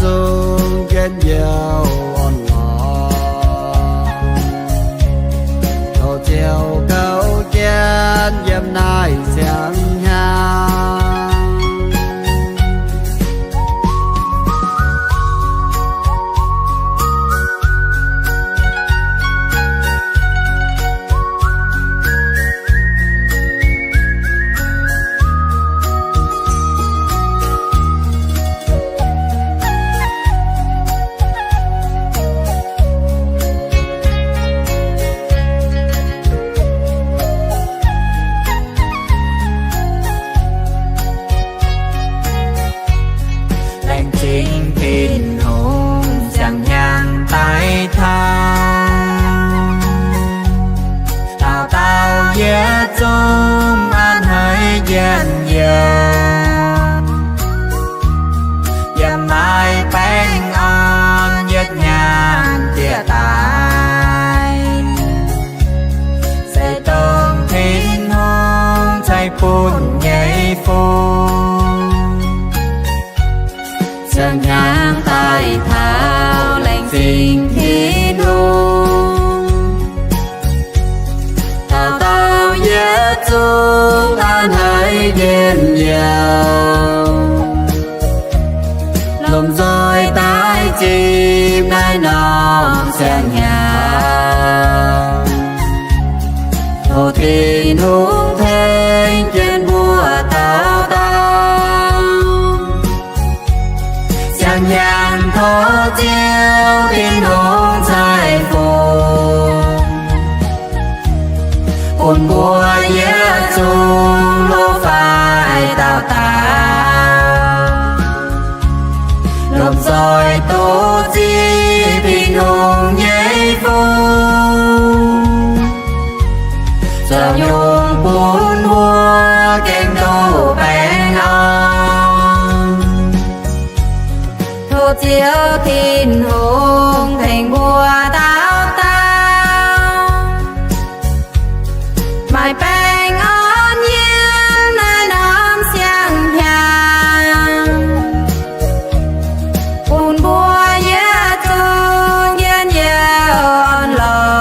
zungv njien-youh orn-lorqc, tov Ziouv gauh jienv yiem naaiv siang-hnyangx. Laengz zingh Tin-Hungh siang-hnyangx daaih taux, dauh dauh yietc zungv a'hneiv njien-youh, yiem naaiv baengh orn yietc hnyangx diex daaih, se dongh Tin-Hungh ceix bun nyei fun. Siang-hnyangx daaih taux laengz zingh Tin-Hungh, dauh dauh yietc zungv a'hneiv njien-youh, lomh nzoih daaih zipv naaiv norm siang-hnyangx. Tov Tin-Hungh tengx jienv mbuo dauh dauh. Siang-hnyangx tov Ziouv Tin-Hungh ceix fun, bun mbuo yietc zungv loz-faix dauh dauh, lomh nzoih duqv zipv Tin-Hungh nyei fun, zoux nyungc bun mbuo gengh duqv baengh orn. Tov Ziouv Tin-Hungh tengx mbuo dauh dauh maaih baengh orn yiem naaiv norm siang-hnyangx, bun mbuo yietc zungv njien-youh orn-lorqc.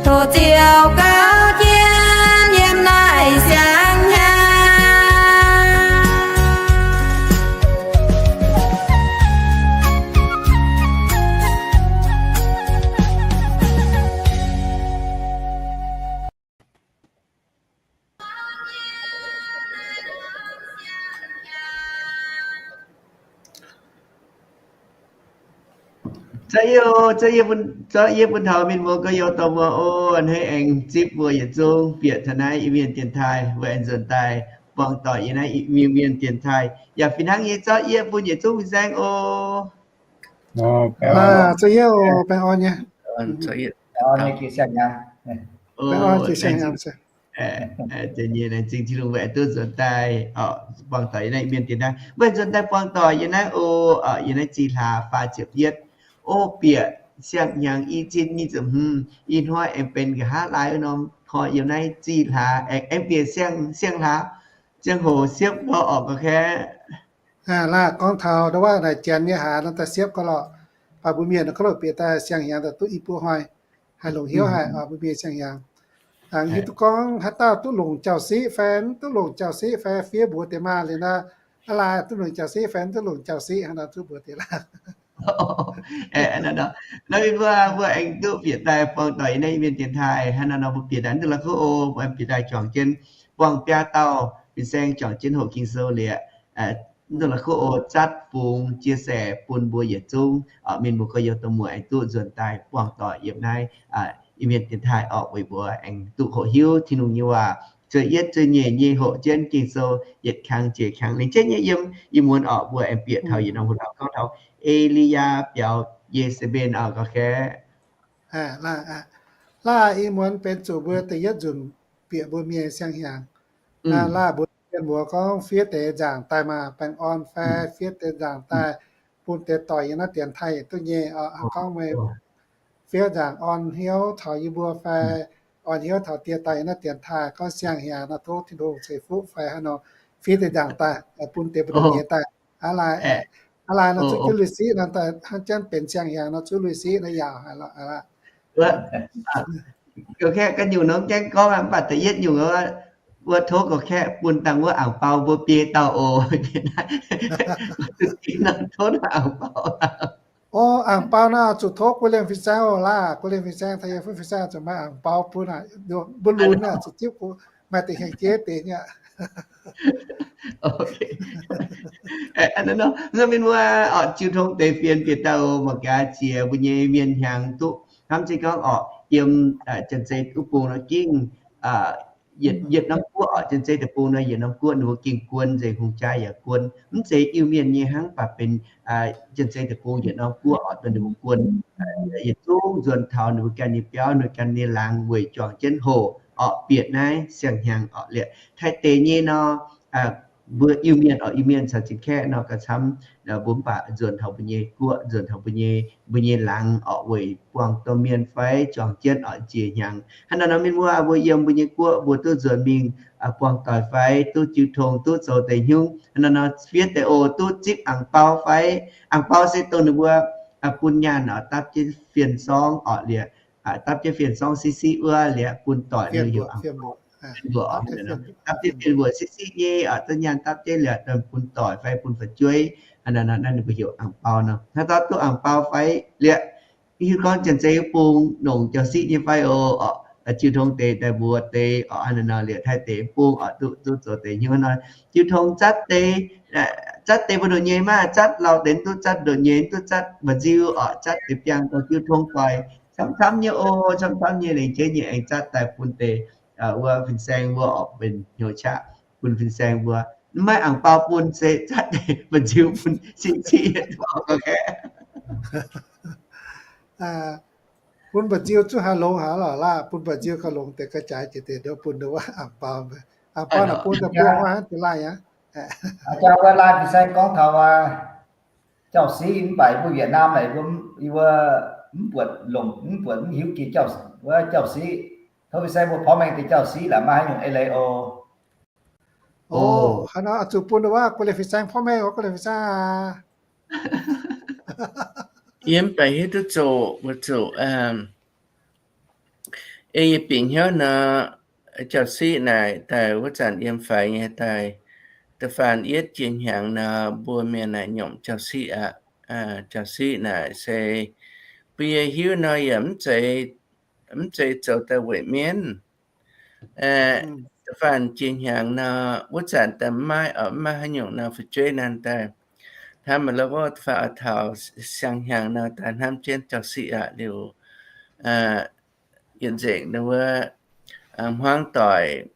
Tov Ziouv gauh jienv yiem naaiv siang-hnyangx. Zorqv yie, zorqv yie bun, zorqv yie bun taux mienh muoz gorx-youz dorh muoz oc. A'hneiv aengx zipv mbuo yietc zungv bieqc taux naaiv Iu-Mienh dienx taaih, mbuo aengx nzuonx daaih buangh doic yiem naaiv Iu-Mienh dienx taaih. Yaac fih hnangv nyei, zorqv yie bun yietc zungv fin-saeng oc. Zorqv yie oc, baengh orn nyei. Baengh orn nyei, laengz zingh Tin-Hungh mbuo aengx duqv nzuonx daaih buangh doic yiem naaiv Iu-Mienh dienx taaih. Mbuo aengx nzuonx daaih buangh doic yiem naaiv oc, yiem naaiv zih hlaax faah ziepc yietv. O bieqc siang-hnyangx i zinh nyic ziepc hmz, ih hnoi aengx benx nqa'haav laai wuov norm hnoi yiem naaiv zih hlaax, aengx bieqc siang-hlaax ziangh hoc siepv nor orqc ga'kaeqv. Laah gorngv taux ndau wuov naaic janx nyei hlaax nor daaih siepv gau lorqc. Baac mbuo mienh nor kov loh bieqc daaih siang-hnyangx daaih duqv i buo hnoi. Haih longc hnyouv haic oc mbuo mienh siang-hnyangx. Hiuv duqv gorngv haaix dauh duqv longc jauv-siqv fai mv duqv longc jauv-siqv fai fiev mbuox deix maah liuz nor, aav laai duqv longc jauv-siqv fai mv duqv longc jauv-siqv hnangv nor duqv mbuox deix laah. Nor mbuo, mbuo aengx duqv bieqc daaih buangh doic yiem naaiv Iu-Mienh dienx taaih hnangv nor nor, mbuo bieqc daaih mv duqv la'kuqv oc, mbuo aengx bieqc daaih juangc jienv buangh biaa dauh fin-saeng juangc jienv hoqc Ging-Sou liuz, mv duqv la'kuqv oc, zatv fungx chia sẻ bun mbuo yietc zungv mienh muoz gorx-youz dorh muoz aengx duqv nzuonx daaih buangh doic yiem naaiv Iu-Mienh dienx taaih orqc, weic mbuo aengx duqv hoqc hiuv Tin-Hungh nyei waac. Zueiz yietv zueiz nyeic nyei hoqc jienv Ging-Sou yietc kangx jiex kangx lengc jienv nyei yiem ih muonz orqc, mbuo aengx bieqc taux yietc norm huin lauh gorngv taux E^li^yaa biaux Ye^saa^mben orqc ga'kaeqv. Laah, ih muonz benx zuqc mbuo da'yietv nzunc bieqc mbuo mienh siang-hnyangx. Laah mbuo mienh muoz gorngv fiev deix nzaangc daaih maah, baengh orn fai fiev deix nzaangc daaih bun deix doic yiem naaiv dienx taaih yietc duqv nyei oc. Gorngv meih fiev nzaangc orn hnyouv taux yie mbuo fai orn hnyouv taux die daaih yiem naaiv dienx taaih gorngv siang-hnyangx nor tov Tin-Hungh ceix fuqv fai haaix nor fiev deix nzaangc daaih bun deix mbu'ndongx nyei daaih. Aa laai, aa laai nor zuqc jienv lui-siqv nor, hnangv janv benx siang-hnyangx nor zuqc lui-siqv nor yaauc haic lorqc. Ga'kaeqv ga'nyungc nor gaengh gorngv, mv baac da'yietv nyungc wuov tov ga'kaeqv bun dangh wuov a'ng bau mbuo biei dauh oc. Tov a'ng bau. O, a'ng bau naaiv zuqc tov guei lienh fin-saeng oc laah. Guei lienh fin-saeng, taux yie fuqv fin-saeng zuqc maaih a'ng bau bun aqv. Mbuo lunx naaic zuqc zipv maaih deix hnyangx-jeiv deix nyei. Mienh wuov orqc, jiu tong deix fienx bieqc daaih oc, mangc gaax jiex mbuo nyei mienh hnyangx duqv hnamv zeiv gorngv orqc, yiem janx-zei wuov bung nor gingv yietc norm guoqv orqc, janx-zei deic-bung nor yietc norm guoqv ninh mbuo gengh guon nzengc, hungh jaa yaac guon. Mv zeiz Iu-Mienh nyei hnangv, mv baac benx janx-zei deic-bung yietc norm guoqv orqc, dongh ninh mbuo guon yietc zungv nzuonx taux ninh mbuo ganh nyei biauv, ninh mbuo ganh nyei laangz weic juangc jienv hoc orqc, bieqc naaiv siang-hnyangx orqc. Liuz Taiv deix nyei nor, mbuo Iu-Mienh orqc, Iu-Mienh caux Janx-Kaeqv nor gauh camv, mbuo mv baac nzuonx taux mbuo nyei guoqv, nzuonx taux mbuo nyei, mbuo nyei laangz orqc, weic buangh domh mienh fai juangc jienv orqc njiec hnyangx. Hnangv naaiv nor mienh muoz, mbuo yiem mbuo nyei guoqv mbuo duqv nzuonx mingh buangh doic fai duqv jiu tong, duqv zoux deix hnyungv. Hnangv naaiv nor fiev deix oc, duqv zipv a'ng bau fai, a'ng bau se dongh ninh mbuo bun nyaanh orqc, dapv jienv fien-sorng orqc, liuz dapv jienv fien-sorng siqv-siqv wuov liuz bun doic, ninh heuc a'ng bau. Dapv jienv fien-mbuoqc siqv-siqv nyei orqc, duqv nyaanh dapv jienv liuz bun doic fai bun fu'jueiv. Hnangv naaiv nor ninh mbuo heuc a'ng bau nor. Hnangv dauh duqv a'ng bau fai liuz, hiuv gorngv janx-zei wuov bung nongc jauv-siqv nyei fai oc, jiu tong deix daaih mbuox deix orqc, hnangv naaiv nor liuz Taiv deix bung orqc, duqv, duqv zoux deix hnyouv nor, jiu tong zatv deix, zatv deix mbuo ndoqv nyei maah, zatv lauh deix duqv zatv ndoqv nyei, duqv zatv mba'nziu orqc, zatv deix biangh dongh jiu tong doic, camv-camv nyei oc, camv-camv nyei, lengc jeiv nyei aengx zatv daaih bun deix wuov fin-saeng mbuo orqc, benx hnyouv qaqv bun fin-saeng mbuo. Maiv a'ng bau bun se zatv deix mba'nziu bun siqv-siqv nyei ga'kaeqv. Bun mba'nziu zungv haih longx haic lorqc laah, bun mba'nziu gauh longx deix ga'jaaix jiex deix nduov bun nduov wuov a'ng bau. A'ng bau naaic bun daaih buangh wuov hnangv jiex laanh aqv. Jaa wuov laanh fin-saeng gorngv taux wuov jauv-siqv mv baac yie mbuo Việt Nam naaic yie mbuo mv buatc longc, mv buatc mv hiuv jiex wuov jauv-siqv. Tov fin-saeng mbuo porv mengh deix jauv-siqv laaic maaih haaix nyungc eix leiz oc. O, haaix nor zuqc bun wuov guei leiz fin-saeng porv mengh oc, guei leiz fin-saeng aac. Yie mv baac hiuv duqv zoqc, mbuo zoqc, ei yie bieqc hnyouv nor, jauv-siqv naaic daaih wuov zanc yiem faix nyei daaih, da'faanh yietv jiex hnyangx nor mbuo mienh naaic nyomc jauv-siqv aqv. Jauv-siqv naaic se bun yie hiuv nor yaac mv zeiz, mv zeiz zoux daaih weic mienv. Da'faanh jiex hnyangx nor, wuov zanc daaih maiv, maiv haaix nyungc nor fu'jueiv naaic daaih hnamv maiv lorqc, da'faanh oix taux siang-hnyangx nor daaih hnamv jienv jauv-siqv aqv liuz, yietc nzengc wuov hmuangv doic,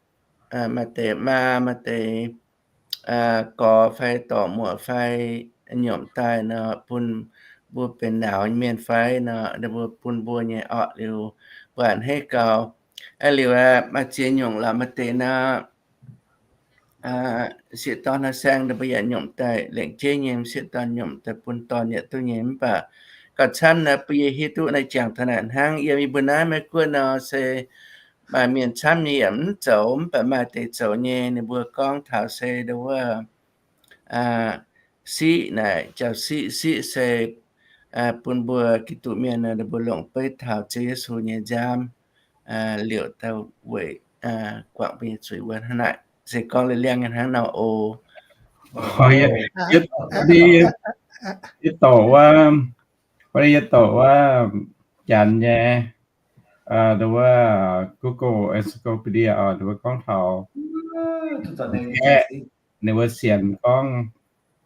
maaih deix maa, maaih deix gorx fai dorc muoc fai nyomc daaih nor, bun mbuo benx nauz mienh fai nor, mbuo bun mbuo nyei orqc liuz, mbuo a'hneiv gaux. Liuz maaih ziex nyungc lorqc, maaih deix nor, sieqv dorn hnoi saeng mbuo yaac nyomc daaih, lengc jeiv nyei sieqv dorn nyomc daaih bun dorn yaac duqv nyei. Mv baac gauh camv naaic bun yie hiuv duqv naaiv jangx taux naaic hnangv. Yiem yie mbuo naaiv Meiv Guoqv nor se maaih mienh camv nyei yaac mv zoux, mv baac maaih deix zoux nyei. Ninh mbuo gorngv taux se ndo wuov siqv naaic, jauv-siqv, siqv se bun mbuo Giduc mienh nor, ninh mbuo longc beiv taux Ziouv Yesu nyei nziaamv liouc daaih weic guangc mbuo nyei zuiz wuov hnangv naaic. Se gorngv liuz liangv nyei hnangv nor oc. Yie douc wuov, yie douc wuov janx nyei, ndo wuov Google Encyclopedia oc, ndo wuov gorngv taux ninh wuov sienx gorngv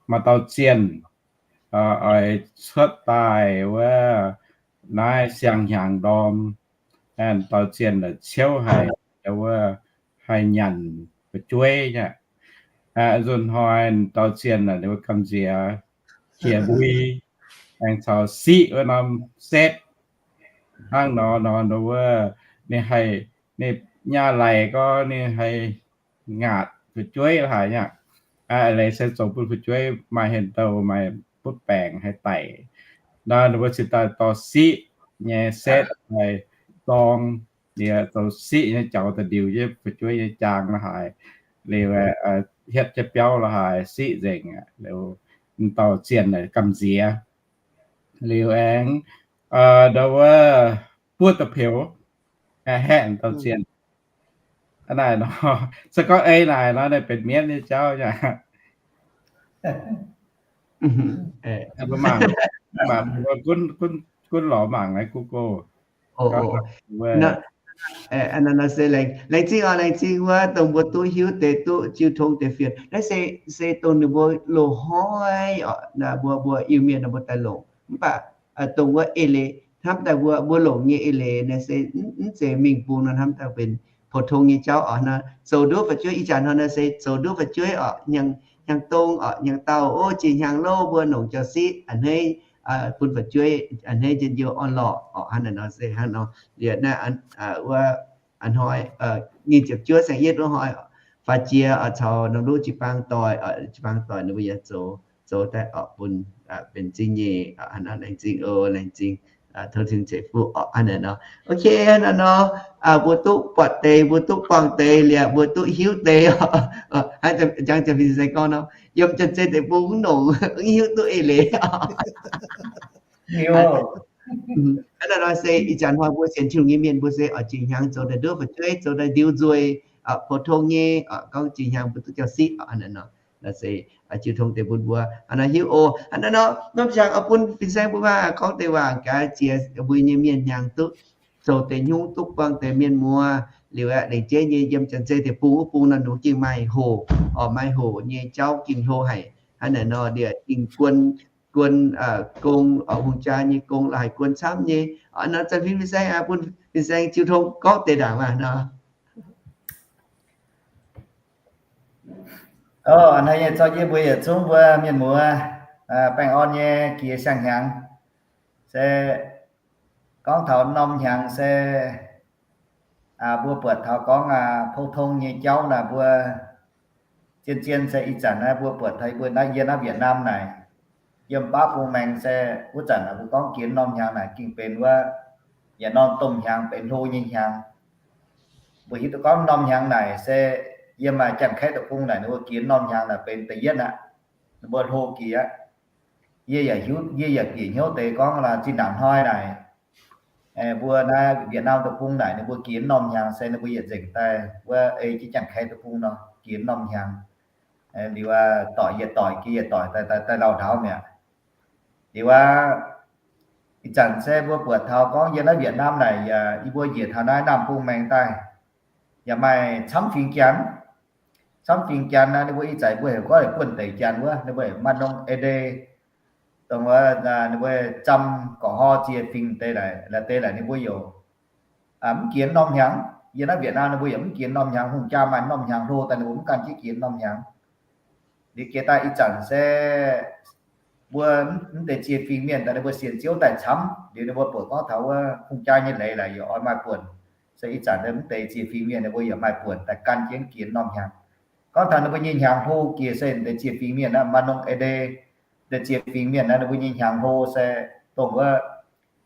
maaih dauh zienh oix cuotv daaih wuov naaiv siang-hnyangx ndorm, dauh zienh ciouv haic, wuov haih nyanc fu'jueiv nyei. Nzunc hnoi dauh zienh ninh wuov gamh nziex qiex mbui aengx caux siqv wuov norm setv. Hnangv nor nor wuov ninh haih, ninh nyaah laic gorngv ninh haih ngaatc fu'jueiv haic nyei. Leiz se zoux bun fu'jueiv maaih hien douh, maaih butv baengc haih daic. Nor ninh mbuo cingx daaih dorh siqv nyei setv daaih dorng, liuz zoux siqv nyei jaux da'ndiuc jienv fu'jueiv nyei jaang lo haaix, liuz hietv jienv biauv lo haaix siqv nzengc aqv. Liuz m'dauh zienh naaic gamh nziex. Liuz aengx ndau wuov buov da'peux, haeqv m'dauh zienh. Naaic nor, se gorngv ei naaic nor, naaiv benx mienv nyei jauv nyei. Mbuo mangc, mbuo gunv lorz mangc naaiv Google. Laengz zingh oc, laengz zingh wuov dongh mbuo duqv hiuv deix duqv jiu tong deix fienx. Naaiv se, se dongh ninh mbuo loz hnoi oc, mbuo, mbuo Iu-Mienh nor mbuo daaih longc. Mv baac dongh wuov eix leiz hnamv daaih mbuo, mbuo longc nyei eix leiz naaiv se mv zeiz mingh bung nor hnamv daaih benx pou-tong nyei jauv oc. Naaiv zoux nduov fu'jueiv ih zanc hnoi naaiv se zoux nduov fu'jueiv oc, hnyangx dong oc, hnyangx dauh ov, jiex hnyangx louv mbuo nongc jauv-siqv a'hneiv, bun fu'jueiv a'hneiv njien-youh orn-lorqc oc. Hnangv naaiv nor se hnangv nor, liuz naaiv wuov a'hnoi nyic ziepc juov saeng-yietv wuov hnoi, faaux jiex oc, caux norm luv jiu-baang doic, jiu-baang doic ninh mbuo yaac zoux, zoux daaih oc, bun benx zingh nyeic. Hnangv nor laengz zingh oc, laengz zingh tov Tin-Hungh ceix fuqv oc. Hnangv naaiv nor, ok, hnangv naaiv nor, mbuo duqv buatc deix, mbuo duqv buangh deix liuz, mbuo duqv hiuv deix oc. Hnangv jangx Janx-Fin se gorngv nor, yiem Janx-Zei deic-bung mv nongc, mv hiuv duqv eix leiz. Hnangv naaiv nor se ih zanc hnoi mbuo sienx Tin-Hungh nyei mienh mbuo se oix jiex hnyangx zoux daaih nduov fu'jueiv, zoux daaih ndiux nzueic, pou-tong nyei, gorngv jiex hnyangx mbuo duqv jauv-siqv. Hnangv naaiv nor se jiu tong deix bun mbuo. Hnangv naaiv hiuv oc. Hnangv naaiv nor, norm ziangx oix bun fin-saeng mbuo gorngv deix waac gaax, jiex mbuo nyei mienh hnyangx duqv zoux deix hnyouv, duqv buangh deix mienh muoz. Liuz aeqv, lengc jeiv nyei yiem Janx-Zei deic-bung wuov bung nor, ninh mbuo gengh maaih hoqc, oc, maaih hoqc nyei jauv gengh hlo haic. Hnangv naaiv nor, liuz gengh guon, guon gong, oc, hungh jaa nyei gong la'haiz guon camv nyei. Nor zanc fin-saeng bun fin-saeng jiu tong gorngv deix ndaangc maah nor. Hnoi nyei zorqv jienv mbuo yietc zungv mbuo mienh muoz baengh orn nyei jiex siang-hnyangx. Se gorngv taux norm hnyangx se mbuo buatc taux gorngv pou-tong nyei jauv naaic, mbuo zien-zien se ih zanc naaiv mbuo buatc taux mbuo naaiv yie naaiv Việt Nam naaic, yiem baav bung maengx se wuov zanc naaic mbuo gorngv jiex norm hnyangx naaic gengh benx wuov yietc norm domh hnyangx, benx hlo nyei hnyangx. Mbuo hiuv duqv gorngv norm hnyangx naaic se yiem maaih Janx-Kaeqv deic-bung naaic ninh mbuo jiex norm hnyangx naaic benx da'yietv aqv. Ninh mbuo hlo jiex aqv. Yie yaac hiuv, yie yaac bieqc hnyouv deix gorngv zinh ndaangc hnoi naaic, mbuo naaiv Việt Nam deic-bung naaic ninh mbuo jiex norm hnyangx se ninh mbuo yietc nzengc daaih wuov ei jienv Janx-Kaeqv deic-bung nor jiex norm hnyangx. Liuz doic yietc doic jiex yietc doic daaih lauh ndaauv mi'aqv. Liuz aav, ih zanc se mbuo buatc taux gorngv yiem naaiv Việt Nam naaic yaac yie mbuo njiec taux naaiv Naamh Bung Maengx daaih, yaac maaih camv fingx Janx. Camv fingx Janx naaiv ninh mbuo ih zanc mbuo heuc gorngv buonv-deic Janx wuov, ninh mbuo maaih norm eix leiz, dongh wuov ninh mbuo Zam, Gorqv-Hor, Ziex Fingx deix, la'deix laaic ninh mbuo youc mv jiex norm hnyangx. Yiem naaiv Việt Nam ninh mbuo yaac mv jiex norm hnyangx. Hungh jaa maaih norm hnyangx hlo daaih ninh mbuo mv gan jienv jiex norm hnyangx. Liuz jiex daaih ih zanc se mbuo mv deix Ziex Fingx Mienh daaih ninh mbuo sienx Ziouv daaih camv, liuz ninh mbuo buatc gorngv taux wuov hungh jaa nyei leiz laaic yaac oix maaih buonc. Se ih zanc mv deix Ziex Fingx Mienh ninh mbuo yaac maaih buonc daaih gan jienv jiex norm hnyangx. Gorngv taux ninh mbuo nyei hnyangx hlo jiex se deix Ziex Fingx Mienh naaiv maaih norm eix leiz, deix Ziex Fingx Mienh naaiv ninh mbuo nyei hnyangx hlo se dongh wuov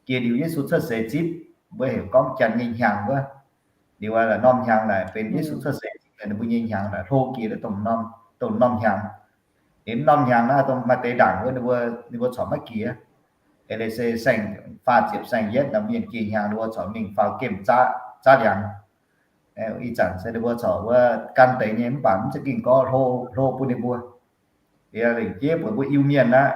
jiex liuz Yesu cuotv seix zipv, mbuo heuc gorngv Janx nyei hnyangx wuov. Liuz aav, norm hnyangx naaic benx Yesu cuotv seix zipv ninh mbuo nyei hnyangx naaic hlo jiex dongh norm hnyangx. Liuz norm hnyangx naaiv dongh maaih deix ndaangc wuov ninh mbuo, ninh mbuo corc maiv jiex. Eix leiz se saeng, faah ziepc saeng-yietv naaic mienh jiex hnyangx ninh mbuo corc mingh faaux gemh zaqv, zaqv liangx. Ih zanc se ninh mbuo corc wuov gan deix nyei mv baac mv za'gengh gorngv hlo, hlo bun ninh mbuo. Liuz lengc jeiv buatc mbuo Iu-Mienh aqv,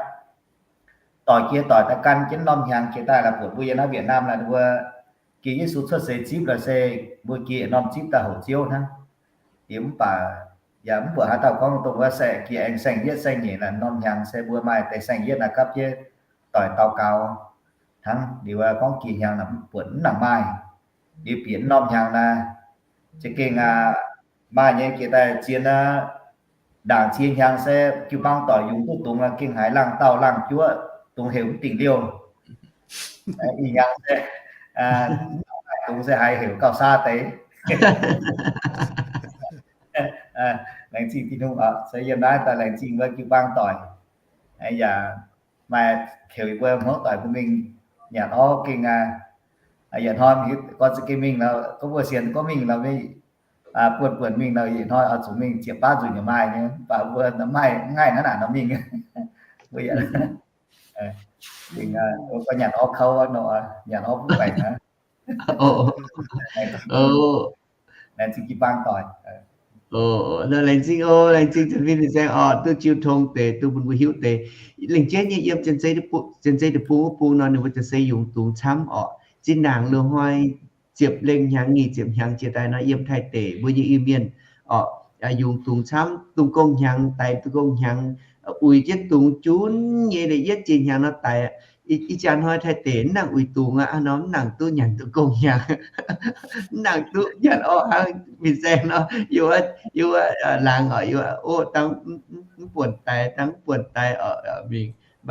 doic jiex doic daaih gan jienv norm hnyangx jiex daaih laaix buatc mbuo yiem naaiv Việt Nam naaic ninh mbuo jiex Yesu cuotv seix zipv laaix se mbuo jiex yietc norm zipv daaih houc Ziouv hnangv. Liuz mv baac yaac mv buatc haaix dauh gorngv dongh wuov se jiex aengx saeng-yietv saeng-nyeic naaic norm hnyangx se mbuo maaih deix saeng-yietv naaic gapv jienv doic daux gaux hnangv. Liuz gorngv jiex hnyangx naaic buatc mv nangc maaih. Liuz bieqc norm hnyangx naaic za'gengh maaih nyei jiex daaih zien aqv. Ndaangc cie hnyangx se jiu-baang doic yungz duqv dungz aqv, gengh haiz laangh dauh laangh juoqv dungz heuc mv dingc liouh. Ih hnyangx se dungz se haiz heuc gauh saa deix. Laengz zingh Tin-Hungh oc, se yiem naaiv daaih laengz zingh wuov jiu-baang doic. Yaac maaih heuc yie mbuo hmuangv doic mbuo mingh nyanc orv gengh aqv. Yietc hnoi gorngv za'gengh mingh lorqc, gorngv mbuo sienx gorngv mingh lorqc, buonv-buonc mingh lorqc, yietc hnoi oix zuqc mingh ziepc baav nzunc yaac maaih nyei, mv baac mbuo maaih mv ngaih hnangv naaic nor mingh. Mbuo yaac, gengh, mbuo nyanc orv kouv nor, nyanc orv mv baengc aqv. Laengz zingh jiu-baang doic. Laengz zingh oc, laengz zingh Fin Saeng oc, duqv jiu tong deix, duqv bun mbuo hiuv deix. Lengc jeiv nyei yiem Janx-Zei deic-bung wuov bung nor, ninh mbuo Janx-Zei yungz dungz camv oc. Zinh ndaangc loz-hnoi ziepc lengh hnyangx, nyic ziepc hnyangx jiex daaih nor, yiem Taiv deic mbuo nyei Iu-Mienh oc, yungz dungz camv, dungz gong hnyangx daix dungz gong hnyangx, uix jienv dungz junv nyei, yietv jiex hnyangx nor daix. Ih jaax hnoi Taiv deic mv nangc uix dungz aqv nor, mv nangc duqv nyanc dungz gong hnyangx, mv nangc duqv nyanc orv hnangv Fin Saeng nor, yiem wuov laangz oc, yiem wuov dangh mv buonc daix, dangh mv buonc daix oc, mingh. Mv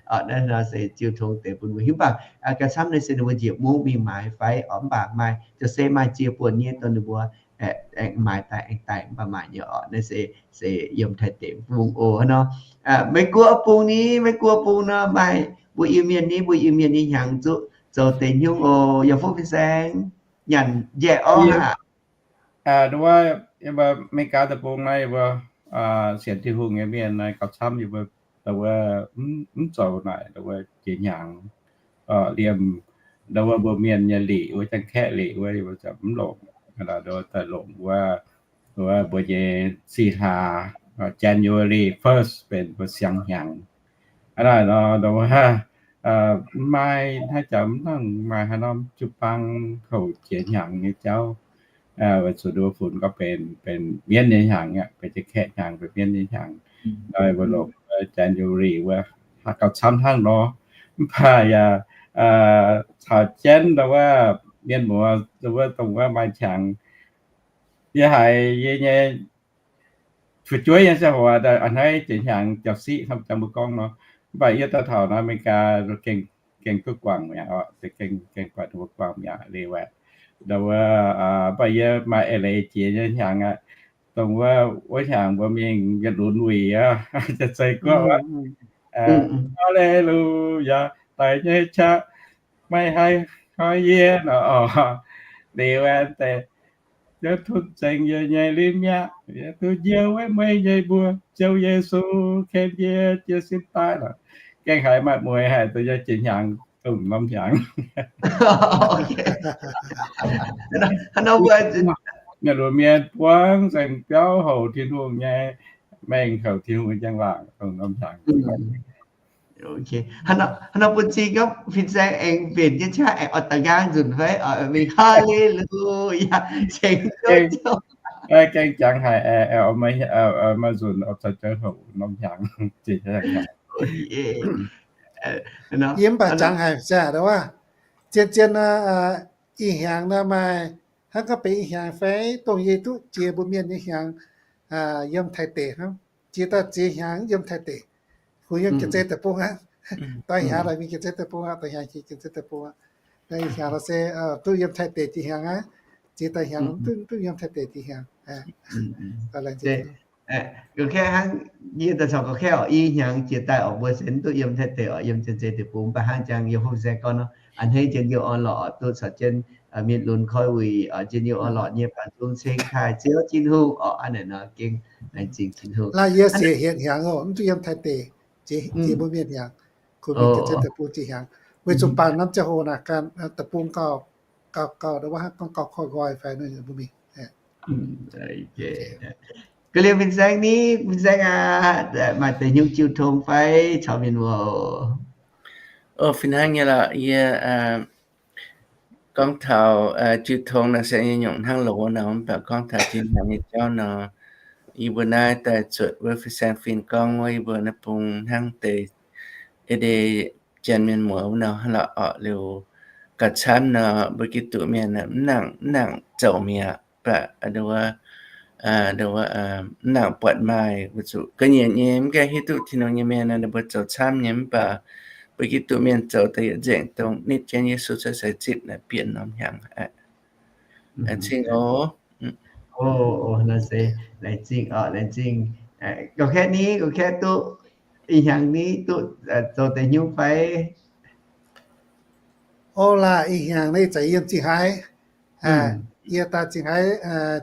baac naaiv nor se jiu tong deix bun mbuo hiuv. Mv baac gauh camv naaiv se ninh mbuo njiec mungv mingh maaiz fai oc, mv baac maaih, ziouc se maaih jiex buonc nyei dongh ninh mbuo aengx maaiz daaih aengx daic, mv baac maaih nyei oc. Naaiv se, se yiem Taiv deic bung oc nor. Meiv Guoqv bung ni, Meiv Guoqv bung nor maaih mbuo Iu-Mienh ni, mbuo Iu-Mienh nyei hnyangx zuqv zoux deix nyungc oc. Yaac Fuqv Fin Saeng nyanc njaeqc orv aqv. Wuov, yie mbuo Meiv Guoqv deic-bung naaiv, yie mbuo sienx Tin-Hungh nyei mienh naaiv gauh camv, yie mbuo wuov mv zoux naaic wuov jiex hnyangx liemh, wuov mbuo mienh nyei liqc wuov, Janx-Kaeqv liqc wuov, yie mbuo mv longc, daaih longc wuov, wuov mbuo nyei sih hlaax, January first benx mbuo siang hnyangx. Aa, naaic nor, wuov, maaih haaix jaax mv nangc maaih haaix norm jiu-baang houc jiex hnyangx nyei jauv. Weic zuqc wuov funx gorngv benx, benx mienv nyei hnyangx aqv, benx Janx-Kaeqv hnyangx, benx mienv nyei hnyangx. Nor mbuo longc January wuov, gauh camv hnangv nor. Mv baac yaac caux jienv wuov mienh muoz wuov dongh wuov maaih hnyangx, yie haiz yie nyei fu'jueiv nyei ziangh hoc a'hneiv jiex hnyangx jauv-siqv hnangv jangx mbuo gorngv nor. Mv baac yie daaih taux nor America gengh duqv guangc mi'aqv, gengh guangc, mbuo guangc mi'aqv liuz aqv. Mv baac yie maaih eix leiz jiex nyei hnyangx aqv. Dongh wuov, wuov hnyangx mbuo mingh yietc lunx wuic aqv, Janx-Zei Guoqv wuov, Haa^le^lu^yaa, daic nyei qaqv maiv haih hnoi yie nor. Liuz aeqv, deix, yie tun zengx yie nyei lingv mi'aqv, yie duqv njoux wuov mueiz nyei mbuo, Ziouv Yesu ken yie jiez sin daaih lorqc. Gengh haiz maaih mueiz haic dongh yie jiex hnyangx dongh norm hnyangx. Mienh lunx mienh buangv nzengc biauv houc Tin-Hungh nyei mengh, houc Tin-Hungh nyei njang-laangc dongh norm hnyangx. Hnangv nor bun cing gorngv Fin-Saeng aengx mbenc jienv qaqv aengx oix da'nqaang nzunc fai oix mingh Haa^le^lu^yaa, ceng Ziouv. Gengh jangx haic, maaih nzunc oix caux jienv houc norm hnyangx. Yie mv baac jangx haic se wuov, zien-zien nor, ih hnyangx nor maaih hnangv gorngv benx ih hnyangx fai dongh yie duqv jiex mbuo mienh nyei hnyangx, yiem Taiv deic hnangv. Jiex daaih ziex hnyangx yiem Taiv deic, kuh yiem Janx-Zei Deic-Bung aqv. Daaih hnyangx laaix mingh Janx-Zei Deic-Bung aqv, daaih hnyangx jiex Janx-Zei Deic-Bung aqv. Naaiv ih hnyangx lorqc se duqv yiem Taiv deic jiex hnyangx aqv. Jiex daaih hnyangx duqv, duqv yiem Taiv deic jiex hnyangx. Gorngv kaeqv hnangv, yie daaih caux gorngv kaeqv oc, ih hnyangx jiex daaih oc, mbuo se mv duqv yiem Taiv deic oc, yiem Janx-Zei Deic-Bung. Mv baac hnangv jangx yie hopv se gorngv nor, a'hneiv njien-youh orn-lorqc duqv caux jienv mienh lunx koi wuic, njien-youh orn-lorqc nyei baaux nzung ceng taaih Ziouv Tin-Hungh oc. Hnangv naaic nor gengh laengz zingh Tin-Hungh. Naaiv yie siec hietc hnyangx oc, mv duqv yiem Taiv deic jiex mbuo mienh hnyangx, kuh mingh Janx-Zei Deic-Bung jiex hnyangx. Weic zuqc bangc norm ziangh hoc naaic ganh deic-bung gauh, gauh, gauh, wuov hnangv gorngv gauh koiv nqoi fai mbuo mingh. Ga'liemh Fin-Saeng ni, Fin-Saeng aac, maaih deix nyungc jiu tong fai caux mienh muoz? O, fih hnangv nyei lorqc. Yie gorngv taux jiu tong nor se nyungc hnangv loz nor, mv baac gorngv taux jiex hnyangx nyei jauv nor, yie mbuo naaiv daaih zuotc wuov Fin-Saeng fin gorngv wuov, yie mbuo naaiv bung hnangv deix ei deix Janx mienh muoz wuov nor lorqc orqc. Liuz gauh camv nor, mbuo Giduc mienh mv nangc, mv nangc zoux mi'aqv, baac mv nangc buatc maaih weic zuqc ga'nyiec nyei mv gaengh hiuv duqv Tin-Hungh nyei mienh nor, ninh mbuo zoux camv nyei, mv baac mbuo Giduc mienh zoux daaih yietc nzengc dongh nitv jienv Yesu cuotv seix zipv naaic bieqc norm hnyangx aqv. Cing oc. O, nor se laengz zingh oc, laengz zingh. Gorngv kaeqv ni, gorngv kaeqv duqv ih hnyangx ni duqv zoux deix nyungc fai? O, laaix ih hnyangx ni za'gengh yiem Zingh Haaix. Yie daaih Zingh Haaix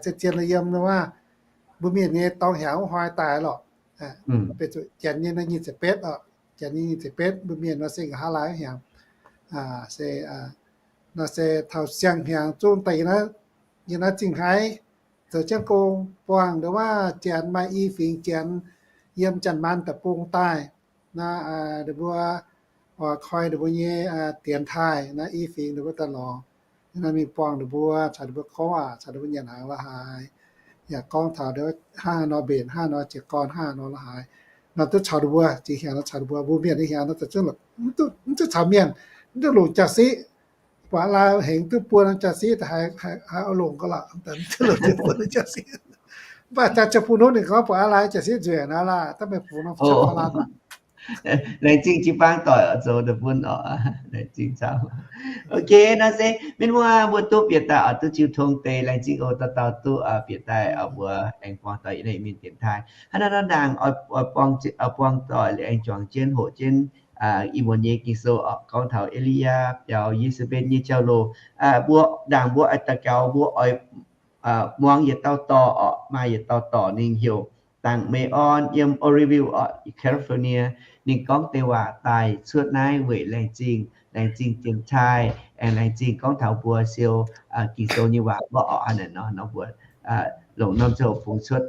zien-zien lorqc, yiem wuov mbuo mienh nyei dorngx hnyangx wuov hnoi daaih lorqc. Benx zuqc janx nyei nyic ziepc betv oc. Janx nyei nyic ziepc betv, mbuo mienh nor se nqa'haav laai hnyangx. Se, nor se taux siang-hnyangx zungv daaih yiem naaiv zingh haiv zoux jienv gong buangh nduov waac Janx maaih i fingx Janx yiem Janx-Maanc deic-bung daaih. Naaiv ninh mbuo oix koi ninh mbuo nyei dienx taaih naaiv i fingx ninh mbuo daaih lorz. Naaiv mingh buangh ninh mbuo, caux ninh mbuo gorngv waac, caux ninh mbuo nyanc hnaangx la'haaix, yaac gorngv taux hnangv haaix nor mbenc, hnangv haaix nor jiez gorn, hnangv haaix nor la'haaix. Nor duqv caux ninh mbuo, zingh hnyangx nor caux ninh mbuo, mbuo mienh nyei hnyangx nor za'gengh mv duqv caux mienh, mv duqv longc jaa-siqv. Buatc aav lai hengx duqv buo norm jaa-siqv, haiz oix longc gau lorqc, mv duqv longc buo norm jaa-siqv. Mv baac jaa ziouc bun hnangv ninh gorngv buatc aav lai jaa-siqv nzueic naaiv laah, daaih meih bungx norm ziouc aav laanh. Laengz zingh jiu-baang doic oix zoux daaih bun oc. Laengz zingh caux. Ok, nor se mienh muoz mbuo duqv bieqc daaih oix duqv jiu tong deix, laengz zingh oc, dauh dauh duqv bieqc daaih oix mbuo aengx buangh doic yiem naaiv mienh dienx taaih. Hnangv naaiv nor ndaangc oix buangh doic liuz aengx juangc jienv hoqc jienv ih muonz nyei Ging-Sou oc, gorngv taux E^li^yaa biaux Ye^saa^mbe^en nyei jauv-louc. Mbuo ndaangc mbuo oix daux gaux mbuo oix muangx yietc dauh dorh oc, maaih yietc dauh dorh ninh heuc Dangc Meix Orn yiem Oroville oc, California. Ninh gorngv deix waac daaih cuotv naaiv weic laengz zingh, laengz zingh dienx taaih, aengx laengz zingh gorngv taux mbuo siou Ging-Sou nyei waac mborqv oc. Hnangv naaiv nor, nor mbuo longc norm ziangh hoc bungx cuotv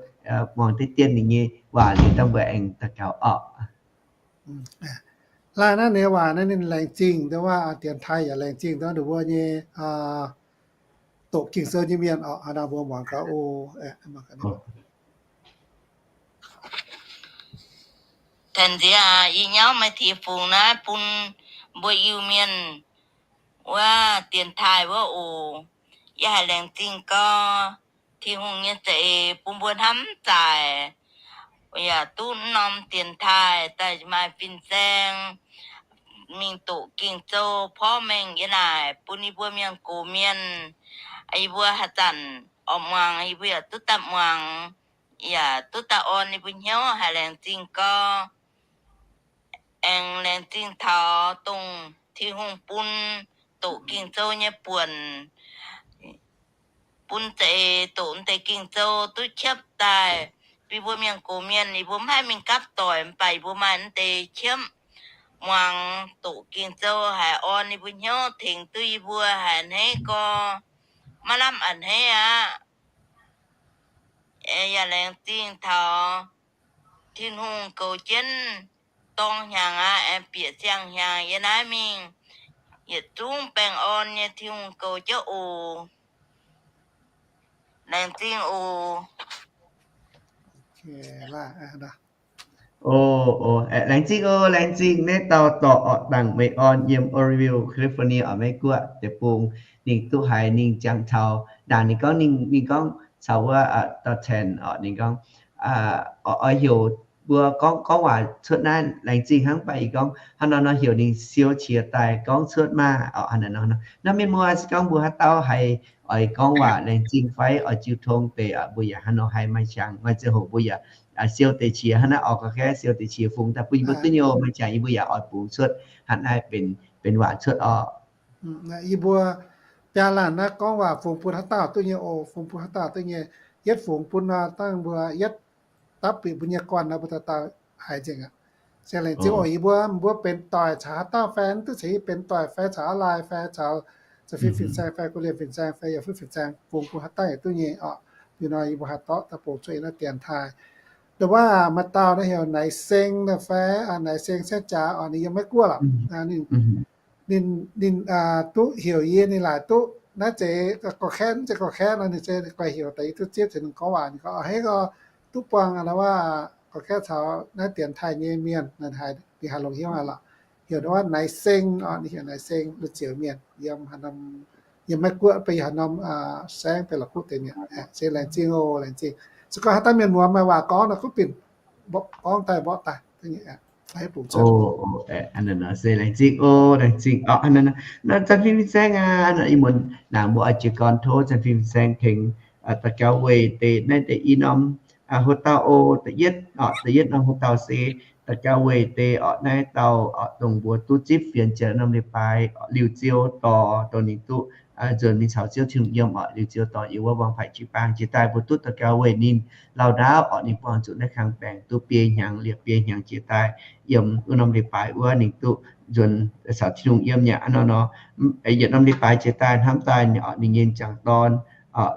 muangx deix dien ninh nyei waac liuz dangh mbuo aengx daux gaux oc. Laanh naaiv ninh waac naaiv ninh laengz zingh dongh waac dienx taaih yaac laengz zingh dongh ninh mbuo nyei doqc Ging-Sou nyei mienh oc. Hnangv naaiv mbuo muangx gaax oc. Tengx nziex aac, ih nyauv maaih tiex fungx naaiv bun mbuo Iu-Mienh wuov dienx taaih wuov oc. Yie haiz laengz zingh gau, Tin-Hungh nyei za'eix bun mbuo hnamv zaic, yaac duqv norm dienx taaih daaih maaih fin-saeng mingh doqc Ging-Sou porv mengh yie naaic bun yie mbuo mienh gox mienh. Yie mbuo haaix zanc oix muangx, yie mbuo yaac duqv daaih muangx, yaac duqv daaih orn yie mbuo hnyouv. Haiz laengz zingh gau. Aengx laengz zingh taux dongh Tin-Hungh bun doqc Ging-Sou nyei buonc, bun za'eix doqc deix Ging-Sou duqv qiepv daaih. Bun mbuo mienh gox mienh, yie mbuo mv haih mingh gapv doic, mv baac yie mbuo maaih deix qiepv muangx doqc Ging-Sou haiz orn yie mbuo hnyouv, tengx duqv yie mbuo haiz a'hneiv gau, maiv lamh a'hneiv aqv. Yaac laengz zingh taux Tin-Hungh goux jienv dorng hnyangx aqv, aengx bieqc siang-hnyangx yiem naaiv mingh, yietc zungv baengh orn nyei Tin-Hungh goux jienv oc. Laengz zingh oc. O, laengz zingh oc, laengz zingh naaiv dauh dorh orqc, Dangc Meix Orn, yiem Oroville, California oc, Meiv-Guoqv deic-bung. Ninh duqv haiz ninh jangx taux ndaangc ninh gorngv, ninh, ninh gorngv caux wuov dauh Tanh oc, ninh gorngv oix heuc mbuo gorngv, gorngv waac cuotv naaiv laengz zingh hnangv. Mv baac yie gorngv hnangv nor nor heuc ninh siou qiex daaih gorngv cuotv maah oc. Hnangv naaiv nor, naaiv mienh muoz se gorngv mbuo haaix dauh haiz oix gorngv waac laengz zingh fai oix jiu tong deix, mbuo yaac hnangv nor haiz maaih qangx, maaih ziangh hoc mbuo yaac siou deix qiex hnangv naaiv oc. Ga'naaiv siou deix qiex fungx daaih bun yie mbuo duqv nyei oc. Maaih qangx yie mbuo yaac oix bungx cuotv hnangv naaiv benx, benx waac cuotv oc. Yie mbuo biaa laanh naaiv gorngv waac fungx bun haaix dauh duqv nyei oc, fungx bun haaix dauh duqv nyei. Yietv fungx bun dangh mbuo yietv dapv bieqc mbuo nyei guanh nor, mbuo dauh dauh haiz nzengc aqv. Se laengz zingh oc. Yie mbuo, mbuo benx doic caux haaix dauh fai, mv duqv caux yie benx doic fai caux aav lai fai caux fin-saeng fai guv lienh fin-saeng fai yaac fuqv fin-saeng, fungx bun haaix dauh yaac duqv nyei oc. Liuz nor yie mbuo haih dorh daaih bungx cuotv yiem naaiv dienx taaih. Nduov waac maaih dauh naaiv heuc Naix Seng naaiv fai, Naix Seng Saengv Jaax oc, ninh yiem Meiv-Guoqv lorqc. Ninh, ninh duqv heuc yie, ninh laaic duqv naaiv zeiz gorqv-kaeqv, zeiz gorqv-kaeqv nor, ninh se guaih heuc daaih yie duqv zipv caux ninh gorngv waac. Ninh gorngv, A'hneiv gau, duqv buangh wuov gorqv-kaeqv caux naaiv dienx taaih nyei mienh, ninh haiz longx hnyouv aqv lorqc. Heuc nduov waac Naix Seng oc, ninh heuc Naix Seng, la'zioux mienh yiem, yiem Meiv-Guoqv, benx haaix norm saengv, benx la'kuqv deix mienh. Se laengz zingh oc, laengz zingh. Se gorngv haaix dauh mienh muoz maaih waac gorngv nor, kuv binc gorngv daaih mborqv daaih. Se laengz zingh oc, laengz zingh. Nor zanc fim fin-saeng aqv, ih muonz naaic mbuo oix jiez gorn tov zanc fim fin-saeng tengx daux gaux weic deix naaiv deix i norm houx-dauh oc. Da'yietv, da'yietv norm houx-dauh se daux gaux weic deix orqc, naaiv dauh orqc, dongh mbuo duqv zipv fienx jiex norm leiz-baaix orqc, liuc ziou dorh, dongh ninh duqv nzuonx mingh caux Ziouv Tin-Hungh yiem orqc, liuc ziou dorh yiem wuov Wang Paic Jiu Baang. Jiex daaih mbuo duqv daux gaux weic ninh lauh ndaauv orqc, ninh buangh zuqc naaiv kang baengc duqv biei hnyangx, liepc biei hnyangx. Jiex daaih yiem wuov norm leiz-baaix wuov ninh duqv nzuonx caux Tin-Hungh yiem nyei aqv nor nor. Yietc norm leiz-baaix jiex daaih hnamv daaih ninh nyei m'jangc dorn,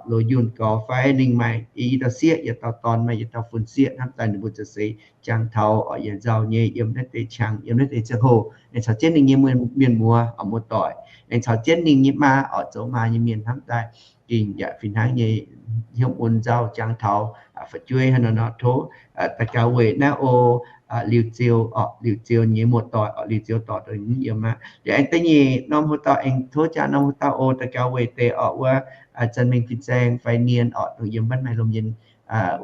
loz yunh gorx fai ninh maaih yietc dauh sieqv, yietc dauh dorn, maaih yietc dauh fun-sieqv. Hnamv daaih ninh mbuo za'gengh jangx taux orqc, yietc nzauh nyei yiem naaiv deix qangx, yiem naaiv deix ziangh hoc. Aengx caux jienv ninh nyei mienh muoz orqc, muoz-doic, aengx caux jienv ninh nyei maa orqc, zoux maa nyei mienh. Hnamv daaih gengh yaac fih hnangv nyei hnyouv mun nzauh jangx taux fu'jueiv hnangv nor nor. Tov daux gaux weic naaiv o, liuc ziou orqc, liuc ziou nyei muoz-doic orqc, liuc ziou dorh dongh ninh yiem aqv. Liuz aengx da'nyeic norm hoc dauh, aengx tov jaa norm hoc dauh o, daux gaux weic deix orqc, wuov Zanh Mengh Fin-Saeng fai Nien orqc, dongh yiem Mbanh Maaih Lomh Mienh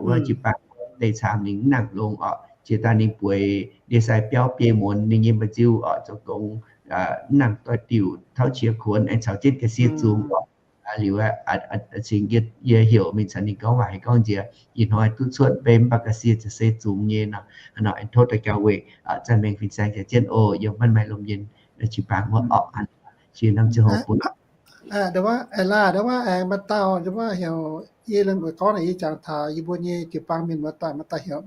wuov jiu-baang deix camv, ninh mv nangc longx orqc. Jiex daaih ninh bueix ndie-sai biauv biei muonz, ninh nyei mba'nziu orqc, zoux gong mv nangc doix-diuc, tauv qiex kuonx, aengx caux jienv ga'sie zungx orqc. Liuz cingx yie heuc mingh caux ninh gorngv waac, heuc gorngv nziex ih hnoi duqv cuotv mbei mv baac ga'sie za'gengh se zungx nyei nor. Nor aengx tov daux gaux weic Zanh Mengh Fin-Saeng caux jienv o, yiem Mbanh Maaih Lomh Mienh jiu-baang wuov orqc. Jiex norm ziangh hoc bun Aa, ndau wuov, aa, laaih, ndau wuov, aengx maaih dauh, ndau wuov heuc, yie gorngv naaic yie jangx taux yie mbuo nyei jiu-baang mienh muoz-doic, maaih dauh heuc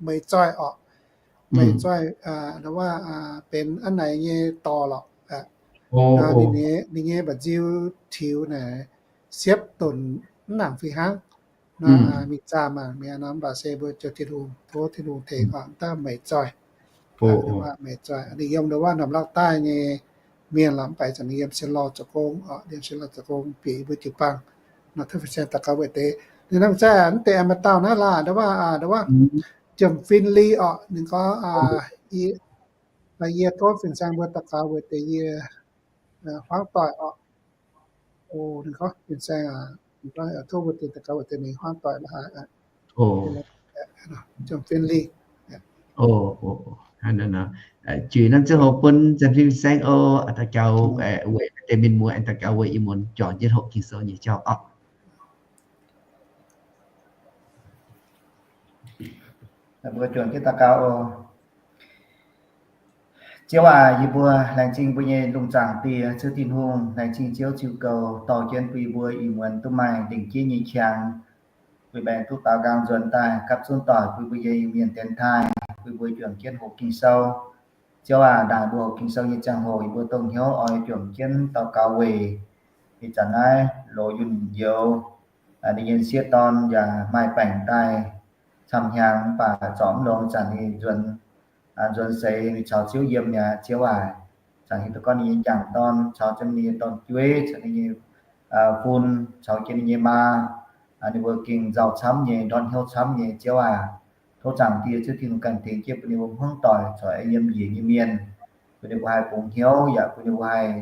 Meih Zoih orqc. Meih Zoih, ndau wuov, benx a'naaic nyei dorc lorqc. Ninh nyei mba'nziu tiux naaic siepv dunc mv nangc fih hnangv. Nor mingh zaah mangc mi'aqv nor, mv baac se mbuo zoux Tin-Hungh, tov Tin-Hungh tengx oc, dauh Meih Zoih. Meih Zoih ninh yiem ndau wuov norm Laauv Daaih nyei mienh lorqc, mv baac ih zanc ninh yiem Sien Lorh zoux gong oc, yiem Sien Lorh zoux gong bieqc yie mbuo jiu-baang. Nor tov fin-saeng daux gaux weic deix. Ninh norm zaih aac mv deix maaih dauh naaiv laah, ndau wuov, ndau wuov, Jiem Fin Li oc, ninh gorngv, yie tov fin-saeng mbuo daux gaux weic deix yie hmuangv doic oc. Ninh gorngv fin-saeng, tov mbuo deix daux gaux weic deix ninh hmuangv doic la'haaix. Jiem Fin Li. Jiex norm ziangh hoc bun Zanh Mengh Fin-Saeng oc, daux gaux weic deix mienh muoz, daux gaux weic ih muonz juangc jienv hoqc Ging-Sou nyei jauv oc. Mbuo juangc jienv daux gaux oc. Ziouv aac, yie mbuo laengz zingh mbuo nyei lungh zaangc Diex, Ziouv Tin-Hungh, laengz zingh Ziouv ziux goux dorh jienv bun yie mbuo ih muonz duqv maaih lingc jeiv nyei qangx, bun baengc duqv daaux nqaang nzuonx daaih gapv zunv doic bun mbuo nyei Iu-Mienh dienx taaih, bun mbuo juangc jienv hoqc Ging-Sou. Ziouv aac, ndaangc mbuo hoqc Ging-Sou nyei ziangh hoc yie mbuo dongh hnyouv oix juangc jienv daux gaux weic ih zanc naaiv loz yunh youz, ninh nyei sieqv dorn yaac maaih baengc daaih camv hnyangx, mv baac zorc mv longx, zanc ninh nzuonx, nzuonx seix ninh caux Ziouv yiem mi'aqv. Ziouv aac, zanc hiuv duqv gorngv ninh nyei m'jangc dorn caux jienv ninh nyei dorn-jueiv caux ninh nyei fun caux jienv ninh nyei maa, ninh mbuo gengh nzauh camv nyei, ndortv hnyouv camv nyei. Ziouv aac, tov Zaangc Diex Ziouv Tin-Hungh ganh tengx jienv bun ninh mbuo hmuangv doic caux aengx yiem njiec nyei mienh, bun ninh mbuo haih bungx hnyouv yaac bun ninh mbuo haih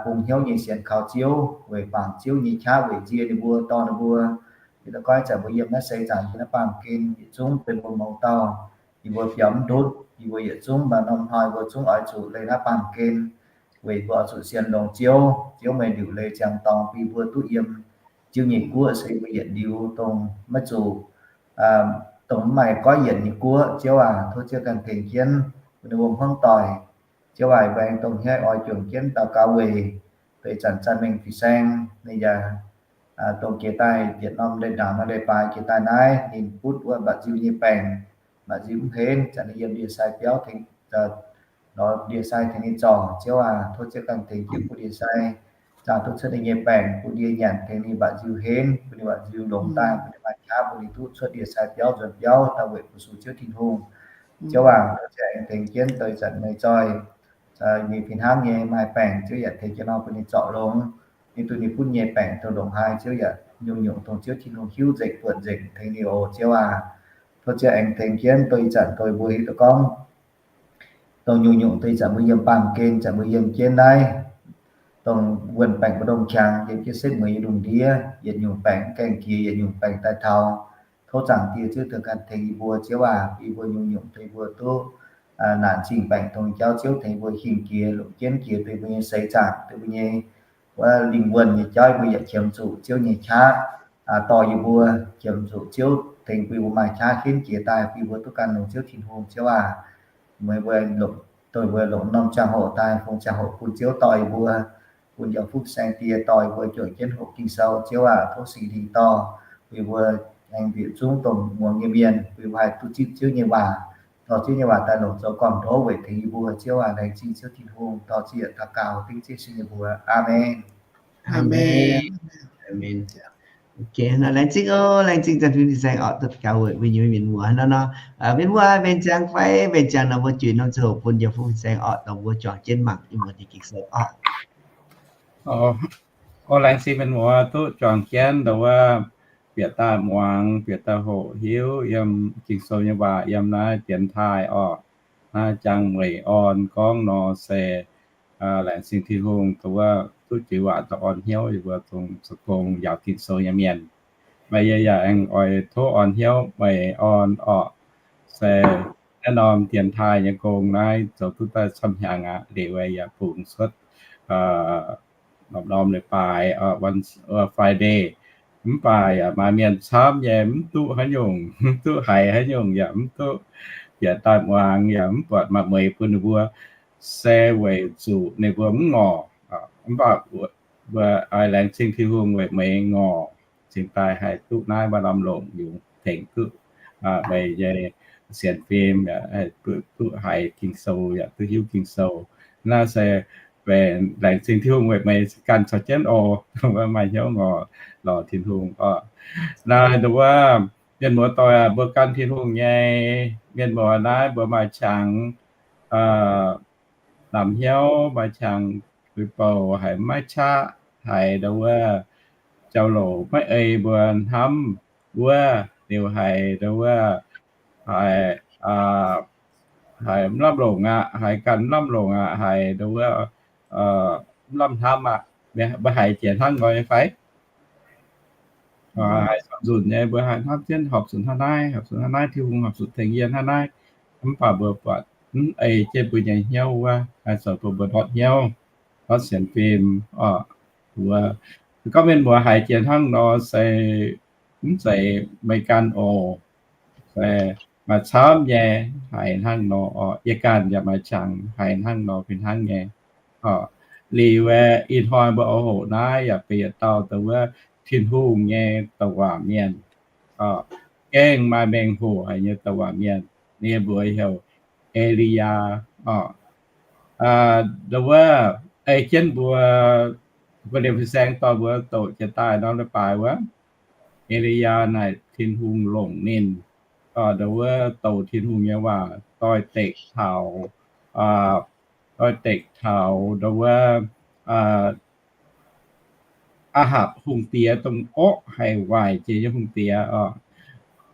bungx hnyouv nyei sienx kaux Ziouv, weic bangc Ziouv nyei qaqv weic nzie ninh mbuo, dorh ninh mbuo. Yie daux gaux zanc mbuo yiem naaiv seix zaangc yiem naaiv baamh gen yietc zungv deix mbuo mouz dauh, yie mbuo biaux mv ndutv, yie mbuo yietc zungv maaih norm hnoi mbuo zungv oix zuqc leih naaiv baamh gen, weic mbuo oix zuqc sienx longx Ziouv. Ziouv meih liuc leiz ziangx dorngx bun yie mbuo duqv yiem Ziouv nyei guoqv se yie mbuo yietc liuz dongh maiv zuqc, dongh mv maaih goiv yienc nyei guoqv. Ziouv aac, tov Ziouv ganh tengx jienv bun ninh mbuo hmuangv doic. Ziouv aac, yie mbuo aengx dongh hnyouv oix juangc jienv daux gaux weic deix zanc Zaangc Mengh Fin-Saeng ninh yaac dongh jiex daaih yietc norm leiz-ndaangc norm leiz-baaix jiex daaih naaiv ninh butv wuov mba'nziu nyei baengc, mba'nziu mv henv, zanc ninh yiem ndie-sai biauv tengx, lorz ndie-sai tengx ninh zorc. Ziouv aac, tov Ziouv ganh tengx jienv bun ndie-sai zaah duqv cuotv ninh nyei baengc, bun ndie nyanc tengx ninh mba'nziu henv, bun ninh mba'nziu longx daaih, bun ninh maaih qaqv, bun ninh duqv cuotv ndie-sai biauv nzuonx biauv daaih weic fu-sux Ziouv Tin-Hungh. Ziouv aac, tov Ziouv aengx tengx jienv deix zanc meih zoih, ninh fih hnangv nyei maaih baengc, Ziouv yaac tengx jienv nor bun ninh zorc longx. Ninh duqv ninh butv nyei baengc dongh longx haic, Ziouv yaac nyungc-nyungc dongh Ziouv Tin-Hungh hiuv nzengc buonc nzengc tengx ninh oc. Ziouv aac, tov Ziouv aengx tengx jienv deix zanc deix mbuo hiuv duqv gorngv dongh nyungc-nyungc deix zanc mbuo yiem baamh gen, zanc mbuo yiem jienv naaiv, dongh wuonh baengc mbu'ndongx qangx, yiem jienv setv mueiz nyei lungh ndiev, yietc nyungc baengc mv gaengh jiex, yietc nyungc baengc daaih taux. Tov Zaangc Diex Ziouv Tin-Hungh ganh tengx yie mbuo. Ziouv aac, bun yie mbuo nyungc-nyungc deix mbuo duqv naanc zingh baengc dongh jauv Ziouv tengx mbuo hingh jiex, longc jienv jiex deix mbuo nyei seix zaangc, deix mbuo nyei wuov lingh wuonh nyei jauv, yie mbuo yaac qiemx zuqc Ziouv nyei qaqv dorh yie mbuo, qiemx zuqc Ziouv tengx bun mbuo maaih qaqv henv jiex daaih bun mbuo duqv gan longc Ziouv Tin-Hungh, Ziouv aac. Meih mbuo longc, dongh mbuo longc norm ziangh hoc daaih, fongx ziangh hoc bun Ziouv dorh yie mbuo, bun Njoux Fuqv Saeng Die dorh yie mbuo juangc jienv hoqc Ging-Sou, Ziouv aac. Tov Singx Lingh dorh bun yie mbuo aengx njiec zungv dongh muangx nyei mienh, bun yie mbuo haih duqv zipv Ziouv nyei waac, dorh Ziouv nyei waac daaih longc zoux gorn-ndoqv weic tengx yie mbuo, Ziouv aac. Laengz zingh Ziouv Tin-Hungh, dorh zieqc daux gaux dengv Ziouv Yesu nyei mbuox. Aamen. Aamen. Laengz zingh oc, laengz zingh Janx-Fim Fin-Saeng orqc, duqv gaux weic mbuo nyei mienh muoz nor nor. Mienh muoz, mbenc ziangx fai mbenc ziangx nor, mbuo juix norm ziangh hoc bun Janx-Fim Fin-Saeng orqc, dongh mbuo juangc jienv mangc Tin-Hungh nyei Ging-Sou orqc. Orqc, laengz zingh mienh muoz duqv juangc jienv dongh wuov bieqc daaih muangx, bieqc daaih hoqc hiuv yiem Ging-Sou nyei waac yiem naaiv dienx taaih orqc. Naaiv jangx weic orn gorngv nor se laengz zingh Tin-Hungh dongh wuov duqv jiex waac daaih orn hnyouv yie mbuo dongh zoux gong njaaux Ging-Sou nyei mienh. Meih yie yaac aengx oix tov orn hnyouv meih orn orqc. Se naaiv norm dienx taaih nyei gong naaiv zoux duqv daaih camv hnyangx aqv. Liuz yaac bungx cuotv norm-norm leiz-baaix, Friday. Mv baac yaac maaih mienh camv nyei mv duqv haaix nyungc, mv duqv haiz haaix nyungc, yaac mv duqv bieqc daaih muangx, yaac mv buatc maaih mueiz bun ninh mbuo, se weic zuqc ninh mbuo mv ngorc. Mv baac mbuo oix laengz zingh Tin-Hungh weic meih ngorc, cingx daaih haih duqv naaiv maaih lamh longc yungz tengx duqv meih nyei sienx fim, duqv haiz Ging-Sou yaac duqv hiuv Ging-Sou. Naaiv se laengz zingh Tin-Hungh weic meih ganh caux jienv oc, maaih hnyouv ngorc lorz Tin-Hungh orqc. Naaiv dongh wuov mienh muoz doic aac, mbuo gan Tin-Hungh nyei mienh muoz naaiv mbuo maaih qangx namx hnyouv, maaih qangx bouc haiz maiv qaqv, haiz dongh wuov jauv-louc maiv ei mbuo hnamv wuov, liuz haiz dongh wuov haiz, haiz mv lamh longc aqv, haiz ganh mv lamh longc aqv, haiz dongh wuov mv lamh hnamv aqv. Mbuo haiz jiex hnangv nor nyei fai? Haiz camv nzunc nyei, mbuo haiz hnamv jienv horpc zuqc hnangv naaiv, horpc zuqc hnangv naaiv, Tin-Hungh horpc zuqc tengx yie hnangv naaiv. Mv baac mbuo buatc mv ei jienv mbuo nyei hnyouv wuov, haiz zoux bun mbuo ndortv hnyouv, ndortv sienx fim orqc. Wuov, gorngv mienh muoz haiz jiex hnangv nor se mv zeiz meih ganh oc. Se maaih camv nyei haiz hnangv nor orqc. Yie ganh yaac maaih qangx haiz hnangv nor fih hnangv nyei. Liuz aeqv, ih hnoi mbuo oix hoqc naaiv yaac benx yietc dauh dongh wuov Tin-Hungh nyei douc waac mienh. Gengh maaih mengh hoc haic nyei douc waac mienh, ninh mbuox heuc E^li^yaa orqc. Dongh wuov ei jienv mbuo, mbuo liemh fin-saeng dorh mbuo doqc jiex daaih norm leiz-baaix wuov, E^li^yaa naaic Tin-Hungh longc ninh, dongh wuov doqc Tin-Hungh nyei waac doix-dekc taux, doix-dekc taux dongh wuov Aa^hapc hungh diex, dongh orqv haic waaic jiex nyei hungh diex orqc.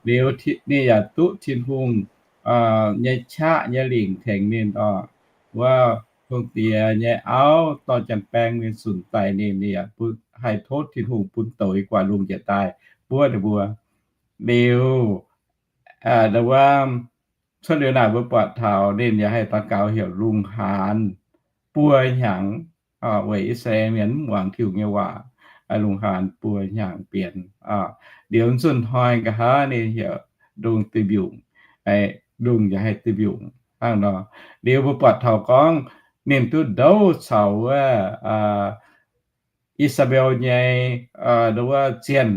Liuz ninh yaac duqv Tin-Hungh nyei qaqv nyei lingc tengx ninh orqc. Wuov hungh diex nyei auv dorh janx-baeng mingh zunc daic ninh, ninh yaac haih tov Tin-Hungh bun douz guaax lungh jiex daaih buov ninh mbuo. Liuz, wuov, cuotv liuz naaic mbuo buatc taux ninh yaac haih daux gaux heuc lungh haanz buo hnyangx, weic I^saa^laa^en mienh mv muangx Tin-Hungh nyei waac, lungh haanz buo hnyangx bienx. Liuz zunh hnoi nqa'haav ninh heuc lungh duih mbiungc, lungh yaac haih duih mbiungc hnangv nor. Liuz mbuo buatc taux gorngv ninh duqv ndouv caux wuov I^saa^laa^en nyei, wuov zienh,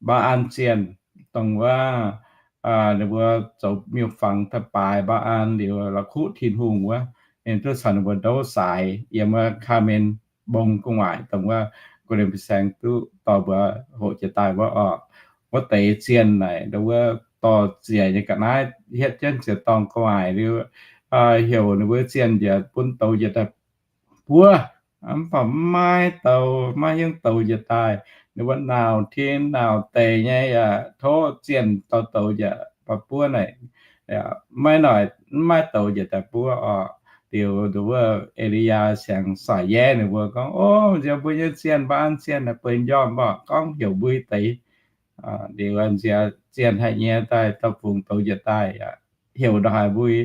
Mbaa^an zienh, dongh wuov ninh mbuo zoux miuc-fangx daaih baaix Mbaa^an liuz la'kuqv Tin-Hungh wuov, ninh duqv caux ninh mbuo ndouv saaix yiem wuov Kaamen mbong gu'nguaaic, dongh wuov ga'ndiev fin-saeng duqv dorh mbuo hoqc jiex daaih wuov orqc. Wuov deix zienh naaic, dongh wuov dorh ziec nyei ga'naaiv hietv jienv ziec-dorngh gu'nguaaic liuz, heuc ninh mbuo zienh njiec bun douz njiec daaih buov. Mv baac maiv douz, maiv hiuv douz njiec daaih. Ninh mbuo nauc tin nauc deic nyei yaac tov zienh dorh douz njiec daaih buov naaic, maiv noic, maiv douz njiec daaih buov orqc. Liuz wuov E^li^yaa siang-saaic yaev ninh mbuo gorngv, O, nziex mbuo nyei zienh, Mbaa^an zienh naaic, bueix m'njormh mborqv gorngv heuc mbui deix. Liuz nziex zienh haic nyei daaih, dauh fungx douz njiec daaih, heuc ndongc haaix mbui,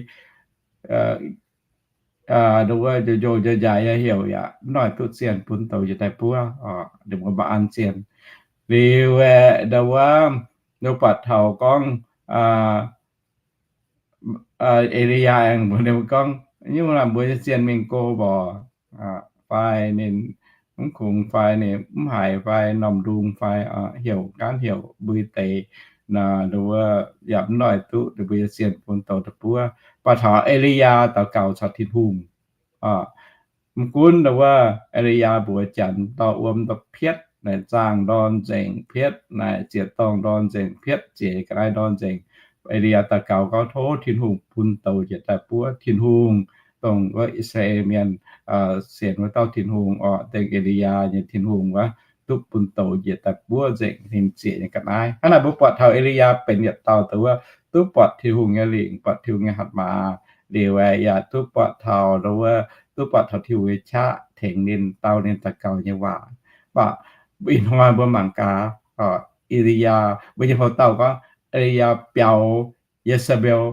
ndongc wuov njoux njoux njaaix nyei heuc yaac mv noic duqv zienh bun douz njiec daaih buov. Ninh mbuo Mbaa^an zienh. Liuz aeqv, ndongc wuov Ninh buatc taux gorngv, aa, E^li^yaa aengx mbuox ninh mbuo gorngv, nyungc naaic mbuo nyei zienh mingh go mborqc, fai ninh mv kungx, fai ninh mv haiz, fai m'normh ndung, fai heuc gaanv heuc mbui deix, nduov, yaac mv noic duqv ninh mbuo nyei zienh bun douz daaih buov. Buatc taux E^li^yaa daux gaux caux Tin-Hungh. Mv gunv nduov, E^li^yaa mbuox janx dorh wuom ndorm pietv, naaic zaangh ndorn nzengc pietv, naaic ziec-dorngh ndorn nzengc pietv, ziec ga'naaiv ndorn nzengc. E^li^yaa daux gaux gorngv, tov Tin-Hungh bun douz njiec daaih buov. Tin-Hungh, dongh wuov I^saa^laa^en Mienh sienx wuov dauh Tin-Hungh orqc, dengh E^li^yaa nyei Tin-Hungh wuov, duqv bun douz njiec daaih buov nzengc ninh ziec nyei ga'naaiv. Hnangv naaic mbuo buatc taux E^li^yaa benx yietc dauh dongh wuov duqv buatc Tin-Hungh nyei lingc, buatc Tin-Hungh nyei hatc maaz, liuz yaac duqv buatc taux nduov, duqv buatc taux Tin-Hungh nyei qaqv tengx ninh, dau ninh daux gaux nyei waac. Mv baac ih hnoi mbuo mangc gaax, E^li^yaa, mbuo nyei houx-dauh gorngv E^li^yaa biaux Ye^saa^mbel,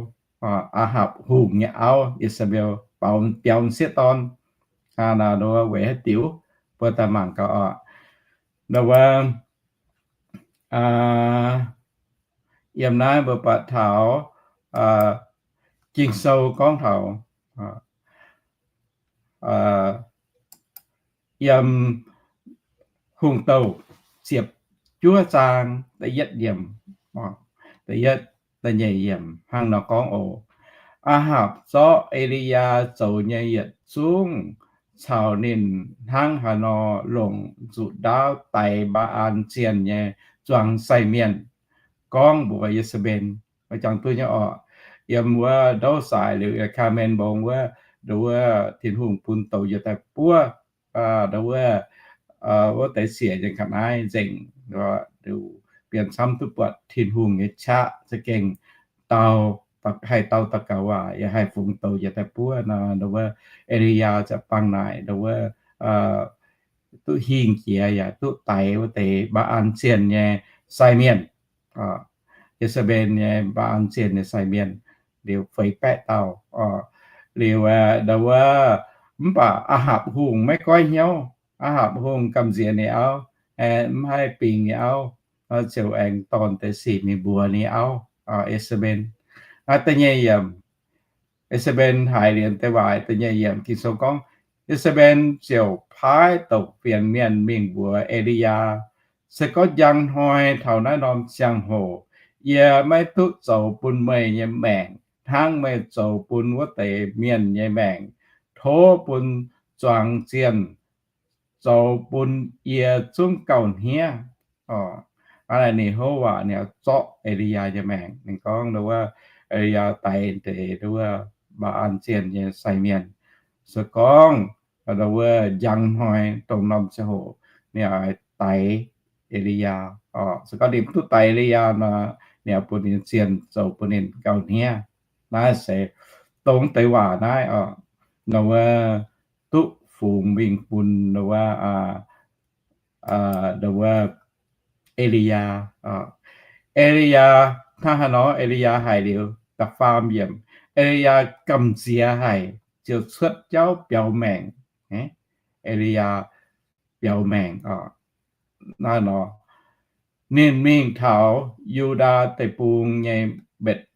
Aa^hapc hungh nyei auv, Ye^saa^mbel, biaux m'sieqv dorn. Nduov weic haaix diuc, mbuo daaih mangc gaax oc. Nduov, yiem naaiv mbuo buatc taux Ging-Sou gorngv taux yiem Hungh Douh ziepc juov zaang da'yietv yiemc, da'yietv, da'nyeic yiemc hnangv nor gorngv oc. Aa^hapc zorqv E^li^yaa zoux nyei yietc zungv caux ninh hnangv haaix nor longc nzuqc ndaauv daix Mbaa^an Zienh nyei zuangx sai mienh, gorngv mbuox Ye^saa^mben. Jangx duqv nyei oc. Yiem wuov ndouv saaix liuz, Kaamen mbong wuov, nduov, Tin-Hungh bun douz njiec daaih buov nduov, wuov deix siec nyei ga'naaiv nzengc, liuz bienh camv duqv buatc Tin-Hungh nyei qaqv za'gengh dau, haih dau daux gaux waac, yaac haih fungx douz njiec daaih buov nor, nduov, E^li^yaa ziouc bangc naaic nduov, duqv hingh jiex yaac duqv daix wuov deix Mbaa^an Zienh nyei sai mienh, Ye^saa^mben nyei Mbaa^an Zienh nyei sai mienh, liuz feix baeqv dauh. Liuz nduov, mv baac Aa^hapc hungh maiv goiv hnyouv. Aa^hapc hungh gamh nziex ninh auv, mv haih bingx ninh auv, ziouc aengx dorh deix sic mingh mbuox ninh auv, Ye^saa^mben. Naaiv da'nyeic yiemc, Ye^saa^mben haiz liuz deix waac, da'nyeic yiemc Ging-Sou gorngv, Ye^saa^mben ziouc paaiv douc fienx mienh mingh mbuox E^li^yaa, Se gorngv njang hnoi taux naaiv norm ziangh hoc yie maiv duqv zoux bun meih nyei maengc hnangv meih zoux bun wuov deix mienh nyei maengc, tov bun zuangx zienh zoux bun yie zungv gauh hniev. Hnangv naaic ninh houv waac ninh zorqv E^li^yaa nyei maengc. Ninh gorngv nduov, E^li^yaa daix deix nduov Mbaa^an Zienh nyei sai mienh. Se gorngv nduov njang hnoi dongh norm ziangh hoc ninh oix daix E^li^yaa. Se gorngv ninh mv duqv daix E^li^yaa nor, ninh oix bun ninh zienh zoux bun ninh gauh hniev. Naaiv se dongh deix waac naaiv oc, nduov, duqv fungx mingh bun nduov, nduov, E^li^yaa. E^li^yaa, hnangv haaix nor E^li^yaa haiz liuz, da'faam yiemc, E^li^yaa gamh nziex haic, ziouc cuotv jauv biaux maengc. E^li^yaa biaux maengc oc. Naaiv nor, ninh mingh taux Yu^ndaa Deic-Bung nyei Mbetc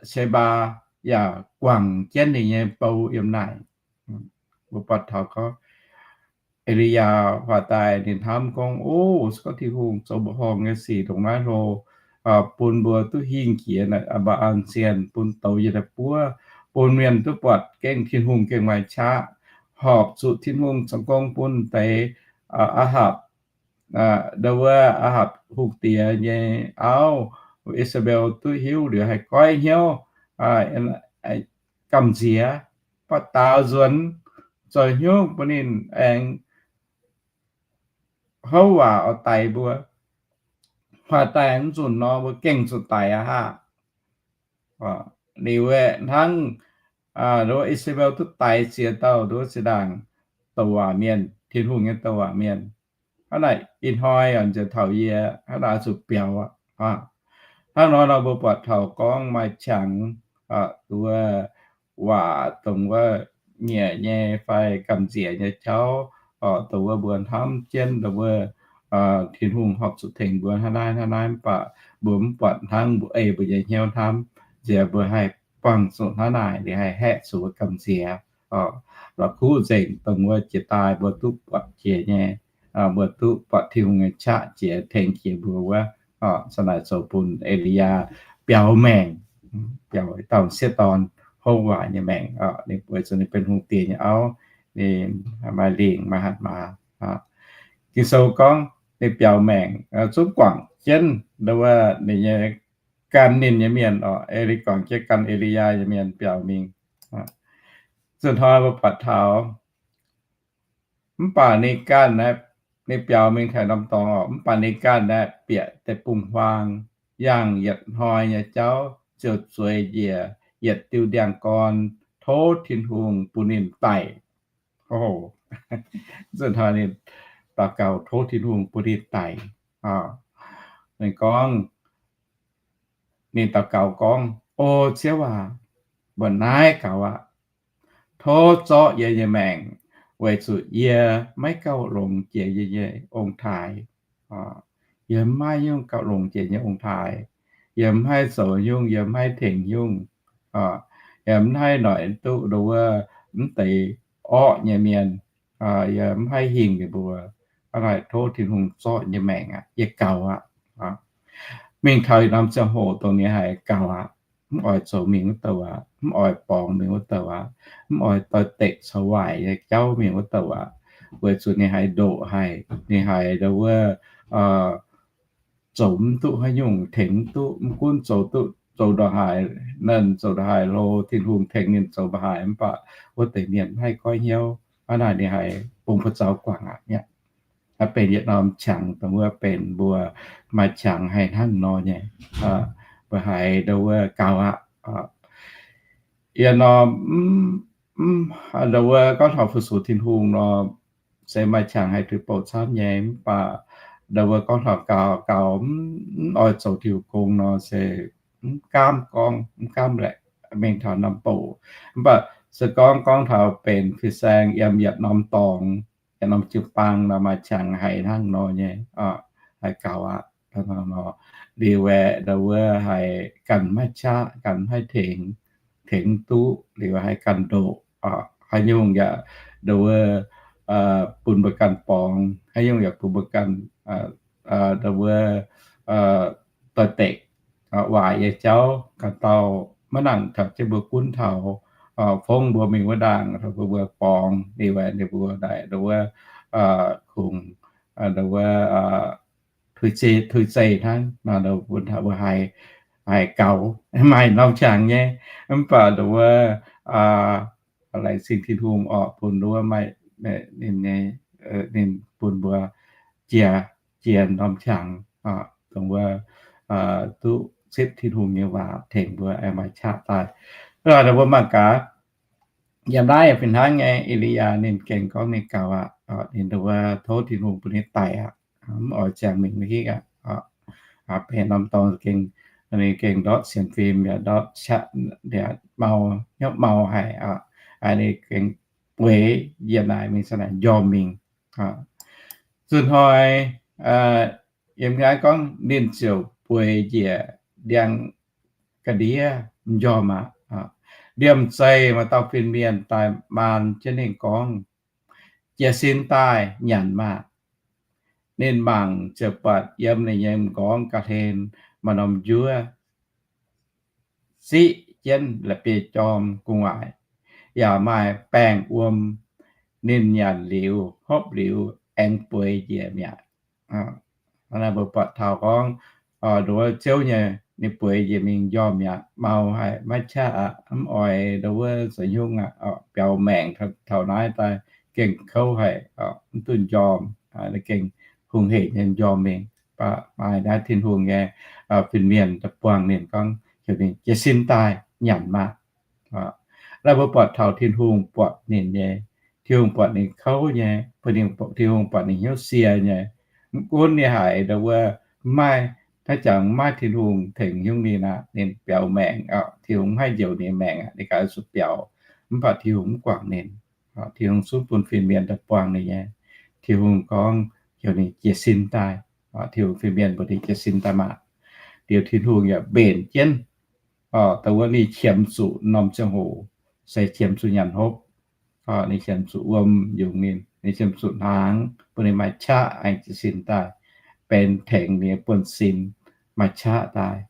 Se^mbaa yaac guangc jienv ninh nyei bou yiem naaic. Mbuo buatc taux gorngv E^li^yaa huaax daaih ninh hnamv gorngv, O, se gorngv Tin-Hungh zoux mbuoqc horngh nyei sic ndongc naaiv hlo, bun mbuo duqv hingh jiex naaic Mbaa^an Zienh, bun douz yie daaih buov, bun mienh duqv buatc gengh Tin-Hungh gengh maaih qaqv, horpc zuqc Tin-Hungh caux gong bun deix Aa^hapc, nduov, Aa^hapc hungh diex nyei auv, Ye^saa^mbel, duqv hiuv liuz haih goiv hnyouv, gamh nziex, buatc daaux nzuonx, zoux hnyouv bun ninh aengx houv waac oix daix mbuo. Huaax daaih mv nzunc nor mbuo gengh zuqc daix aqv haah. Liuz aeqv, hnangv nduov Ye^saa^mbel duqv daix ziex dauh nduov zinh ndaangc douc waac mienh, Tin-Hungh nyei douc waac mienh. Hnangv naaic ih hnoi nziex taux yie hnangv naaic zuqc biaux aqv. Hnangv nor nor mbuo buatc taux gorngv maaih qangx nduov waac dongh wuov nyiec nyei fai gamh nziex nyei jauv, dongh wuov mbuo hnamv jienv dongh wuov Tin-Hungh horpc zuqc tengx mbuo hnangv naaiv hnangv naaiv, mv baac mbuo mv buatc hnangv, mbuo ei mbuo nyei hnyouv hnamv, nziex mbuo haih buangh zuqc hnangv naaic, ninh haih haeqv zuqc mbuo gamh nziex. La'kuqv nzengc dongh wuov jiex daaih mbuo duqv buatc jiex nyei, mbuo duqv buatc Tin-Hungh nyei qaqv jiex tengx jiex mbuo wuov, za'naaic zoux bun E^li^yaa biaux maengc, biaux dauh m'sieqv dorn houv waaic nyei maengc. Ninh weic zuqc ninh benx hungh diex nyei auv, ninh maaih lingc maaih hatc maaz. Ging-Sou gorngv ninh biaux maengc zungv guangc jienv wuov ninh nyei gan ninh nyei mienh oc, E^li guangc jienv gan E^li^yaa nyei mienh biaux mingh. Zunh hnoi mbuo buatc taux, mv baac ninh ganh aeqv, ninh biaux mingh taux norm dorngx oc, mv baac ninh ganh aeqv, bieqc deic-bung-huaang, yangh yietc hnoi nyei jauv ziouc zueiz njiec yietc diuh ndiangx-gorn tov Tin-Hungh bun ninh daic. Zunh hnoi ninh daux gaux tov Tin-Hungh bun ninh daic. Ninh gorngv, ninh daux gaux gorngv, O Ziouv aac, mbuo naaiv gaux aqv. Tov zorqv yie nyei maengc, weic zuqc yie maiv gauh longx jiex yie nyei ong-taaix. Yie maiv nyungc gauh longx jiex nyei ong-taaix. Yie maiv haih zoux nyungc, yie maiv haih tengx nyungc. Yie maiv haih noic duqv nduov wuov mv deix orqv nyei mienh. Yie maiv haih hingh ninh mbuo. Hnangv naaic tov Tin-Hungh zorqv yie nyei maengc aqv. Yie gaux aqv. Mingh taux yietc norm ziangh hoc dongh ninh haiz gaux aqv, mv oix zoux mingh wuov douh aqv, mv oix borngz mingh wuov douh aqv, mv oix doix-dekc caux waaic nyei jauv mingh wuov douh aqv, weic zuqc ninh haiz ndoqc haic, ninh haiz nduov wuov zoux mv duqv haaix nyungc, tengx mv duqv, mv gunv zoux duqv, zoux ndongc haaix, ninh zoux ndongc haaix hlo, Tin-Hungh tengx ninh zoux ndongc haaix, mv baac wuov deix mienh mv haih goiv hnyouv. Hnangv naaic ninh haiz bungx buoz-zaux guangc aqv. Aqv, benx yietc norm qangx dongh wuov benx mbuo maaih qangx haih hnangv nor nyei, mbuo haiz nduov wuov gaux aqv. Yietc norm, nduov wuov gorngv taux fu-sux Tin-Hungh nor, se maaih qangx haih tuix bouc camv nyei, mv baac nduov wuov gorngv taux gaux, gaux mv oix zoux diuh gong nor se mv gaamv gorngv, mv gaamv laeqc mingh taux norm bouc. Mv baac se gorngv, gorngv taux benx fin-saeng yiem yietc norm dorngx, yietc norm jiu-baang nor maaih qangx haiz hnangv nor nyei, haih gaux aqv. Liuz aeqv, nduov wuov haiz ganh maiv qaqv, ganh maiv tengx, tengx duqv, liuz haih ganh ndoqc, haaix nyungc yaac nduov wuov bun mbuo ganh borngz, haaix nyungc yaac bun mbuo ganh nduov wuov doix-dekc, waaic nyei jauv ganh dauh maiv nangc taux jienv mbuo gunv taux, fongv mbuo mingh wuov ndaangc, mbuo mbuo borngz, liuz aeqv ninh mbuo naaic nduov wuov kungx nduov wuov tuix zeih hnangv nor, bun mbuo haiz, haiz gaux, maaih norm qangx nyei. Mv baac nduov wuov laengz zingh Tin-Hungh orqc, bun nduov wuov maaih ninh nyei, ninh bun mbuo jiex, jiex norm qangx, dongh wuov duqv zipv Tin-Hungh nyei waac tengx mbuo aengx maaih qaqv daaih. Nduov mbuo mangc gaax, yiem naaiv fih hnangv nyei, E^li^yaa ninh gengh gorngv ninh gaux aqv. Ninh nduov wuov tov Tin-Hungh bun ninh daic aqv, mv oix ziangh mingh maiv hiuv aqv. Benx norm dorngx gengh, ninh gengh ndortv sienx fim yaac ndortv qaqv, mau, hnyouv mau haic. Ninh gengh bueix yiem naaic mingh, caux naaic njormh mingh. Zunh hnoi yiem naaiv gorngv ninh ziouc bueix njiec ndiangx ga'ndiev m'njormh aqv. Ndiemh zeih maaih dauh fin-mienh daaih maan jienv ninh gorngv, Jiez sin daaih nyanc maah! Ninh mangc ziouc buatc yiem ninh nyei m'nqorngv ga'hlen maaih norm njuov ziqv jienv la'bieiv-jorm gu'nguaaic, yaac maaih baengh wuom. Ninh nyanc liuz hopv liuz aengx bueix njiec mi'aqv. Naaiv mbuo buatc taux gorngv nduov Ziouv nyei, ninh bueix njiec mingh njormh mi'aqv, mau haic, maiv qaqv aqv, mv oix nduov wuov zoux hnyungv aqv. Biaux maengc taux naaiv daaih gengh kouv haic, mv duqv njormh, gengh hungh hec nyei njormh mingh. Mv baac maaih naaiv Tin-Hungh nyei fin-mienh daaih buangh ninh gorngv heuc ninh jiez sin daaih nyanc maah! Naaiv mbuo buatc taux Tin-Hungh buatc ninh nyei, Tin-Hungh buatc ninh kouv nyei, Tin-Hungh buatc ninh hnyouv sie nyei. Mv gunv ninh haiz nduov wuov maiv, hnangv jangx maiv Tin-Hungh tengx hnyouv ninh aqv, ninh biaux maengc, Tin-Hungh maiv njoux ninh maengc aqv, ninh gaax zuqc biaux. Mv baac Tin-Hungh mv guangc ninh. Tin-Hungh zungv bun fin-mienh daaih buangh ninh nyei. Tin-Hungh gorngv heuc ninh jiez sin daaih. Tin-Hungh fin-mienh mbuox ninh jiez sin daaih maah! liuz Tin-Hungh yaac mbenc jienv. Dongh wuov ninh qiemx zuqc norm ziangh hoc se qiemx zuqc nyanc hopv. Ninh qiemx zuqc wuom yungz ninh, ninh qiemx zuqc hnaangx bun ninh maaih qaqv aengx jiez sin daaih, benx tengx ninh nyei buonv-sin maaih qaqv daaih.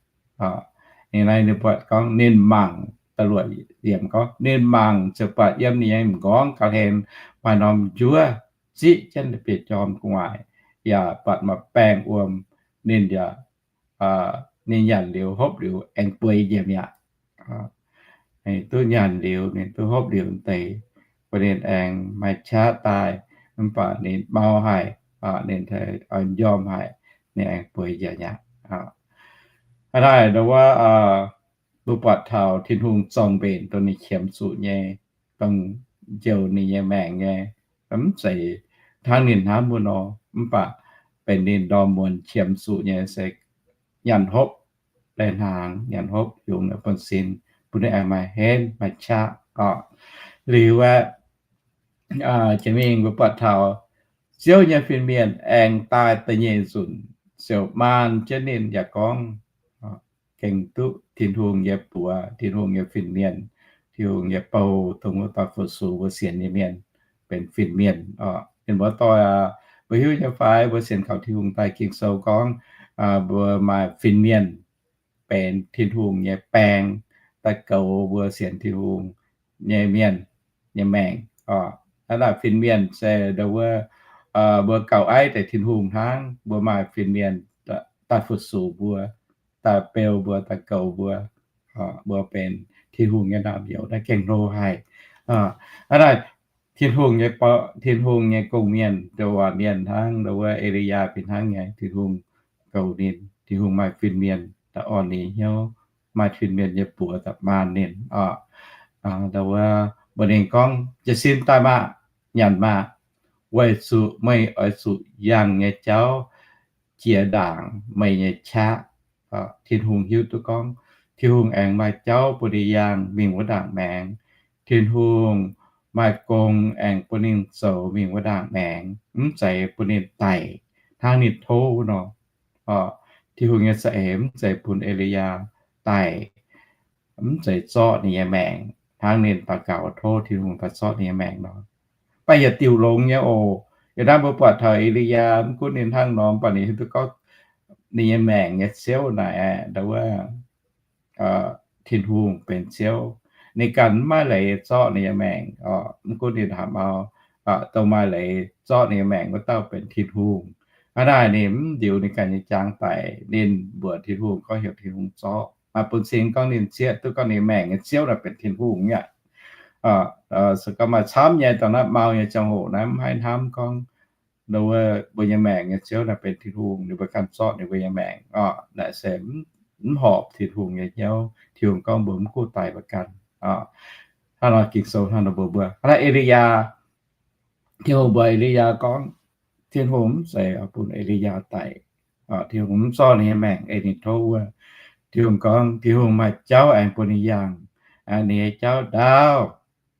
Ninh naaiv ninh buatc gorngv ninh mangc, da'luoqc yiemc gorngv ninh mangc ziouc buatc yiem ninh nyei m'nqorngv ga'hlen maaih norm njuov ziqv jienv biei jorm gu'nguaaic, yaac buatc maaih baengh wuom. Ninh yaac, ninh nyanc liuz hopv liuz aengx bueix njiec mi'aqv. Ninh duqv nyanc liuz, ninh duqv hopv liuz deix, bun ninh aengx maaih qaqv daaih. Mv baac ninh mau haic, ninh oix m'njormh haic, ninh aengx bueix njiec mi'aqv. Hnangv naaic ndau wuov, mbuo buatc taux Tin-Hungh zorng-mbenc dongh ninh qiemx zuqc nyei, dongh njoux ninh nyei maengc nyei, mv zeiz hnangv ninh hnamv wuov nor, mv baac benx ninh ndorm muonz qiemx zuqc nyei se nyanc hopv, lai hnaangx, nyanc hopv yungz buonv-sin, bun ninh aengx maaih henv maaih qaqv oc. Liuz aeqv, jiex mingh mbuo buatc taux Ziouv nyei fin-mienh aengx daaih da'nyeic nzunc ziouc maanh jienv ninh yaac gorngv, gengh duqv Tin-Hungh nyei buoz, Tin-Hungh nyei fin-mienh, Tin-Hungh nyei bou, dongh wuov dauh fu-sux mbuo sienx nyei mienh benx fin-mienh oc. Mienh muoz-doic aac, mbuo hiuv nyei fai? Mbuo sienx kaux Tin-Hungh daaih Ging-Sou gorngv, mbuo maaih fin-mienh benx Tin-Hungh nyei baeng daaih goux mbuo sienx Tin-Hungh nyei mienh nyei maengc oc. Hnangv naaic fin-mienh se ndau wuov, mbuo gauh aiv deix Tin-Hungh hnangv. Mbuo maaih fin-mienh daaih fu-sux mbuo, daaih beu mbuo, daaih goux mbuo. Mbuo benx Tin-Hungh nyei naamh nyouz naaiv gengh hlo haic. Hnangv naaic Tin-Hungh nyei, Tin-Hungh nyei gong-mienh, ndau waac mienh hnangv ndau wuov E^li^yaa fih hnangv nyei, Tin-Hungh goux ninh, Tin-Hungh maaih fin-mienh daaih orn ninh hnyouv, maaih fin-mienh nyei buoz daaih maanh ninh oc. Ndau wuov mbuox ninh gorngv, jiez sin daaih maah, nyanc maah, weic zuqc meih oix zuqc yangh nyei jauv jiex ndaangc meih nyei qaqv. Tin-Hungh hiuv duqv gorngv Tin-Hungh aengx maaih jauv bun ninh yangh mingh wuov ndaangc maengx. Tin-Hungh maaih gong aengx bun ninh zoux mingh wuov ndaangc maengx, mv zeiz bun ninh daic hnangv ninh tov wuov nor. Tin-Hungh nyei za'eix mv zeiz bun E^li^yaa daic, mv zeiz zorqv ninh nyei maengc hnangv ninh daux gaux tov Tin-Hungh daaih zorqv ninh nyei maengc nor. Mv baac yietc diuc longx nyei oc. Yie naaiv mbuo buatc taux E^li^yaa, mv gunv ninh hnangv nor, mv baac ninh hiuv duqv gorngv ninh nyei maengc nyei Ziouv naaic aeqv, ndau wuov Tin-Hungh benx Ziouv. Ninh ganh mv maaih leiz zorqv ninh nyei maengc oc. Mv gunv ninh hnamv mau, dongh maaih leiz zorqv ninh nyei maengc wuov dauh benx Tin-Hungh. Hnangv naaic ninh mv ndiux ninh ganh nyei jaang daic, ninh mbuox Tin-Hungh gorngv heuc Tin-Hungh zorqv. Maaih bun cing gorngv ninh zieqv duqv gorngv ninh maengc nyei Ziouv naaic benx Tin-Hungh nyei. Se gorngv maaih camv nyei dongh naaiv mau nyei ziangh hoc naaiv mv haih hnamv gorngv ndau wuov mbuo nyei maengc nyei Ziouv naaic benx Tin-Hungh, ninh mbuo ganh zorqv ninh mbuo nyei maengc oc. Naaic se mv horpc Tin-Hungh nyei hnyouv. Tin-Hungh gorngv mbuo mv kuv daic mbuo ganh. Hnangv nor Ging-Sou hnangv nor mbuox mbuo. Hnangv naaiv E^li^yaa, Tin-Hungh mbuox E^li^yaa gorngv, Tin-Hungh mv zeiz bun E^li^yaa daic. Tin-Hungh mv zorqv ninh nyei maengc ei ninh tov wuov. Tin-Hungh gorngv Tin-Hungh maaih jauv aengx bun ninh yangh. Ninh nyei jauv ndaauv,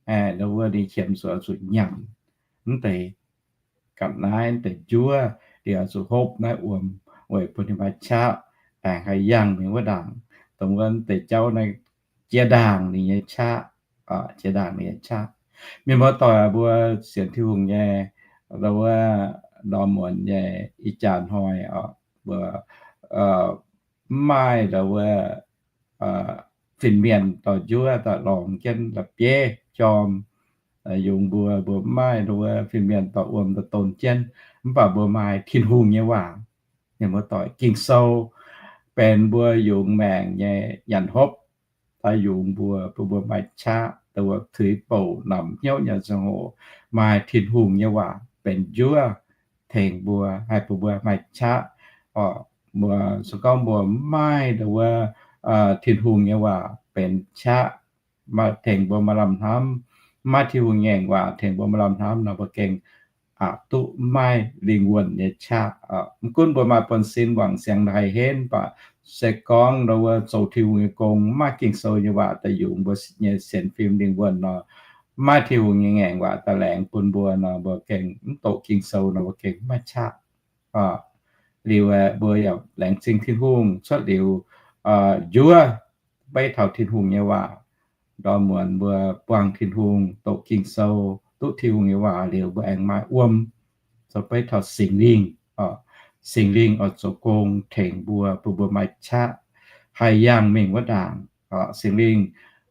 ndau wuov ninh qiemx zuqc, zuqc nyanc mv deix ga'naaiv, mv deix njuov, ninh oix zuqc hopv naaiv wuom weic bun ninh maaih qaqv aengx haih yangh mingh wuov ndaangc. Dongh wuov mv deix jauv naaiv jiex ndaangc ninh nyei qaqv, jiex ndaangc ninh nyei qaqv. Mienh muoz-doic mbuo sienx Tin-Hungh nyei, ndau wuov ndorm muonz nyei ih jaax hnoi oc, mbuo mv maaih ndau wuov fin-mienh dorh njuov daaih lorngx jienv la'bieiv jorm yungz mbuo. Mbuo mv maaih ndau wuov fin-mienh dorh wuom daaih don jienv, mv baac mbuo maaih Tin-Hungh nyei waac. Mienh muoz-doic, Ging-Sou benx mbuo yungz maengc nyei nyanc hopv, daaih yungz mbuo, bun mbuo maaih qaqv, dongh wuov tuix bouc namx hnyouv nyei ziangh hoc, maaih Tin-Hungh nyei waac benx njuov tengx mbuo, haih bun mbuo maaih qaqv. Mbuo se gorngv mbuo mv maaih ndau wuov Tin-Hungh nyei waac benx qaqv tengx mbuo maaih lamh hnamv, mv maaih Tin-Hungh ngaengc waac tengx mbuo maaih lamh hnamv nor, mbuo gengh aqc duqv mv maaih lingh wuonh nyei qaqv. Mv gunv mbuo maaih buonv-sin wangc siangx haih henv, mv baac se gorngv ndau wuov zoux Tin-Hungh nyei gong, mv maaih Ging-Sou nyei waac daaih yungz mbuo nyei sienx fim lingh wuonh nor, mv maaih Tin-Hungh nyei ngaengc waac daaih laengz bun mbuo nor, mbuo gengh mv doqc Ging-Sou nor, mbuo gengh mv maaih qaqv. Liuz aeqv, mbuo yaac laengz zingh Tin-Hungh cuotv liuz, njuov, beiv taux Tin-Hungh nyei waac. Ndorm muonz mbuo buangh Tin-Hungh, doqc Ging-Sou, duqv Tin-Hungh nyei waac liuz, mbuo aengx maaih wuom, zoux beiv taux Singx Lingh. Singx Lingh oix zoux gong tengx mbuo, bun mbuo maaih qaqv haih yangh mingh wuov ndaangc. Singx Lingh,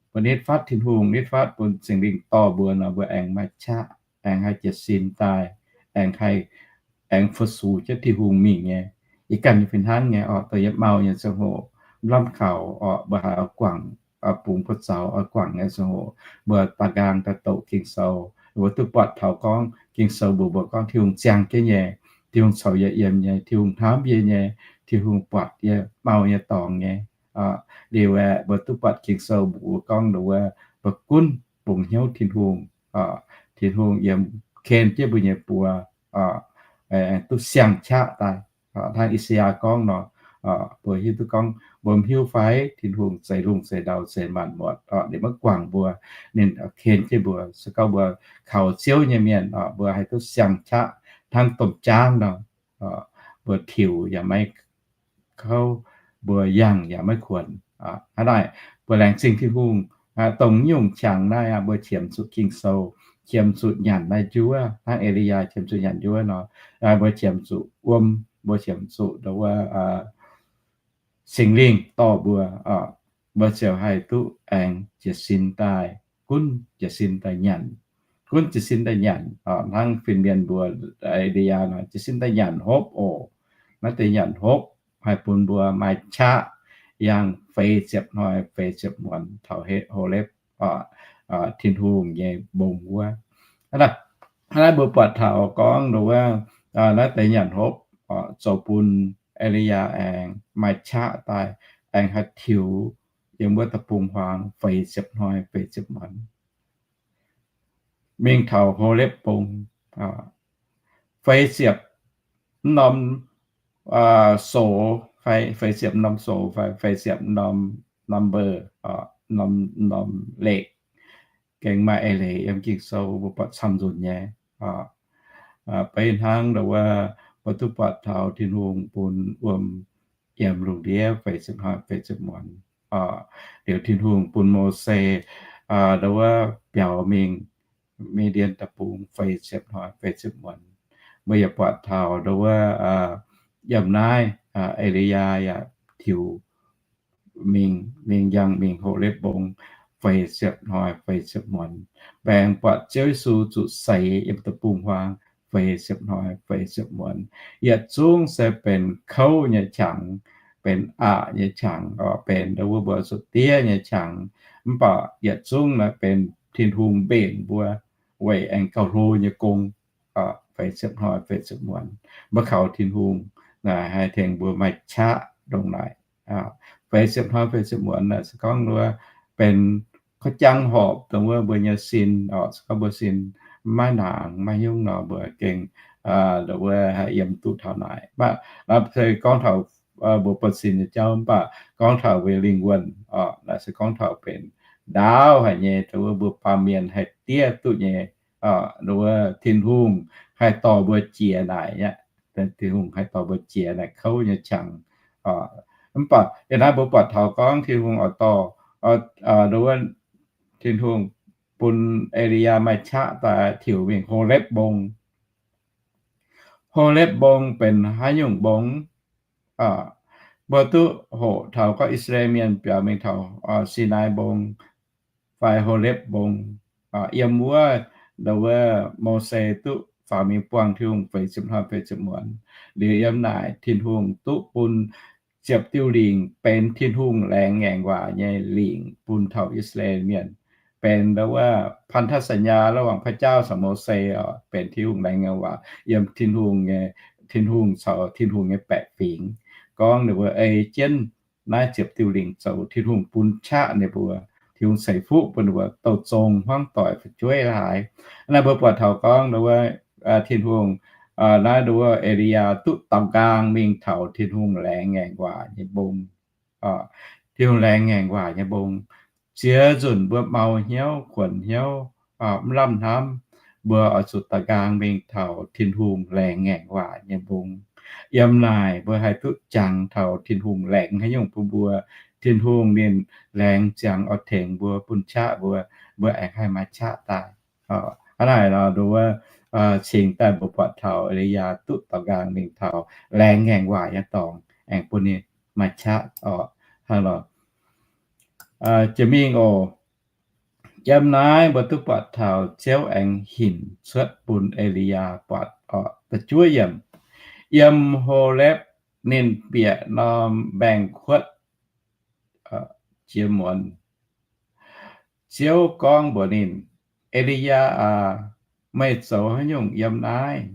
mbuo nitv fatv Tin-Hungh, nitv fatv bun Singx Lingh dorh mbuo nor, mbuo aengx maaih qaqv, aengx haih jiez sin daaih, aengx haih, aengx fu-sux jienv Tin-Hungh mingh nyei. Yie ganh nyei fih hnangv nyei oc, dongh yie mau nyei ziangh hoc, mv lamh kaux oc, mbuo haiz oix guangc, bungx buoz zaux oix guangc nyei ziangh hoc, mbuo da'nqaang daaih doqc Ging-Sou, mbuo duqv buatc taux gorngv Ging-Sou mbuox mbuo gorngv Tin-Hungh ziangh jienv nyei, Tin-Hungh corc yie yiem nyei, Tin-Hungh hnamv yie nyei, Tin-Hungh buatc yie mau nyei dorngx nyei. Liuz aeqv, mbuo duqv buatc Ging-Sou mbuox mbuo gorngv nduov, mbuo gunv bungx hnyouv Tin-Hungh, Tin-Hungh yiem ken jienv mbuo nyei buoz, duqv siang-qaqv daaih. Hnangv I^saa^yaa gorngv nor, mbuo hiuv duqv gorngv, mbuo mv hiuv fai Tin-Hungh zeix lungh zeix ndau zeix maanc muotc, ninh maiv guangc mbuo, ninh ken jienv mbuo. Se gorngv mbuo kaux Ziouv nyei mienh, mbuo haih duqv siang-qaqv hnangv domh jaangv nor, mbuo tiux yaac maiv kouv, mbuo yangh yaac maiv kuonx. Hnangv naaic, mbuo laengz zingh Tin-Hungh, dongh nyungc qangx naaiv aqv, mbuo qiemx zuqc Ging-Sou, qiemx zuqc nyanc naaiv njuov, hnangv E^li^yaa qiemx zuqc nyanc njuov nor, mbuo qiemx zuqc wuom, mbuo qiemx zuqc nduov, Singx Lingh dorh mbuo, mbuo ziouc haih duqv aengx jiez sin daaih, gunv jiez sin daaih nyanc, gunv jiez sin daaih nyanc, hnangv fin-mienh mbuox E^li^yaa nor, jiez sin daaih nyanc hopv oc. Naaiv deix nyanc hopv haih bun mbuo maaih qaqv yangh feix ziepc hnoi feix ziepc muonz taux Holepv, Tin-Hungh nyei mbong wuov. Hnangv naaiv mbuo buatc taux gorngv nduov, naaiv deix nyanc hopv zoux bun E^li^yaa aengx maaih qaqv daaih, aengx haih tiux yiem wuov deic-bung-huaang feix ziepc hnoi feix ziepc muonz mingh taux Holepv Mbong. Feix ziepc norm soux, feix ziepc norm soux fai feix ziepc norm number, norm, norm leqc, gengh maaih eix leiz yiem Ging-Sou mbuo buatc camv nzunc nyei. Beiv hnangv nduov, mbuo duqv buatc taux Tin-Hungh bun wuom yiem lungh ndiev feix ziepc hnoi feix ziepc muonz. Liuz Tin-Hungh bun Mose nduov biaux mingh Mi^ndien Deic-Bung feix ziepc hnoi feix ziepc muonz. Mbuo yaac buatc taux nduov, yiem naaiv E^li^yaa yaac tiux mingh, mingh yangh mingh Holepv Mbong feix ziepc hnoi feix ziepc muonz. Mbuo aengx buatc Ziouv Yesu zuqc seix yiem deic-bung-huaang feix ziepc hnoi feix ziepc muonz. Yietc zungv se benx kouv nyei qangx, benx aqc nyei qangx, benx nduov mbuo zuqc diev nyei qangx. Mv baac yietc zungv naaiv benx Tin-Hungh mbenc mbuo weic aengx gauh hlo nyei gong. Feix ziepc hnoi feix ziepc muonz, mbuo kaux Tin-Hungh naaic haih tengx mbuo maaih qaqv ndongc naaic. Feix ziepc hnoi feix ziepc muonz naaic se gorngv nduov benx kov jangv horpc dongh wuov mbuo nyei sin oc. Se gorngv mbuo sin maiv nangx maiv nyungc nor, mbuo gengh nduov haih yiem duqv taux naaic. Mv baac se gorngv taux mbuo buonv-sin nyei jauv, mv baac gorngv taux mbuo nyei lingh wuonh oc, naaic se gorngv taux benx ndaauv haic nyei, dongh wuov mbuo baamh mienh haih diev duqv nyei. Nduov Tin-Hungh haih dorh mbuo jiex naaic aqv. Tin-Hungh haih dorh mbuo jiex naaic kouv nyei qangx. Mv baac yiem naaiv mbuo buatc taux gorngv Tin-Hungh oix dorh, nduov Tin-Hungh bun E^li^yaa maaih qaqv daaih tiux mingh Holepv Mbong. Holepv Mbong benx haaix nyungc mbong? Mbuo duqv hoqc taux gorngv I^saa^laa^en Mienh biaux mingh taux Sinaai Mbong fai Holepv Mbong, yiem wuov, nduov Mose duqv faaux mingh buangh Tin-Hungh feix ziepc hnoi feix ziepc muonz. Liuz yiem naaic Tin-Hungh duqv bun ziepc diuh lingc benx Tin-Hungh laengz ngaengc waac nyei lingc bun taux I^saa^laa^en Mienh. Benx nduov wuov พันธสัญญา ระหว่างพระเจ้า caux Mose oc, benx Tin-Hungh laengz ngaengc waac yiem Tin-Hungh nyei, Tin-Hungh caux Tin-Hungh nyei baeqc fingx, gorngv ninh mbuo ei jienv naaiv ziepc diuh lingc zoux Tin-Hungh bun qaqv ninh mbuo, Tin-Hungh ceix fuqv bun ninh mbuo douh zong hmuangv doic fu'jueiv haaix. Naaiv mbuo buatc taux gorngv nduov wuov Tin-Hungh, naaiv nduov wuov E^li^yaa duqv daaux nqaang mingh taux Tin-Hungh laengz ngaengc waac nyei mbong. Tin-Hungh laengz ngaengc waac nyei mbong. Ziex nzunc mbuo mau hnyouv, kuonx hnyouv, mv lamh hnamv, mbuo oix zuqc daaux nqaang mingh taux Tin-Hungh laengz ngaengc waac nyei mbong. Yiem naaic mbuo haih duqv jangx taux Tin-Hungh laengz haaix nyungc bun mbuo. Tin-Hungh ninh laengz ziangx oix tengx mbuo, bun qaqv mbuo, mbuo aengx haih maaih qaqv daaih. Hnangv naaic nor, nduov, cingx daaih mbuo buatc taux E^li^yaa duqv daux nqaang mingh taux laengz ngaengc waac nyei dorngx aengx bun ninh maaih qaqv oc. Hnangv nor, jiex mingh oc. Yiem naaiv mbuo duqv buatc taux Ziouv aengx hinc cuotv bun E^li^yaa buatc oc. Da'juov yiemc, yiem Holepv ninh bieqc norm mbaengx-kuotv jiex muonz, Ziouv gorngv mbuox ninh, E^li^yaa aac, meih zoux haaix nyungc yiem naaiv?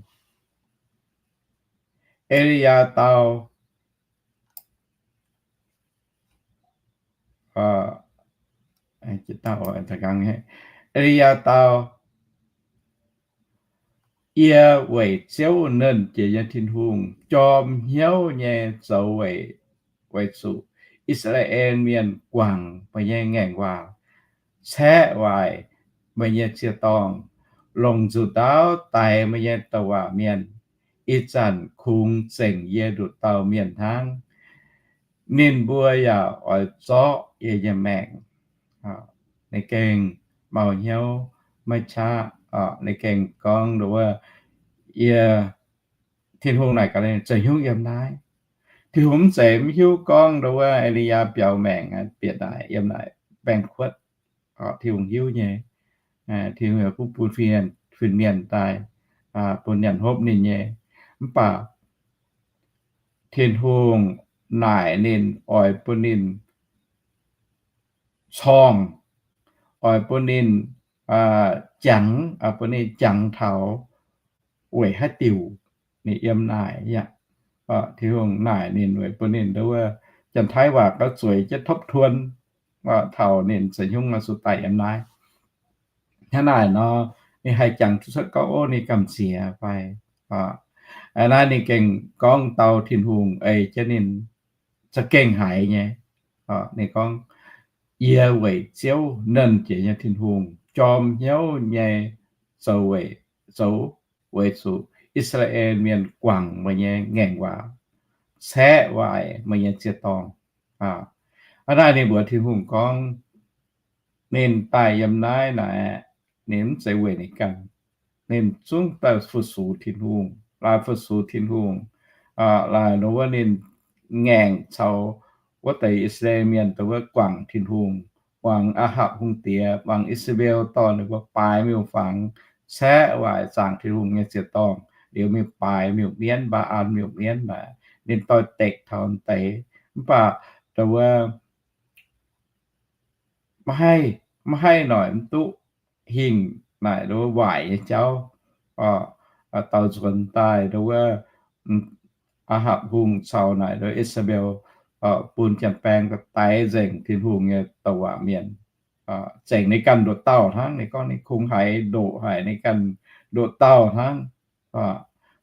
E^li^yaa dau, E^li^yaa dau, Yie weic Ziouv, Nernh Jiex nyei Tin-Hungh, jorm hnyouv nyei zoux weic, weic zuqc I^saa^laa^en Mienh guangc meih nyei ngaengc waac, caeqv waaic meih nyei ziec-dorngh, longc nzuqc ndaauv daix meih nyei douc waac mienh. Ih zanc kungx zengc yie nduqc dauh mienh hnangv. Ninh mbuo yaac oix zorqv yie nyei maengc. Ninh gengh mau hnyouv, maiv qaqv. Ninh gengh gorngv nduov, yie, Tin-Hungh naaic gaax ninh, zeiz hnyouv yiem naaiv. Tin-Hungh mv zeiz mv hiuv gorngv nduov E^li^yaa biaux maengc bieqc naaic yiem naaic mbaengx-kuotv. Tin-Hungh hiuv nyei. Tin-Hungh yaac bun, bun fin-mienh daaih, bun nyanc hopv ninh nyei. Mv baac Tin-Hungh naaic ninh oix bun ninh corngh, oix bun ninh jangx, bun ninh jangx taux weic haaix diuc ninh yiem naaic aqv. Tin-Hungh naaic ninh weic bun ninh nduov, Janx-Taiv waac gauh zueiz jienv ทบทวน taux ninh zeiz hnyouv oix zuqc daaih yiem naaiv. Hnangv naaic nor, ninh haih jangx duqv cuotv gorngv, ov, ninh gamh nziex fai? Naaiv ninh gengh gorngv dau Tin-Hungh ei jienv ninh za'gengh haiz nyei. Ninh gorngv, Yie weic Ziouv, Nernh Jiex nyei Tin-Hungh, jorm hnyouv nyei zoux weic, zoux weic zuqc I^saa^laa^en Mienh guangc meih nyei ngaengc waac, caeqv waaic meih nyei ziec-dorngh. Hnangv naaiv ninh mbuox Tin-Hungh gorngv, ninh daaih yiem naaiv naaic, ninh mv zeiz weic ninh ganh. Ninh zungv daaih fu-sux Tin-Hungh, laaix fu-sux Tin-Hungh, laaix nduov wuov ninh ngaengc caux wuov deix I^saa^laa^en Mienh dongh wuov guangc Tin-Hungh, muangx Aa^hapc hungh diex, muangx I^saa^laa^en dorh ninh mbuo baaix miuc-fangx, caeqv waaic zaangc Tin-Hungh nyei ziec-dorngh, liuz mingh baaix miuc-mienv, Mbaa^an miuc-mienv naaic, ninh doix-dekc taux deix. Mv baac dongh wuov maiv haih, maiv haih noic mv duqv hingh naaic nduov waaic nyei jauv, daux nzuonx daaih nduov wuov Aa^hapc hungh caux naaic nduov I^saa^laa^en bun janx-baeng daix nzengc Tin-Hungh nyei douc waac mienh, zengc ninh ganh nduqc dauh hnangv. Ninh gorngv ninh kungx haiz ndoqc haic ninh ganh nduqc dauh hnangv.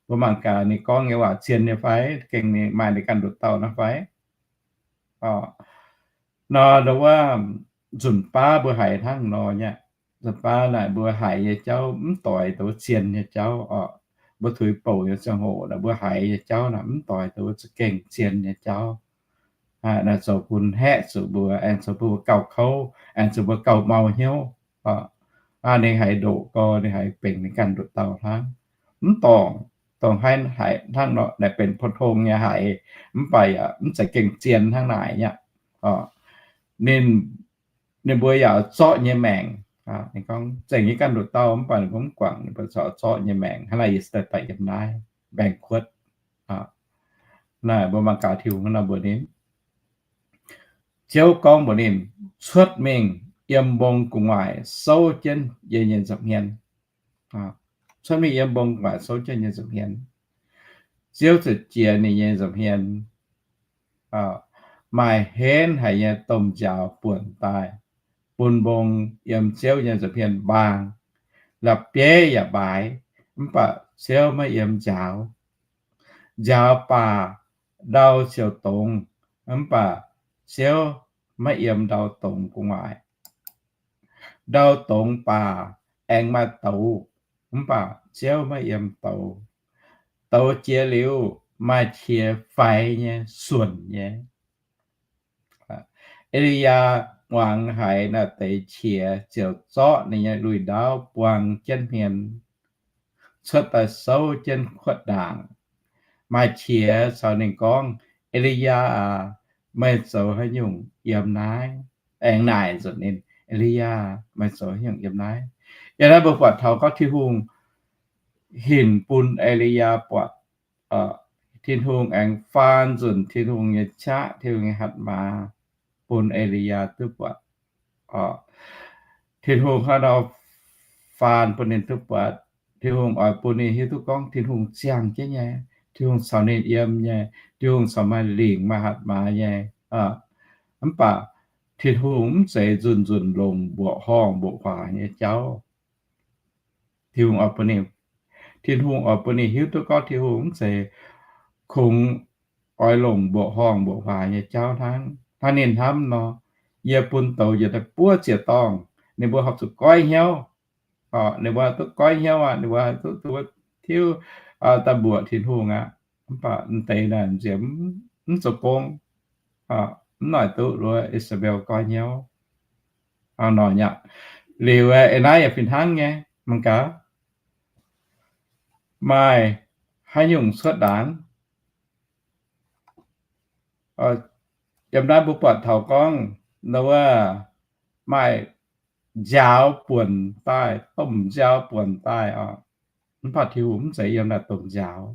Mbuo mangc gaax ninh gorngv nyei waac zien nyei fai, gengh maaih ninh ganh nduqc dauh hnangv fai? Nor nduov wuov nzunc baav mbuo haiz hnangv nor nyei aqv. Nzunc baav naaic mbuo haiz nyei jauv mv doix dongh wuov zien nyei jauv oc. Mbuo tuix bouc nyei ziangh hoc naaic mbuo haiz nyei jauv naaic mv doix dongh wuov za'gengh zien nyei jauv. Naaic zoux bun haeqv zuqc mbuo, aengx zoux bun mbuo gauh kouv, aengx zoux mbuo gauh mau hnyouv. Ninh haiz ndoqc gau, ninh haiz benx ninh ganh nduqc dauh hnangv. Mv dorngc, dorngc haiz, haiz hnangv nor naaic benx pou-tong nyei haiz, mv baac yaac mv zeiz gengh zien hnangv naaic nyei aqv. Ninh, ninh mbuo yaac zorqv nyei maengc. Ninh gorngv zengc nyei ganh nduqc dauh, mv baac ninh mbuo mv guangc, ninh mbuo corc zorqv nyei maengc. Hnangv naaic yie se daaih daaih yiem naaiv mbaengx-kuotv. Naaic mbuo mangc gaax Tin-Hungh hnangv nor mbuox ninh. Ziouv gorngv mbuox ninh, cuotv mingh yiem mbong gu'nguaaic souv jienv yie nyei nza'hmien. Cuotv mingh yiem mbong gu'nguaaic souv jienv nyei nza'hmien. Ziouv ziouc jiex ninh nyei nza'hmien, maaih henv haic nyei domh nziaaux buonc daaih, bun mbong yiem Ziouv nyei nza'hmien mbaang. La'bieiv yaac mbaaix, mv baac Ziouv maiv yiem nziaaux. Nziaaux baac ndau ziouc dongz, mv baac Ziouv maiv yiem ndau dongz gu'nguaaic. Ndau dongz baac aengx maaih douz, mv baac Ziouv maiv yiem douz. Douz jiex liuz, maaih qiex faix nyei, suonc nyei. E^li^yaa muangx haiz naaiv deix qiex ziouc zorqv ninh nyei lui-ndaauv buang jienv hmien, cuotv daaih souv jienv kuotv ndaangc. Maaih qiex caux ninh gorngv, E^li^yaa aac, meih zoux haaix nyungc yiem naaiv? Aengx naaic nzunc ninh, E^li^yaa, meih zoux haaix nyungc yiem naaiv? Yiem naaiv mbuo buatc taux gorngv Tin-Hungh hinc bun E^li^yaa buatc, Tin-Hungh aengx faan nzunc Tin-Hungh nyei qaqv, Tin-Hungh nyei hatc maaz bun E^li^yaa duqv buatc. Tin-Hungh hnangv nor faan bun ninh duqv buatc. Tin-Hungh oix bun ninh hiuv duqv gorngv Tin-Hungh ziangh jienv nyei, Tin-Hungh caux ninh yiem nyei, Tin-Hungh caux maaih lingc maaih hatc maaz nyei. Mv baac Tin-Hungh mv zeiz nzunc nzunc longc mbuoqc horngh mbuoqc huaax nyei jauv. Tin-Hungh oix bun ninh, Tin-Hungh oix bun ninh hiuv duqv gorngv Tin-Hungh mv zeiz kungx oix longc mbuoqc horngh mbuoqc huaax nyei jauv hnangv. Hnangv ninh hnamv nor, yie bun douz njiec daaih buov ziex dorngh, ninh mbuo horpc zuqc goiv hnyouv. Ninh mbuo duqv goiv hnyouv aqv, ninh mbuo duqv, duqv tiuv daaih mbuoqc Tin-Hungh aqv. Mv baac m'deix naaic nziex mv zoux gong, mv noic duqv luov I^saa^laa^en goiv hnyouv. Liuz eix naaiv yaac fih hnangv nyei, mangc gaax, maaih haaix nyungc cuotv ndaangc. Yiem naaiv mbuo buatc taux gorngv, wuov, maaih nziaaux buonc daaih, domh nziaaux buonc daaih oc. Mv baac Tin-Hungh mv zeiz yiem naaic domh nziaaux.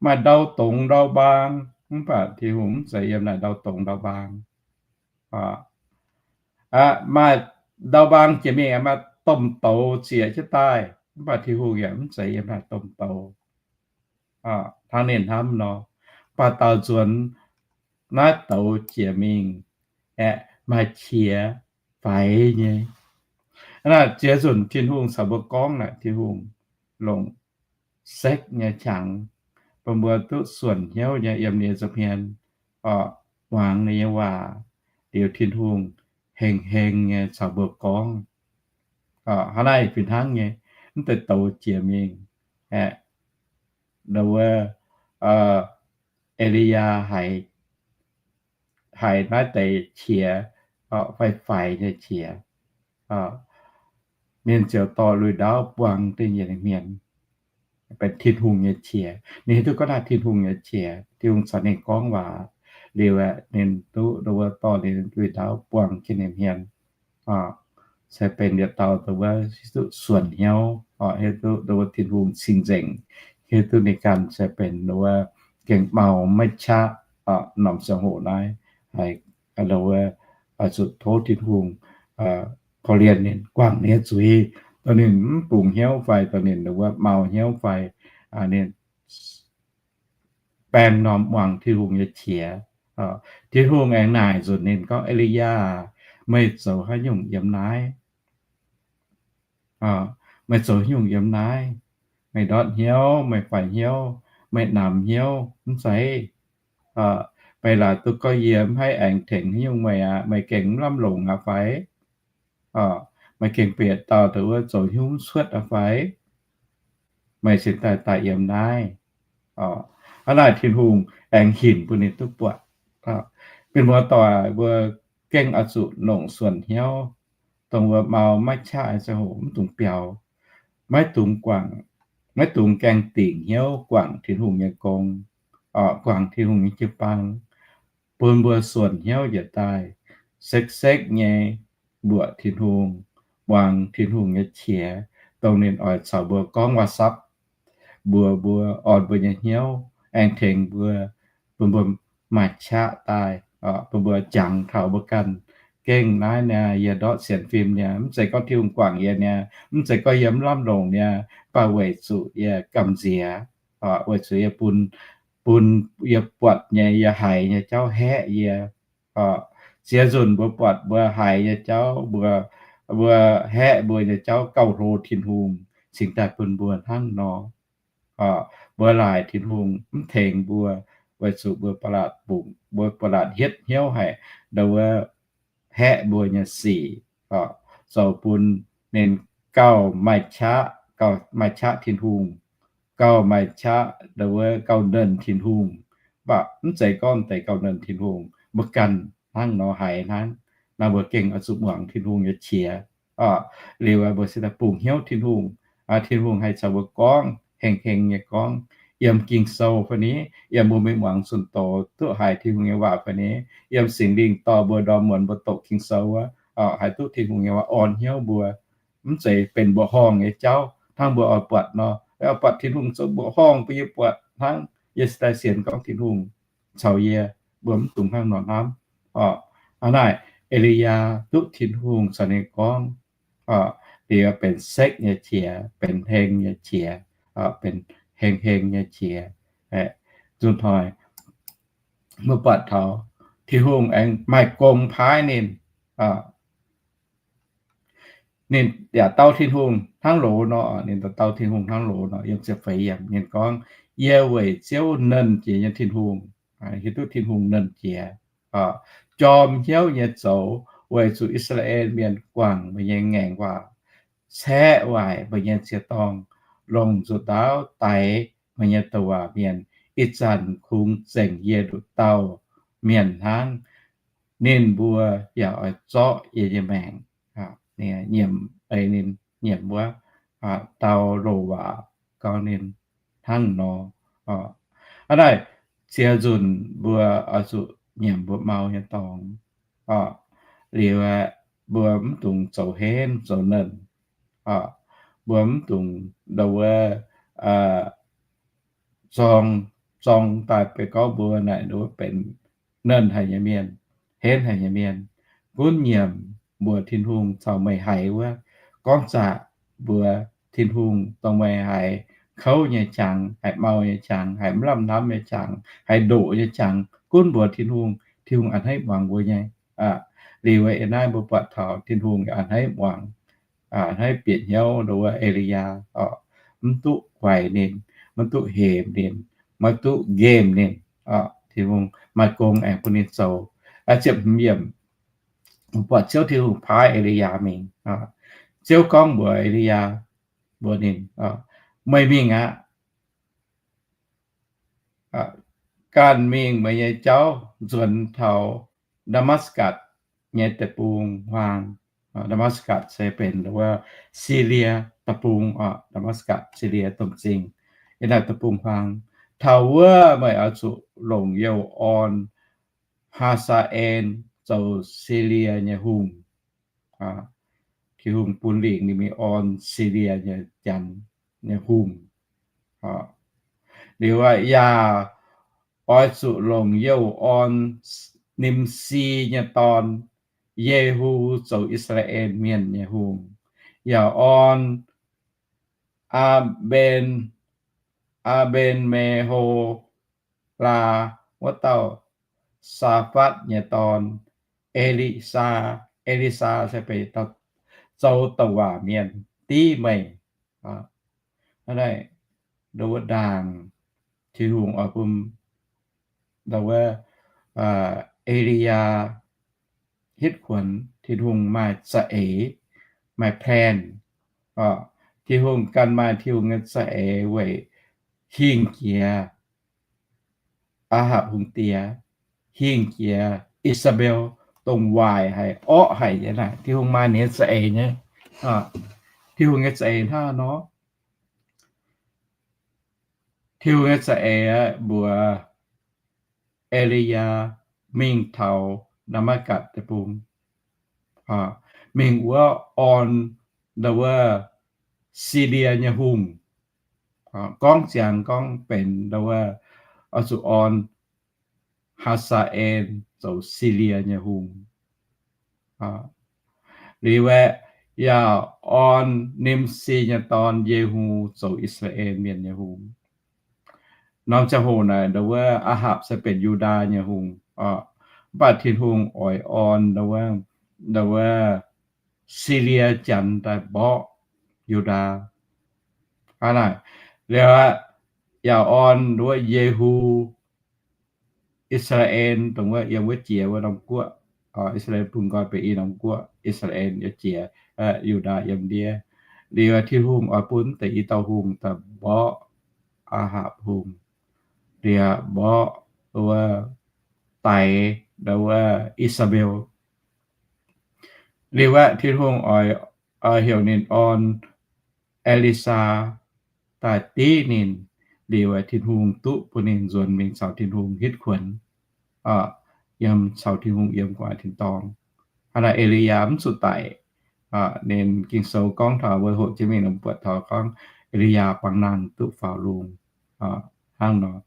Maaih ndau dongz ndau mbaang, mv baac Tin-Hungh mv zeiz yiem naaic ndau dongz ndau mbaang. Maaih ndau mbaang jiex mingh, maaih domh douz zieqc jienv daaih, mv baac Tin-Hungh yaac mv zeiz yiem naaic domh douz. Hnangv ninh hnamv nor, mv baac daaux nzuonx naaiv douz jiex mingh aeqv, maaih qiex faix nyei. Naaiv ziex nzunc Tin-Hungh caux mbuo gorngv naaic, Tin-Hungh longc sekv nyei qangx bun mbuo duqv suonc hnyouv nyei yiem ninh nyei nza'hmien, muangx ninh nyei waac, liuz Tin-Hungh heng heng nyei caux mbuo gorngv. Hnangv naaiv fih hnangv nyei, mv deix douz jiex mingh aeqv, wuov, E^li^yaa haiz, haiz naaiv deix qiex, fai faix nyei qiex, ninh ziouc dorh lui-ndaauv buang dingh yiem ninh hmien, benx Tin-Hungh nyei qiex. Ninh hiuv duqv gorngv naaiv Tin-Hungh nyei qiex, Tin-Hungh caux ninh gorngv waac liuz aeqv, ninh duqv wuov dorh ninh lui-ndaauv buang jienv ninh hmien. Se benx yietc dauh dongh wuov hiuv duqv suonc hnyouv, hiuv duqv dongh wuov Tin-Hungh cing-nzengc, hiuv duqv ninh ganh se benx dongh wuov gengh mau maiv qaqv norm ziangh hoc naaiv, haiz dongh wuov zuqc tov Tin-Hungh korv-lienh ninh, guangc ninh nyei zuiz, dongh ninh mv bungx hnyouv fai dongh ninh dongh wuov mau hnyouv fai, ninh baeng norm muangx Tin-Hungh nyei qiex. Tin-Hungh aengx naaic nzunc ninh gorngv, E^li^yaa, meih zoux haaix nyungc yiem naaiv? Meih zoux haaix nyungc yiem naaiv? Meih ndortv hnyouv, meih faix hnyouv, meih namx hnyouv mv zeiz? Meih laaic duqv gorngv yie mv haih aengx tengx haaix nyungc meih aqv. Meih gengh mv lamh longc aqv fai? Meih gengh bieqc dauh dongh wuov zoux hnyouv mv cuotv aqv fai? Meih cingx daaih daaih yiem naaiv. Hnangv naaic Tin-Hungh aengx hinc bun ninh duqv buatc. Mienh muoz-doic, mbuo gengh oix zuqc longc suonc hnyouv, dongh wuov mau maiv qaqv nyei ziangh hoc mv dungx biaux, maiv dungx guangc, maiv dungx gaengh dingc hnyouv guangc Tin-Hungh nyei gong, guangc Tin-Hungh nyei jiu-baang, bun mbuo suonc hnyouv njiec daaih, sekv-sekv nyei mbuoqc Tin-Hungh, muangx Tin-Hungh nyei qiex, dongh ninh oix caux mbuo gorngv waac-sapv, mbuox mbuo, orn mbuo nyei hnyouv, aengx tengx mbuo, bun mbuo maaih qaqv daaih, bun mbuo jangx taux mbuo ganh. Gengh naaiv niaa, yie ndortv sienx fim niaa, mv zeiz gorngv Tin-Hungh guangc yie niaa, mv zeiz gorngv yie mv lamh longc niaa, mv baac weic zuqc yie gamh nziex, weic zuqc yie bun, bun yie buatc nyei, yie haiz nyei jauv haeqv yie. Ziex nzunc mbuo buatc mbuo haiz nyei jauv, mbuo, mbuo haeqv mbuo nyei jauv gauh hlo Tin-Hungh cingx daaih bun mbuo hnangv nor. Mbuo laaic Tin-Hungh mv tengx mbuo, weic zuqc mbuo ba'laqc bungx, mbuo ba'laqc hietv hnyouv haic, ndau wuov haeqv mbuo nyei sic, zoux bun ninh gauh maaih qaqv, gauh maaih qaqv Tin-Hungh, gauh maaih qaqv ndau wuov gauh nernh Tin-Hungh. Mv baac mv zeiz gorngv deix gauh nernh Tin-Hungh, mbuo ganh hnangv nor haiz hnangv. Naaiv mbuo gengh oix zuqc muangx Tin-Hungh nyei qiex. Liuz mbuo se daaih bungx hnyouv Tin-Hungh. Tin-Hungh haih caux mbuo gorngv, heng heng nyei gorngv, yiem Ging-Sou fai ni, yiem mbuo mingh muangx zunh doz duqv haiz Tin-Hungh nyei waac fai ni, yiem Singx Lingh dorh mbuo ndorm muonz mbuo doqc Ging-Sou wuov, haih duqv Tin-Hungh nyei waac orn hnyouv mbuo. Mv zeiz benx mbuoqc horngh nyei jauv hnangv mbuo oix buatc nor, oix buatc Tin-Hungh zoux mbuoqc horngh bun yie buatc hnangv. Yie se daaih sienx gorngv Tin-Hungh caux yie, mbuo mv dungx hnangv nor hnamv. Hnangv naaic, E^li^yaa duqv Tin-Hungh caux ninh gorngv, liuz benx sekv nyei qiex, benx heng nyei qiex, benx heng heng nyei qiex. Nzunc hnoi mbuo buatc taux Tin-Hungh aengx maaih gong paaiv ninh. Ninh yaac dau Tin-Hungh hnangv loz nor, ninh dau Tin-Hungh hnangv loz nor, yiem ziepc feix yiemc ninh gorngv, Yie weic Ziouv nernh jiex nyei Tin-Hungh. Hiuv duqv Tin-Hungh nernh jiex, jorm hnyouv nyei zoux weic zuqc I^saa^laa^en Mienh guangc meih nyei ngaengc waac, caeqv waaic meih nyei ziex dorngh, longc nzuqc ndaauv daix meih nyei douc waac mienh. Ih zanc kungx zengc yie nduqc dauh mienh hnangv. Ninh mbuo yaac oix zorqv yie nyei maengc. Nyiemc, ninh nyiemc wuov, dau loz waac gorngv ninh hnangv nor. Hnangv naaic, ziex nzunc mbuo oix zuqc nyiemc mbuo mau nyei dorngx. Liuz aeqv, mbuo mv dungx zoux henv zoux nernh. Mbuo mv dungx ndau wuov zorng, zorng daaih beiv gorngv mbuo naaic ndau wuov benx nernh haic nyei mienh, henv haic nyei mienh. Gunv nyiemc mbuox Tin-Hungh caux meih haiz wuov. Gorngv zaqc mbuox Tin-Hungh dongh meih haiz kouv nyei qangx, haiz mau nyei qangx, haiz mv lamh hnamv nyei qangx, haiz ndoqc nyei qangx, gunv mbuox Tin-Hungh, Tin-Hungh a'hneiv muangx mbuo nyei. Liuz aeqv, yiem naaiv mbuo buatc taux Tin-Hungh a'hneiv muangx, a'hneiv bieqc hnyouv ndau wuov E^li^yaa, mv duqv guaix ninh, mv duqv hemx ninh, maiv duqv nqemh ninh. Tin-Hungh maaih gong aengx bun ninh zoux. Ziepc hmz yiemc, buatc Ziouv Tin-Hungh paaiv E^li^yaa mingh. Ziouv gorngv mbuox E^li^yaa, mbuox ninh, Meih mingh aqv. Ganh mingh meih nyei jauv nzuonx taux Ndaa^matv^gatc nyei deic-bung-huaang. Ndaa^matv^gatc se benx wuov Silie deic-bung oc. Ndaa^matv^gatc, Silie domh zingh, yiem naaiv deic-bung-huaang. Taux wuov meih oix zuqc longc youh orn Haa^saa^en zoux Silie nyei hungh. Tin-Hungh bun lingc ninh mingh orn Silie nyei janx nyei hungh. Liuz aeqv, yaac oix zuqc longc youh orn Nimsi nyei dorn, Yehu, zoux I^saa^laa^en Mienh nyei hungh, yaac orn Aa^mben, Aa^mben^me^ho^laa, wuov dauh Saafatv nyei dorn, E^li^saa. E^li^saa se benx zoux douc waac mienh div meih. Hnangv naaic, ndau wuov ndaangc Tin-Hungh oix bun ndau wuov E^li^yaa hitv kuonx. Tin-Hungh maaih za'eix, maaih plan. Tin-Hungh ganh maaih Tin-Hungh nyei za'eix weic hingh jiex Aa^hapc hungh diex, hingh jiex I^saa^mbel, dongh waaic haic orqv haic nyei naaic. Tin-Hungh maaih ninh nyei za'eix nyei. Tin-Hungh nyei za'eix hnangv nor. Tin-Hungh nyei za'eix aeqv, mbuox E^li^yaa mingh taux Ndaa^matv^gatc deic-bung, mingh wuov orn ndau wuov Silie nyei hungh. Gorngv ziangx gorngv benx ndau wuov oix zuqc orn Haa^saa^en zoux Silie nyei hungh. Liuz aeqv, yaac orn Nimsi nyei dorn, Yehu, zoux I^saa^laa^en Mienh nyei hungh. Norm ziangh hoc naaic ndau wuov Aa^hapc se benx Yu^ndaa nyei hungh. Mv baac Tin-Hungh oix orn ndau wuov, ndau wuov Silie janx daaih mborqv Yu^ndaa. Hnangv naaic, liuz aeqv, yaac orn ndau wuov Yehu, I^saa^laa^en, dongh wuov yiem wuov jiex wuov norm guoqv. I^saa^laa^en bun nqoi benx i norm guoqv, I^saa^laa^en yiem jiex, Yu^ndaa yiem ndiev. Liuz Tin-Hungh oix bun deix i dauh hungh daaih mborqv Aa^hapc Hungh, liepc mborqv wuov, daix wuov I^saa^laa^en. Liuz aeqv, Tin-Hungh oix, oix heuc ninh orn E^li^saa daaih div ninh. Liuz aeqv, Tin-Hungh duqv bun ninh nzuonx mingh caux Tin-Hungh hitv kuonx. Yiem caux Tin-Hungh yiem gu'nguaaic tin-dorngh. Hnangv naaic E^li^yaa mv zuqc daic. Ninh Ging-Sou gorngv taux mbuo hoqc jienv mingh nor buatc taux gorngv E^li^yaa bangc nangh duqv faaux lungh. Hnangv nor,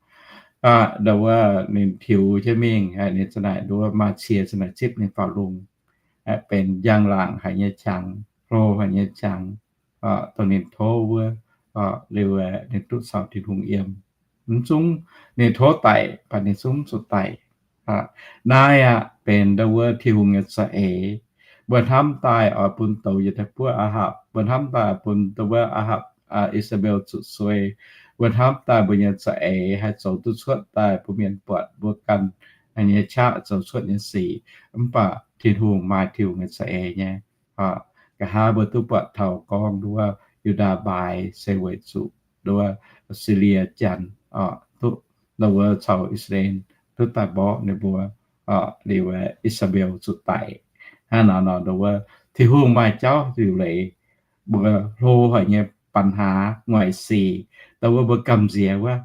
ndau wuov ninh tiux jienv mingh, ninh za'naaic ndau wuov maaih cie za'naaic zipv ninh faaux lungh, benx njang-laangc haic nyei qangx, hlo haic nyei qangx, dongh ninh tov wuov, liuz ninh duqv caux Tin-Hungh yiem. Mv zungv ninh tov daic, mv baac ninh zungv mv zuqc daic. Naaiv aeqv, benx ndau wuov Tin-Hungh nyei za'eix. Mbuo hnamv daaih oix bun douz yietc daaih buov Aa^hapc. Mbuo hnamv daaih bun ndau wuov Aa^hapc, I^saa^laa^en zuqc suei. Mbuo hnamv daaih mbuo nyei za'eix haih zoux duqv cuotv daaih bun mienh buatc mbuo ganh nyei qaqv zoux cuotv nyei sic. Mv baac Tin-Hungh maaih Tin-Hungh nyei za'eix nyei. Nqa'haav mbuo duqv buatc taux gorngv ndau wuov Yu^ndaa mbaaix se weic zuqc ndau wuov Silie Janx duqv ndau wuov caux I^saa^laa^en duqv daaih mborqv ninh mbuo, liuz aeqv, I^saa^laa^en zuqc daic. Hnangv naaic nor ndau wuov Tin-Hungh maaih jauv liuc leiz. Mbuo hlo haic nyei ปัญหา nguaaic sic, ndau wuov mbuo gamh nziex wuov,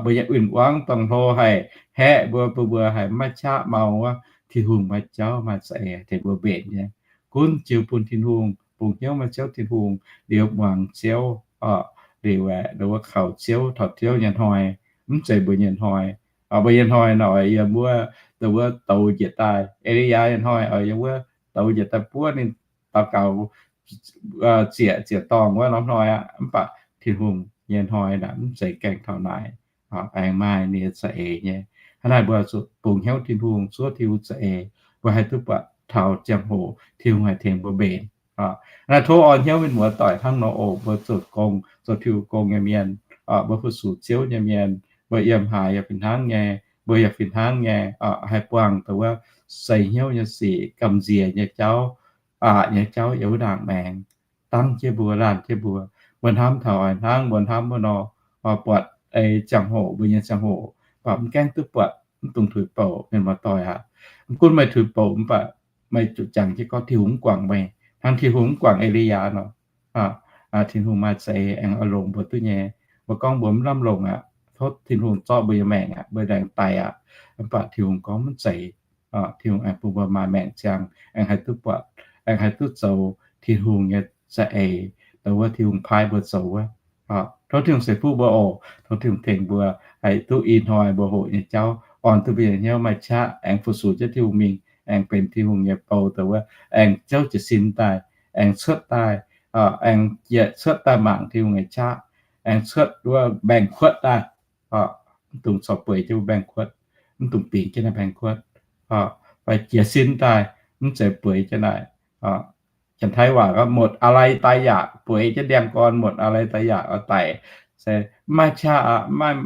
mbuo nyei win-wangv dongh hlo haic, haeqv mbuo, bun mbuo haih maiv qaqv mau wuov, Tin-Hungh maaih jauv maaih za'eix tengx mbuo mbenc nyei. Gunv jiu bun Tin-Hungh, bungx hnyouv maaih Ziouv Tin-Hungh, liuz muangx Ziouv, liuz aeqv, ndau wuov kaux Ziouv, taux Ziouv nyei hnoi, mv zeiz mbuo nyei hnoi. Mbuo nyei hnoi nor oix yiem wuov, ndau wuov douz njiec daaih. E^li^yaa nyei hnoi oix yiem wuov douz njiec daaih buov ninh daux gaux zieqc, zieqc dorngh wuov norm hnoi aqv. Mv baac Tin-Hungh nyei hnoi naaic mv zeiz gaengh taux naaic. Aengx maaih ninh nyei za'eix nyei. Hnangv naaic mbuo zuqc bungx hnyouv Tin-Hungh, zuov Tin-Hungh za'eix, mbuo haih duqv buatc taux ziangh hoc Tin-Hungh haih tengx mbuo mbenc. Naaiv tov orn hnyouv mienh muoz-doic hnangv nor oc. Mbuo zoux gong, zoux Tin-Hungh gong nyei mienh, mbuo fu-sux Ziouv nyei mienh, mbuo yiem haaix yaac fih hnangv nyei, mbuo yaac fih hnangv nyei, haih buangh dongh wuov seix hnyouv nyei sic, gamh nziex nyei jauv, aqc nyei jauv yiem wuov ndaangc maengx, dangv jienv mbuo, laanh jienv mbuo. Mbuo hnamv taux oix hnangv, mbuo hnamv wuov nor, buatc ei ziangh hoc, mbuo nyei ziangh hoc, mv baac mv gaengh duqv buatc, mv dungx tuix bouc, mienh muoz-doic aqv. Mv gunv meih tuix bouc mv baac meih zuqc jangx jienv gorngv Tin-Hungh mv guangc meih, hnangv Tin-Hungh mv guangc E^li^yaa nor. Tin-Hungh maaih za'eix aengx oix longc mbuo duqv nyei. Mbuo gorngv mbuo mv lamh longc aqv, tov Tin-Hungh zorqv mbuo nyei maengc aqv, mbuo aengx daic aqv. Mv baac Tin-Hungh gorngv mv zeiz. Tin-Hungh aengx bun mbuo maaih maengc ziangh, aengx haih duqv buatc, aengx haih duqv zoux Tin-Hungh nyei za'eix, dongh wuov Tin-Hungh paaiv mbuo zoux wuov. Tov Tin-Hungh ceix fuqv mbuo oc. Tov Tin-Hungh tengx mbuo haih duqv ih hnoi mbuo hoqc nyei jauv orn duqv mbuo nyei hnyouv maaih qaqv, aengx fu-sux jienv Tin-Hungh mingh, aengx benx Tin-Hungh nyei bou, dongh wuov aengx ziouv jiez sin daaih, aengx cuotv daaih, aengx cuotv daaih mangc Tin-Hungh nyei qaqv, aengx cuotv wuov mbaengx-kuotv daaih. Mv dungx corc bueix jienv wuov mbaengx-kuotv, mv dungx bingx jienv naaiv mbaengx-kuotv. Fai jiez sin daaih, mv zeiz bueix jienv naaic. Janx-Taiv waac gorngv หมดอะไรตายอยาก, bueix jienv ndiangx-gorn หมดอะไรตายอยาก oix daic. Se mv maaih qaqv aqv, mv maaih,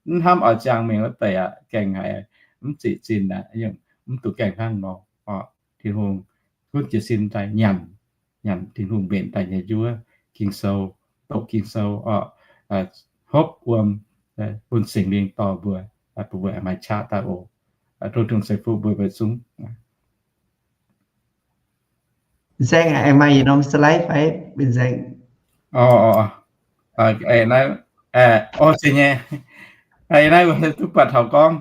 mv hnamv oix ziangh mingh wuov deix aqv, gaengh haiz mv ziqc zinh aqv, mv dungx gaengh hnangv nor. Tin-Hungh gunv jiez sin daaih nyanc, nyanc Tin-Hungh mbenc daaih nyei njuov, Ging-Sou, doqc Ging-Sou oc, hopv wuom, bun Singx Lingh dorh mbuo, bun mbuo aengx maaih qaqv daaih oc. Tov Tin-Hungh ceix fuqv mbuo mbuo zungv. Saeng aengx maaih yietc norm slide fai? Bienh Saeng. Naaiv, o, se nyei. Naaiv mbuo duqv buatc taux gorngv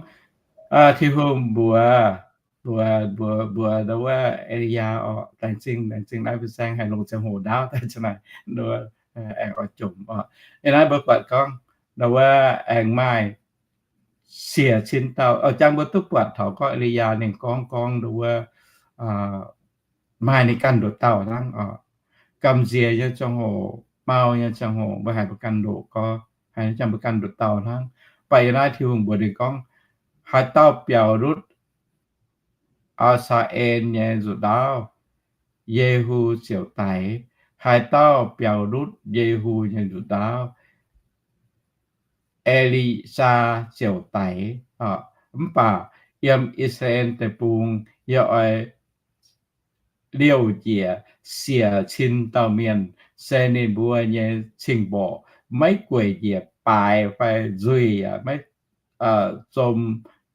Tin-Hungh mbuox, mbuox, mbuox, mbuox ndau wuov E^li^yaa oc, laengz zingh, laengz zingh naaiv Bienh Saeng haih longc ziangh hoc ndaauv daaih za'naaic, aengx oix jomc oc. Naaiv mbuo buatc gorngv ndau wuov aengx maaih siec cin dauh, jangx mbuo duqv buatc taux gorngv E^li^yaa ninh gorngv, gorngv ndau wuov maaih ninh ganh nduqc dauh hnangv oc. Gamh nziex nyei ziangh hoc, mau nyei ziangh hoc, mbuo haiz mbuo ganh ndoqc gorx, haiz jangx mbuo ganh nduqc dauh hnangv. Mv baac yiem naaiv Tin-Hungh mbuox ninh gorngv, haaix dauh biaux ndutv Aa^saa^en nyei nzuqc ndaauv, Yehu ziouc daix. Haaix dauh biaux ndutv Yehu nyei nzuqc ndaauv, E^li^saa ziouc daix. Mv baac yiem I^saa^laa^en Deic-Bung yie oix liouh njiec siec cin dauh mienh, se ninh mbuo nyei cing-mborqc maiv gueic njiec baaix fai nzuih yaac maiv zom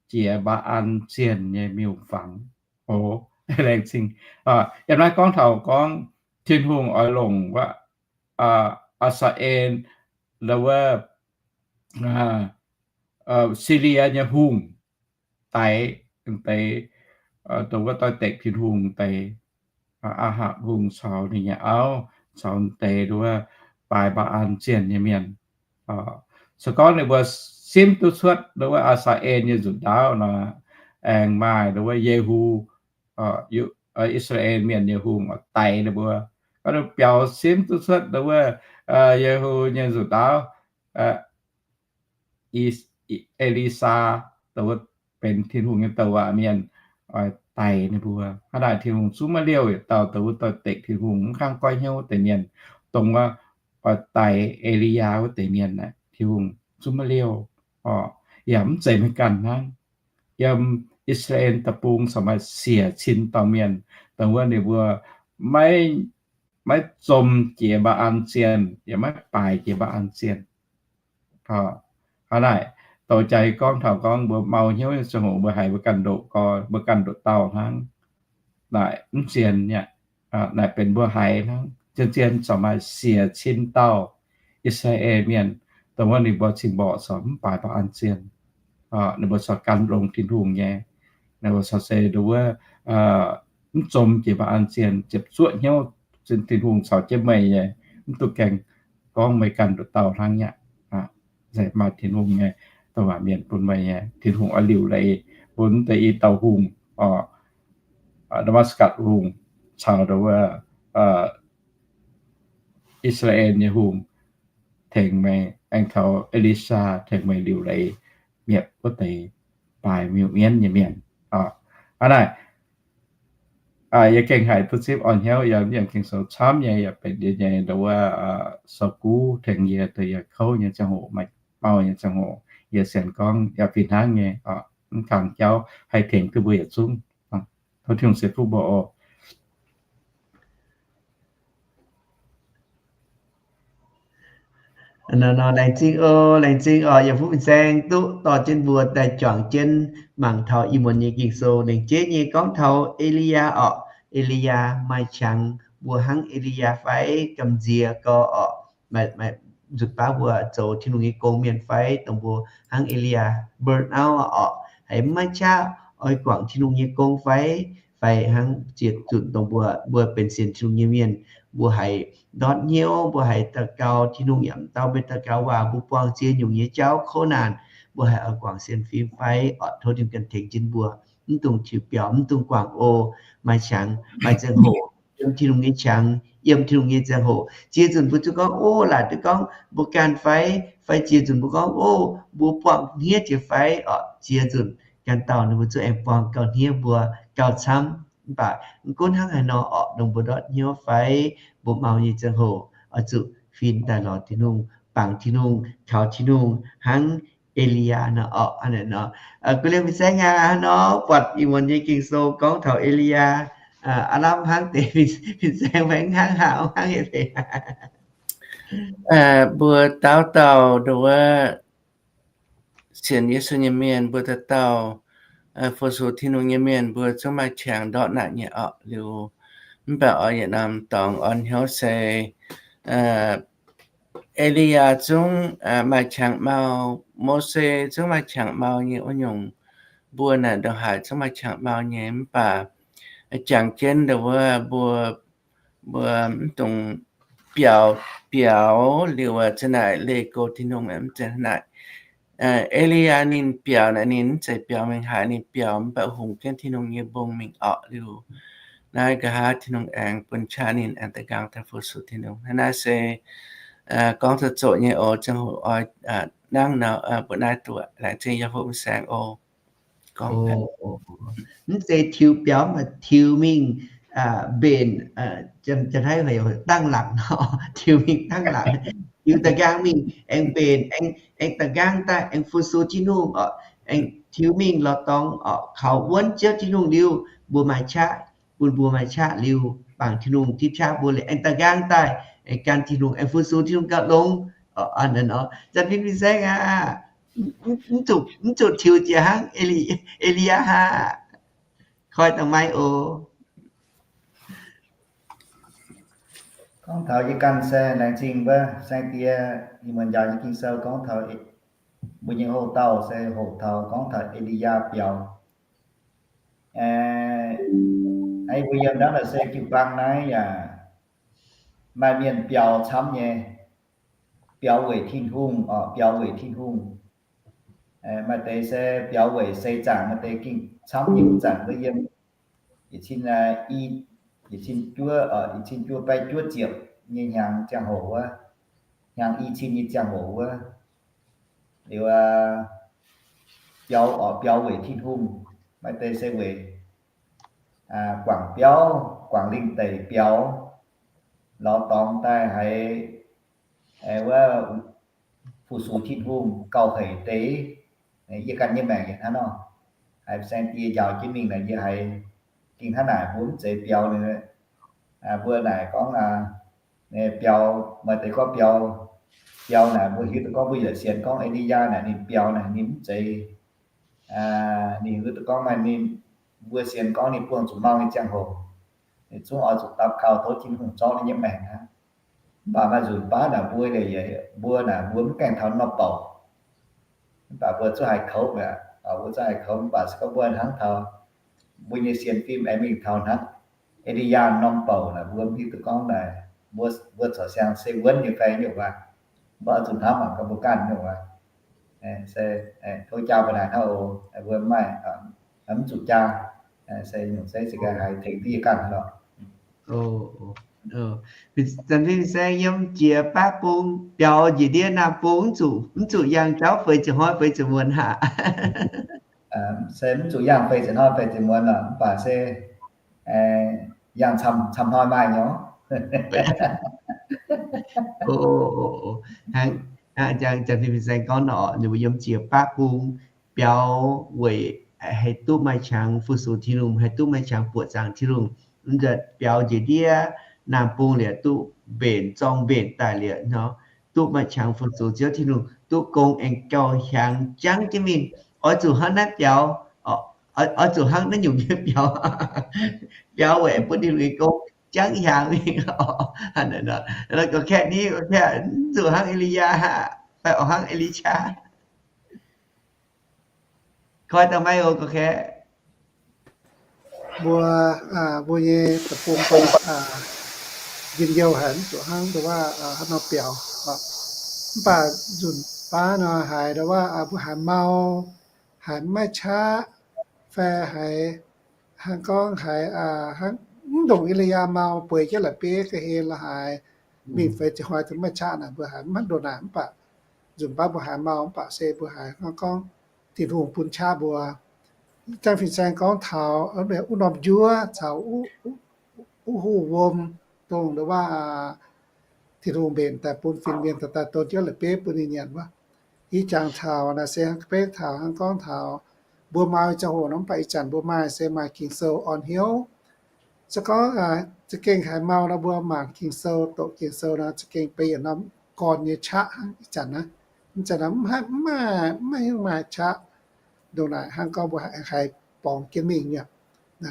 jiex Mbaa^an zienh nyei miuc-fangx. Oc, laengz zingh. Yiem naaiv gorngv taux gorngv Tin-Hungh oix longc wuov Aa^saa^en, wuov Silie nyei hungh, daix deix, dongh wuov doix-dekc Tin-Hungh deix, Aa^hapc Hungh caux ninh nyei auv caux deix wuov baaix Mbaa^an zienh nyei mienh. Se gorngv ninh mbuo simv duqv cuotv wuov Aa^saa^en nyei nzunc ndaauv nor, aengx maaih wuov Yehu, I^saa^laa^en Mienh nyei hungh, oix daix ninh mbuo. Gorngv biaux simv duqv cuotv wuov Yehu nyei nzunc ndaauv, E^li^saa, dongh wuov benx Tin-Hungh nyei douc waac mienh, oix daix ninh mbuo. Hnangv naaic Tin-Hungh zungv maiv liouh yietc dauh dongh wuov doix-dekc Tin-Hungh mv kangv goiv hnyouv wuov deix mienh, dongh wuov oix daix E^li^yaa wuov deix mienh naaic, Tin-Hungh zungv maiv liouh. Yaac mv zeiz maiv ganh hnangv. Yiem I^saa^laa^en Deic-Bung corc maaih siec cin dauh mienh, dongh wuov ninh mbuo maiv zom jiex Mbaa^an zienh, yaac maiv baaix jiex Mbaa^an zienh. Hnangv naaic, douz jaax gorngv taux gorngv mbuo mau hnyouv nyei ziangh hoc mbuo haiz mbuo ganh ndoqc gau, mbuo ganh ndoqc dauh hnangv. Naaic mv sienx aqv. Naaic benx mbuo haiz hnangv. Zien-zien corc maaih siec cin dauh I^saa^laa^en Mienh, dongh wuov ninh mbuo cing-mborqc corc mv baaix Mbaa^an zienh. Ninh mbuo corc gan longx Tin-Hungh nyei. Ninh mbuo corc se dongh wuov mv zom jiex Mbaa^an zienh, ziepc zuoqv hnyouv, Tin-Hungh caux jienv meih nyei, mv duqv gaengh gorngv meih ganh ndoqc dauh hnangv aqv. Maaih Tin-Hungh nyei douc waac mienh bun meih nyei. Tin-Hungh oix liuc leiz bun deix i dauh hungh, Ndaa^matv^gatc Hungh caux dongh wuov I^saa^laa^en nyei hungh tengx meih, aengx taux E^li^saa tengx meih liuc leiz mietc wuov deix baaix miuc-mienv nyei mienh. Hnangv naaic, yie gengh haiz duqv zipv orn hnyouv yiem Ging-Sou camv nyei, yaac benx yie nyei dongh wuov sou-guv tengx yie dongh yie kouv nyei ziangh hoc, maaih mau nyei ziangh hoc, yie sienx gorngv yaac fih hnangv nyei, mv kangx jauv haih tengx duqv mbuo yietc zungv. Tov Tin-Hungh ceix fuqv mbuo oc. Nor, laengz zingh oc, laengz zingh oc, yietc fuqv fin-saeng duqv dorh jienv mbuo daaih juangc jienv mangc taux ih muonz nyei Ging-Sou. Laengz jeiv nyei gorngv taux E^li^yaa orqc. E^li^yaa maaih qangx mbuo hnangv E^li^yaa fai? Gamh nziex gau orqc. Maaih nzutc baav mbuo zoux Tin-Hungh nyei gong mienh fai dongh mbuo hnangv E^li^yaa burn out orqc, haiz mv maaih qaqv oix guangc Tin-Hungh nyei gong fai? Fai hnangv ziex zunc dongh mbuo, mbuo benx sienx Tin-Hungh nyei mienh, mbuo haiz ndortv hnyouv, mbuo haiz daux gaux, Tin-Hungh yaac mv dau mbuo daux gaux waac, mbuo buangh ziex nyungc nyei jauv kouv naanc, mbuo haiz oix guangc sienx fim fai? Orqc, tov Tin-Hungh ganh tengx jienv mbuo, mv dungx tiux biaux, mv dungx guangc oc. Maaih qangx, maaih ziangh hoc yiem Tin-Hungh nyei qangx, yiem Tin-Hungh nyei ziangh hoc, ziex nzunc mbuo zuqc gorngv, Ov, laaic duqv gorngv mbuo ganh fai? Fai ziex nzunc mbuo gorngv, Ov, mbuo buangh hniev jiex fai? Orqc, ziex nzunc ganh dauh ninh mbuo zuqc aengx buangh gauh hniev mbuo gauh camv. Mv baac mv gunv hnangv haaix nor orqc, dongh mbuo ndortv hnyouv fai mbuo mau nyei ziangh hoc, oix zuqc fin daaih lorz Tin-Hungh, bangc Tin-Hungh, kaux Tin-Hungh hnangv E^li^yaa nor orqc. Hnangv naaic nor, guv liemh fin-saeng aac, hnangv nor buatc ih muonz nyei Ging-Sou gorngv taux E^li^yaa, aav lamh hnangv deix fin-saeng maiv hnangv haaix, hnangv haaix deix. Mbuo dauh dauh nduov sienx Yesu nyei mienh, mbuo dauh dauh fu-sux Tin-Hungh nyei mienh, mbuo zungv maaih qangx ndortv naaic nyei orqc. Liuz mv baac oix yietc norm dorngx orn hnyouv se E^li^yaa zungv maaih qangx mau, Mose zungv maaih qangx mau nyei wuov nyungc, mbuo naaic ndongc haaix zungv maaih qangx mau nyei. Mv baac jangx jienv nduov mbuo, mbuo mv dungx biaux, biaux liuz za'naaic leih go Tin-Hungh, mv zeiz naaic. E^li^yaa ninh biaux naaic, ninh mv zeiz biaux mingh haaix, ninh biaux mv baac hungx jienv Tin-Hungh nyei mbong mingh orqc. Liuz naaiv nqa'haav Tin-Hungh aengx bun qaqv ninh aengx da'nqaang daaih fu-sux Tin-Hungh. Naaiv naaiv se gorngv zoqc zoqc nyei oc. Ziangh hoc oix nangv nor mbuo naaiv duqv laengz zingh yie hopv saeng oc. Mv zeiz tiux biaux, mv baac tiux mingh mbenc, dangh laangc nor, tiux mingh dangh laangc, tiux da'nqaang mingh aengx mbenc, aengx da'nqaang daaih aengx fu-sux Tin-Hungh orqc, aengx tiux mingh lorz dorngx orqc, kaux wuonv Ziouv Tin-Hungh liuz, mbuo maaih qaqv, bun mbuo maaih qaqv liuz, bangc Tin-Hungh tipv qaqv mbuo liuz, aengx da'nqaang daaih aengx gan Tin-Hungh, aengx fu-sux Tin-Hungh gauh longx. Nor, Janx-Fin Fin-Saeng aac, mv zuqc tiux jiex hnangv E^li^yaa aqv. Koi dangh maiv oc. Gorngv taux yie ganh se laengz zingh wuov saeng-diex ih muonz njaaux nyei Ging-Sou gorngv taux mbuo nyei houx-dauh se hoqc taux gorngv taux E^li^yaa biaux. Mbuo yiem naaiv se jiu-baang naaiv yaac maaih mienh biaux camv nyei, biaux weic Tin-Hungh oc, biaux weic Tin-Hungh. Maaih deix se biaux weic seix zaangc, maaih deix gengh camv nyei. Wuov zanc mbuo yiem yietc cin, yietc cin juov, yietc cin juov baeqv juov ziepc nyei hnyangx ziangh hoc wuov, hnyangx i cin nyei ziangh hoc wuov, liuz biaux oc, biaux weic Tin-Hungh. Maaih deix se weic guangc biauv, guangc lingh deic biaux, lorz dorngx daaih haiz wuov fu-sux Tin-Hungh, gauh hec deix. Yie ganh nyei maengc yaac hnangv nor, haiz saeng-diex njaaux jienv mingh naaic, yie haiz dingh hnangv naaic, mbuo mv zeiz biaux ninh. Mbuo naaic gorngv biaux, maaih deix gorngv biaux, biaux naaic mbuo hiuv duqv gorngv mbuo yaac sienx gorngv E^li^yaa naaic ninh biaux naaic ninh mv zeiz, ninh hiuv duqv gorngv maaih ninh, mbuo sienx gorngv ninh buangh zuqc mau nyei ziangh hoc, ninh zungv oix zuqc dapv kaux tov Tin-Hungh zorqv ninh nyei maengc aqv. Mv baac maaih nzunc baav naaic mbuo, mbuo naaic mbuo mv gaengh taux norm bouc. Mv baac mbuo zungv haih kouv mi'aqv, mbuo zungv haih kouv. Mv baac se gorngv mbuo hnangv taux mbuo nyei sienx fim aengx mingh taux hnangv E^li^yaa norm bouc naaic, mbuo mv hiuv duqv gorngv naaic mbuo corc siang se wuonv nyei fai nyungc waac. Mbuo oix zuqc hnamv mangc gaax mbuo ganh nyungc waac. Se tov jaa mbuo naaic hnangv oc, mbuo maaih mv zuqc jaa, se nyungc se za'gengh haih tengx duqv yie ganh lorqc. Fin-saeng yiem jiex baav bung biaux njiec ndiev naamh bung, mv zuqc yangh jauv feix ziepc hnoi feix ziepc muonz aqv. Se mv zuqc yangh feix ziepc hnoi feix ziepc muonz lorqc, mv baac se yangh camv hnoi maaih nyei. Hnangv Janx-Fin Fin-Saeng gorngv nor, ninh mbuo yiem jiex baav bung biaux weic haih duqv maaih qangx fu-sux Tin-Hungh, haih duqv maaih qangx buoqc zaangc Tin-Hungh. Mv nzunc biaux njiec ndiev naamh bung liuz duqv mbenc zorng mbenc daaih liuz nor, duqv maaih qangx fu-sux Ziouv Tin-Hungh, duqv gong aengx gauh hiaangx jangv jienv mingh. Oix zuqc hnangv naaiv biaux, oix zuqc hnangv naaiv nyungc nyei biaux, biaux weic bun Tin-Hungh nyei gong jangv hiaangx mingh. Gorngv kaeqv ni, gorngv kaeqv, mv zuqc hnangv E^li^yaa aqv, fai oix hnangv E^li^qaa. Koi dangh maiv oc, gorngv kaeqv. Mbuo, mbuo nyei deic-bung njien-youh haic, mv zuqc hnangv nduov waac hnangv nor biaux. Mv baac nzunc baav nor haiz nduov waac mbuo haiz mau, haiz mv maaih qaqv, fai haiz hnangv gorngv haiz hnangv mv ndongc E^li^yaa mau bueix jienv la'bieiv ga'hlen la'haaix, mingh feix ziepc hnoi zungv mv maaih qaqv naaic, mbuo haiz mv hnangv nduov naaic. Mv baac nzunc baav mbuo haiz mau, mv baac se mbuo haiz hnangv gorngv Tin-Hungh bun qaqv mbuo. Janx-Fin-Saeng gorngv taux wuov norm njuov caux wuov huv wuom, dongh nduov waac Tin-Hungh mbenc daaih bun fin-mienh daaih daaih don jienv la'bieiv bun ninh nyanc wuov. Ih jangx taux naaic se beiv taux hnangv gorngv taux mbuo mau ziangh hoc nor, mv baac ih zanc mbuo maaih se maaih Ging-Sou orn hnyouv. Se gorngv za'gengh haiz mau nor, mbuo mangc Ging-Sou, doqc Ging-Sou nor, za'gengh benx yietc norm gorn nyei qaqv hnangv ih zanc naaiv. Ih zanc naaiv mv maaih, mv maaih, mv maaih qaqv ndongc naaic hnangv gorngv mbuo haiz borngz jienv mingh nyei.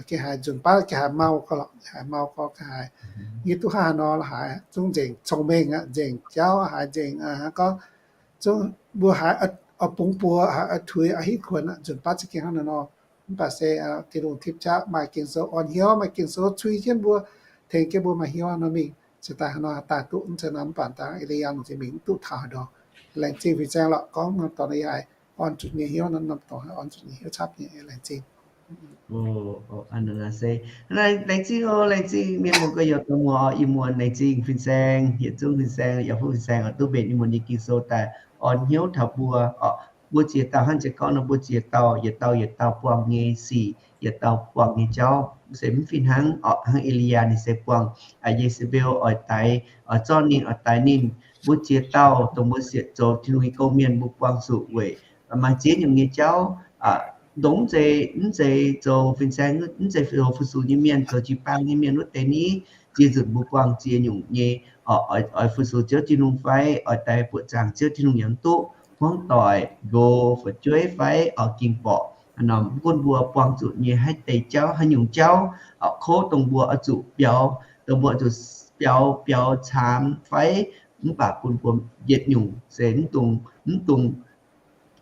Gengh haiz nzunc baav gengh haiz mau gau lorqc, haiz mau gau gengh haiz, yie duqv hnangv haaix nor haiz zungv nzengc cong-mengh aqv, nzengc jauv haiz nzengc hnangv gorngv zungv mbuo haiz oix bungx buoz, haiz oix tuix, oix hitv kuonx aqv. Nzunc baav za'gengh hnangv naaiv nor. Mv baac se Tin-Hungh tipv qaqv maaih Ging-Sou orn hnyouv, maaih Ging-Sou cui jienv mbuo, tengx jienv mbuo maaih hnyouv nor mingh. Se daaih haaix nor daaih duqv mv zeiz nor, mv baac daaih E^li^yaa ninh za'gengh mingh mv duqv taux haaix ndau. Laengz zingh Fin-Saeng lorqc, gorngv norm dorngx yie haiz orn zuqc nyei hnyouv, norm dorngx haiz orn zuqc nyei hnyouv capv nyei. Laengz zingh. Se laengz zingh oc, laengz zingh mienh muoz gorx-youz dongh muoz, ih muonz laengz zingh Fin-Saeng, yietc zungv Fin-Saeng, yaac fuqv Fin-Saeng oix duqv mbenc ih muonz nyei Ging-Sou daaih orn hnyouv taux mbuo oc. Mbuo ziex dauh hnangv jiex gorngv nor, mbuo ziex dauh yietc dauh yietc dauh buangh nyei sic, yietc dauh buangh nyei jauv, se mv fih hnangv oc. Hnangv E^li^yaa ninh se buangh Ye^saa^mbeu oix daix, oix zorqv ninh, oix daix ninh. Mbuo ziex dauh dongh mbuo sienx zoux Tin-Hungh nyei gong-mienh, mbuo buangh zuqc weic maaih ziex nyungc nyei jauv. Dongh mv zeiz, mv zeiz zoux fin-saeng, mv zeiz zoux fu-sux nyei mienh, zoux jiu-baang nyei mienh wuov deix ni, ziex nzunc mbuo buangh ziex nyungc nyei oix, oix fu-sux Ziouv Tin-Hungh fai oix daaih buoqc zaangc Ziouv Tin-Hungh yaac mv duqv. Hmuangv doic, nqox, fu'jueiv fai oix ging borqc, haaix norm mv gunv mbuo buangh zuqc nyei haaix deix jauv, haaix nyungc jauv, kouv dongh mbuo oix zuqc biaux, dongh mbuo oix zuqc biaux, biaux caamx fai, mv baac bun mbuo yietc nyungc se mv dungx, mv dungx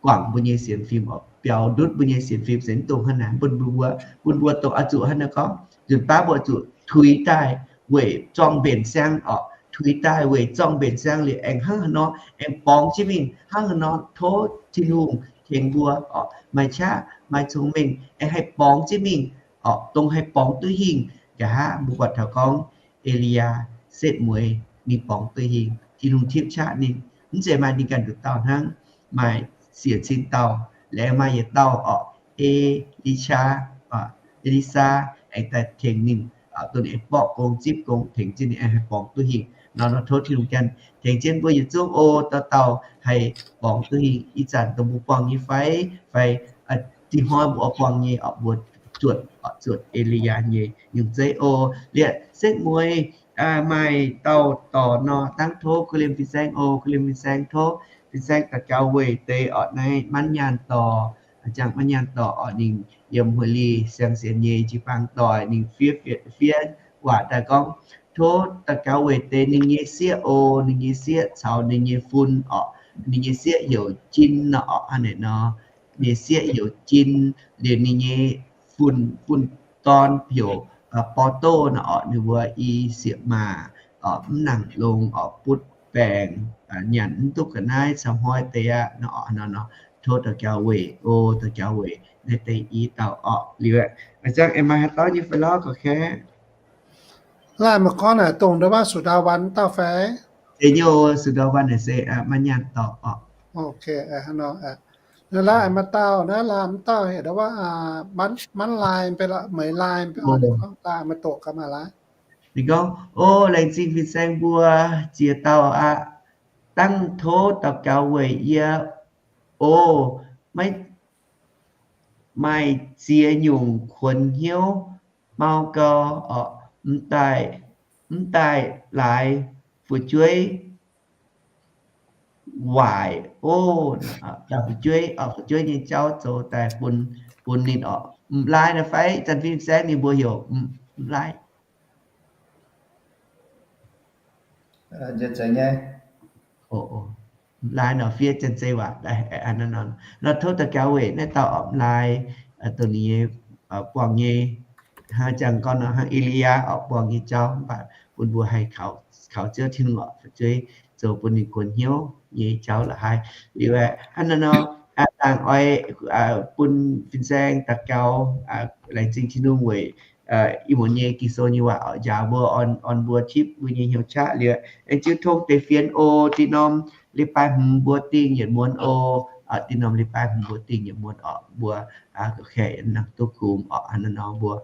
guangc mbuo nyei sienx fim oc, biaux ndutv mbuo nyei sienx fim se mv dungx hnangv naaic, bun mbuo, bun mbuo dongh oix zuqc hnangv naaiv gorngv, nzunc baav mbuo zuqc tuix daaih weic zorng mbenc siang oc, tuix daaih weic zorng mbenc siang liuz aengx hnangv haaix nor aengx borngz jienv mingh, hnangv haaix nor tov Tin-Hungh tengx mbuo oc, maaih qaqv maaih cong-mengh aengx haih borngz jienv mingh oc, dongh haih borngz duqv hingh. Nqa'haav mbuo buatc taux gorngv E^li^yaa setv mueiz ninh borngz duqv hingh, Tin-Hungh tipv qaqv ninh. Mv zeiz maaih ninh ganh nduqc dauh hnangv, maaih siec cin dauh, laengz maaih yietc dauh oc, E^li^saa, E^li^saa aengx daaih tengx ninh, dongh ninh aengx borqv gong zipv gong tengx jienv ninh aengx haih borngz duqv hingh. Nor nor tov Tin-Hungh ganh tengx jienv mbuo yietc zungv o, dauh dauh haih borngz duqv hingh. Ih zanc dongh mbuo buangh nyei fai, fai dinh hnoi mbuo oix buangh nyei oc, mbuo zuotc, zuotc E^li^yaa nyei nyungc zeiv o. Liuz setv mueiz maaih dauh dorc nor, dangv tov kuv liemh fin-saeng o, kuv liemh fin-saeng, tov fin-saeng daux gaux weic deix orqc, naaiv manv nyaanh dorc, jangx manv nyaanh dorc oc, ninh yiem Huav Li siang sienx nyei jiu-baang doic, ninh fiev, fiev waac daaih gorngv, tov daux gaux weic deix ninh nyei sieqv o, ninh nyei sieqv caux ninh nyei fun orqc, ninh nyei sieqv heuc Jin nor orqc, hnangv naaic nor, ninh nyei sieqv heuc Jin, liuz ninh nyei fun, fun dorn heuc Bordoh nor orqc, ninh mbuo i sieqv maac mv nangc longx orqc, butv baengc, nyanc mv duqv ga'naaiv, caux hnoi deix aqv nor orqc, nor nor, tov daux gaux weic o, daux gaux weic naaiv deix i dauh orqc. Liuz aqv, a'jangv aengx maaih haaix dauh nyei fai lorz gorqv-kaeqv? Laanh maaih gorngv naaic dongh ndau wuov Sux Ndau Wan dauh fai? Zeiz nyei, Sux Ndau Wan naaic se manv nyaanh dorc orqc. Naaiv laanh maaih dauh, naaiv laanh mv dauh heuc ndau wuov manv, manv laai, meih laai, maaih doqc gaax maaih laai. Ninh gorngv, o, laengz zingh fin-saeng mbuo ziex dauh aqv. Dangh tov daux gaux weic yie o, maiv maaih ziex nyungc kuonx hnyouv, mau gau, mv daaih, mv daaih laaix fu'jueiv waaic o, daaih fu'jueiv, fu'jueiv nyei jauv zoux daaih bun, bun ninh orqc. Mv laai nor fai? Janx-fin saengv ninh mbuo heuc mv laai. Mv laai nor fiev janx-zei waac. Nor tov daux gaux weic naaiv dauh orqc, mv laai, dongh ninh nyei buangh nyei, hnangv jangx gorngv nor, hnangv E^li^yaa orqc, buangh nyei jauv, mv baac bun mbuo haih kaux Ziouv Tin-Hungh orqc, fu'jueiv zoux bun ninh kuonx hnyouv nyei jauv la'haaix. Liuz aqv, hnangv naaiv nor, dangh oix bun fin-saeng daux gaux, laengz zingh Tin-Hungh weic ih muonz nyei Ging-Sou nyei waac orqc, njaaux mbuo, orn mbuo tipv mbuo nyei hnyouv qaqv. Liuz aengx jiu tong deix fienx o, dinh norm leiz-baaix hmz mbuo dingh yietc muonz o, dinh norm leiz-baaix hmz mbuo dingh yietc muonz orqc, mbuo gorqv-kaeqv nangh duqv kumx orqc. Hnangv naaiv nor mbuo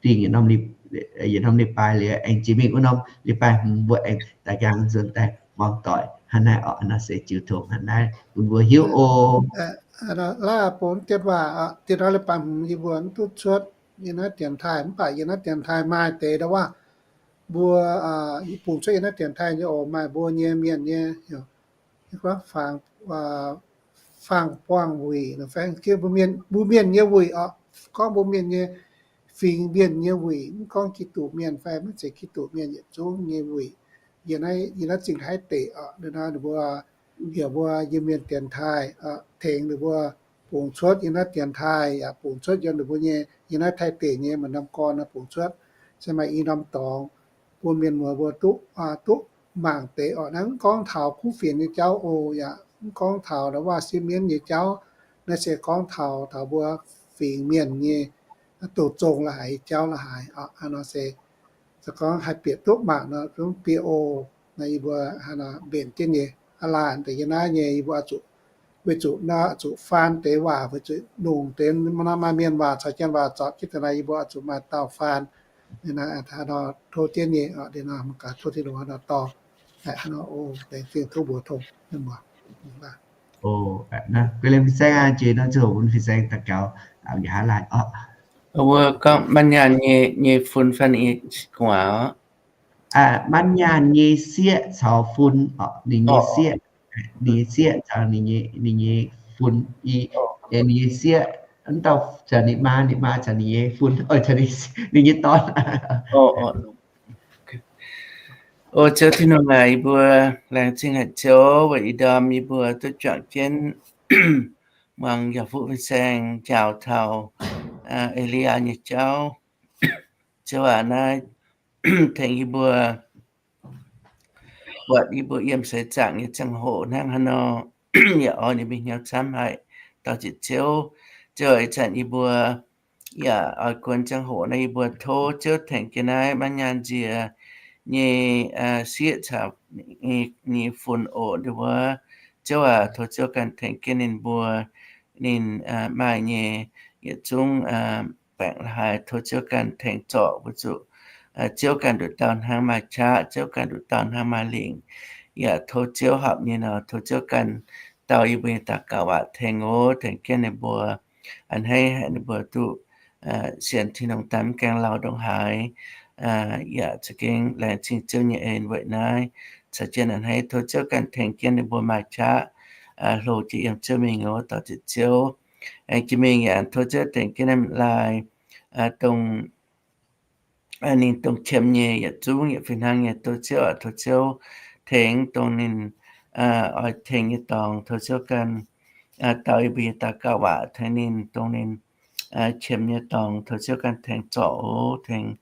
dingh yietc norm, yietc norm leiz-baaix liuz aengx jiex mingh wuov norm leiz-baaix hmz mbuo aengx daaih nqaang nzuonx daaih muangx doic. Hnangv naaiv orqc, hnangv naaiv se jiu tong hnangv naaiv bun mbuo hiuv o. Laaix bun dien waac, dien norm leiz-baaix hmz yie mbuo mv duqv cuotv, yiem naaiv dienx taaih, mv baac yiem naaiv dienx taaih maaih deix ndau wuov mbuo bungx cuotv yiem naaiv dienx taaih nyei oc, maaih mbuo nyei mienh nyei, faang-buangh wuic, mbuo mienh nyei wuic orqc, gorngv mbuo mienh nyei, fingx mienh nyei wuic, mv gorngv Giduc mienh fai maiv zeiz Giduc mienh yietc zungv nyei wuic, yiem naaiv zingh Taiv deic orqc. Ninh mbuo heuc mbuo yiem mienh dienx taaih, tengx ninh mbuo bungx cuotv yiem naaiv dienx taaih, yaac bungx cuotv yiem ninh mbuo nyei, yiem naaiv Taiv deic nyei maaih norm gorn bungx cuotv, se maaih i norm dorngx bun mienh muoz mbuo duqv, duqv mangc deix orqc. Naaiv mv gorngv taux kuv fienx nyei jauv oc, yaac mv gorngv taux ndau wuov siev mienv nyei jauv. Naaiv se gorngv taux, taux mbuo fingx mienh nyei doqc zong la'haiz jauv la'haiz orqc. Hnangv nor se, se gorngv haih bieqc duqv mangc nor, zungv bieqc oc. Naaiv yie mbuo mbenc jienv nyei, aa laanh deix yiem naaiv nyei, yie mbuo zuqc, weic zuqc nor zuqc faan deix waac, weic zuqc longc deix nor maaih mienh waac caux janx waac zorpc jienv daaih naaiv, yie mbuo zuqc maaih dauh faan. Nor tov jienv nyei, nor gaax tov Tin-Hungh nor dorh, nor laengz zingh tov mbuox tong. Guei Lim fin-saeng aqv, jiex nor ziouc bun fin-saeng daux gaux nqa'haav laai orqc. Wuov gorngv maiv nyaanh nyei, nyei fun fanh i gu'nguaaz orqc. Maanc nyaanh nyei sieqv caux fun, ninh nyei sieqv, ninh nyei sieqv caux ninh nyei fun, ninh nyei sieqv, mv dauh caux ninh maa, ninh maa caux ninh nyei fun, ninh nyei dorn. O Ziouv Tin-Hungh aac, yie mbuo laengz zingh haic Ziouv weic ih ndorm yie mbuo duqv juangc jienv muangx yaac fuqv fin-saeng njaaux taux E^li^yaa nyei jauv. Ziouv aac, naaiv tengx yie mbuo buatc yie mbuo yiem seix zaangc nyei ziangh hoc hnangv haaix nor, yaac oix ninh mbuo hnyouv camv haic dorh jienv Ziouv. Ziouv aac, ih zanc yie mbuo yaac oix guon ziangh hoc naaiv yie mbuo tov Ziouv tengx jienv naaiv maanc nyaanh nziex nyei sieqv caux nyei fun oc. Ndau wuov, Ziouv aac, tov Ziouv ganh tengx jienv ninh mbuo, ninh maaih nyei yietc zungv baengc la'haaix, tov Ziouv ganh tengx zorc weic zuqc Ziouv ganh nduqc dauh hnangv maaih qaqv, Ziouv ganh nduqc dauh hnangv maaih lingc. Yaac tov Ziouv horpc nyei nor, tov Ziouv ganh dau yie mbuo nyei daux gaux waac tengx oc, tengx jienv ninh mbuo, a'hneiv haic ninh mbuo duqv sienx Tin-Hungh daaih mv gaengh lauh ndongc haaix. Yaac za'gengh laengz zingh Ziouv nyei en weic naaiv caux jienv a'hneiv tov Ziouv ganh tengx jienv ninh mbuo maaih qaqv hlo jiex yiem Ziouv mingh oc, dorh jienv Ziouv. Aengx jiex mingh yaac tov Ziouv tengx jienv ninh laaih dongh ninh dongh qiemx nyei yietc zungv yietc fih hnangv nyei, tov Ziouv aac, tov Ziouv tengx dongh ninh oix tengx nyei dorngx, tov Ziouv ganh dau yie mbuo nyei daux gaux waac tengx ninh, dongh ninh qiemx nyei dorngx, tov Ziouv ganh tengx zorc oc, tengx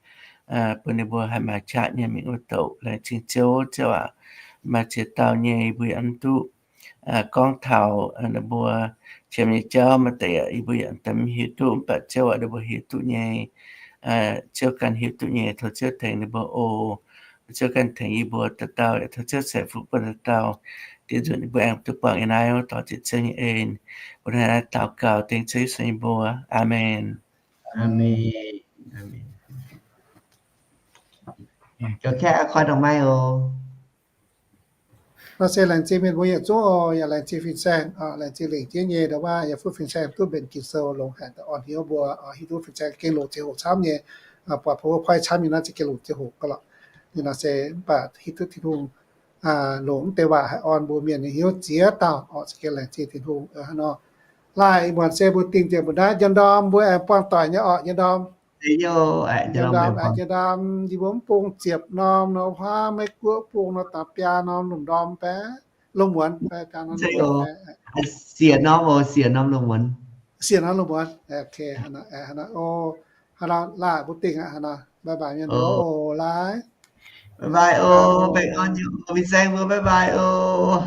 bun ninh mbuo haih maaih qaqv nyei mingh wuov douc. Laengz zingh Ziouv, Ziouv aac, maaih ziex dauh nyei yie mbuo yaac mv duqv gorngv taux ninh mbuo qiemx nyei jauv, maaih deix yie mbuo yaac mv hiuv duqv, mv baac Ziouv aac, ninh mbuo hiuv duqv nyei, Ziouv ganh hiuv duqv nyei, tov Ziouv tengx ninh mbuo oc. Ziouv ganh tengx yie mbuo dauh dauh, tov Ziouv ceix fuqv bun dauh dauh, diev nzunc yie mbuo aengx duqv buangh yiem naaiv, dorh jienv Ziouv nyei en, mbuo hnangv naaiv daux gaux dengv Ziouv Yesu nyei mbuox. Aamen. Aamen. Zoux kaeqv koi dongh maiv oc. Nor se laengz zingh mienh mbuo yietc zungv oc, yaac laengz zingh fin-saeng, laengz zingh lengc jeiv nyei ndau wuov yaac fuqv fin-saeng duqv mbenc Ging-Sou longx haic, daaih orn hnyouv mbuo hiuv duqv fin-saeng gengh longc ziangh hoc camv nyei, buatc bun mbuo koi camv nyei nor za'gengh longc ziangh hoc gauh lorqc. Ninh nor se mv baac hiuv duqv Tin-Hungh longc mv deix waac haih orn mbuo mienh nyei hnyouv ziex dauh oc, za'gengh laengz zingh Tin-Hungh hnangv nor. Laaic ih muonz se mbuo dingh nzengc mbuo naaiv njien ndorm mbuo aengx buangh doic nyei oc, njien ndorm. Njien ndorm, njien ndorm yie mbuo mv bung ziepc norm nor, huaav Meiv Guoqv bung nor, dangx biaa norm lungh ndorm baeqv, lungh muonz baeqv, biaa norm lungh muonz baeqv. Siec norm oc, siec norm lungh muonz. Siec norm lungh muonz. Haaix nor, laaic mbuo dingh aqv, haaix nor, bye bye mienh mbuo oc, laaic. Bye bye oc, baengh orn jienv oc, fin-saeng mbuo bye bye oc.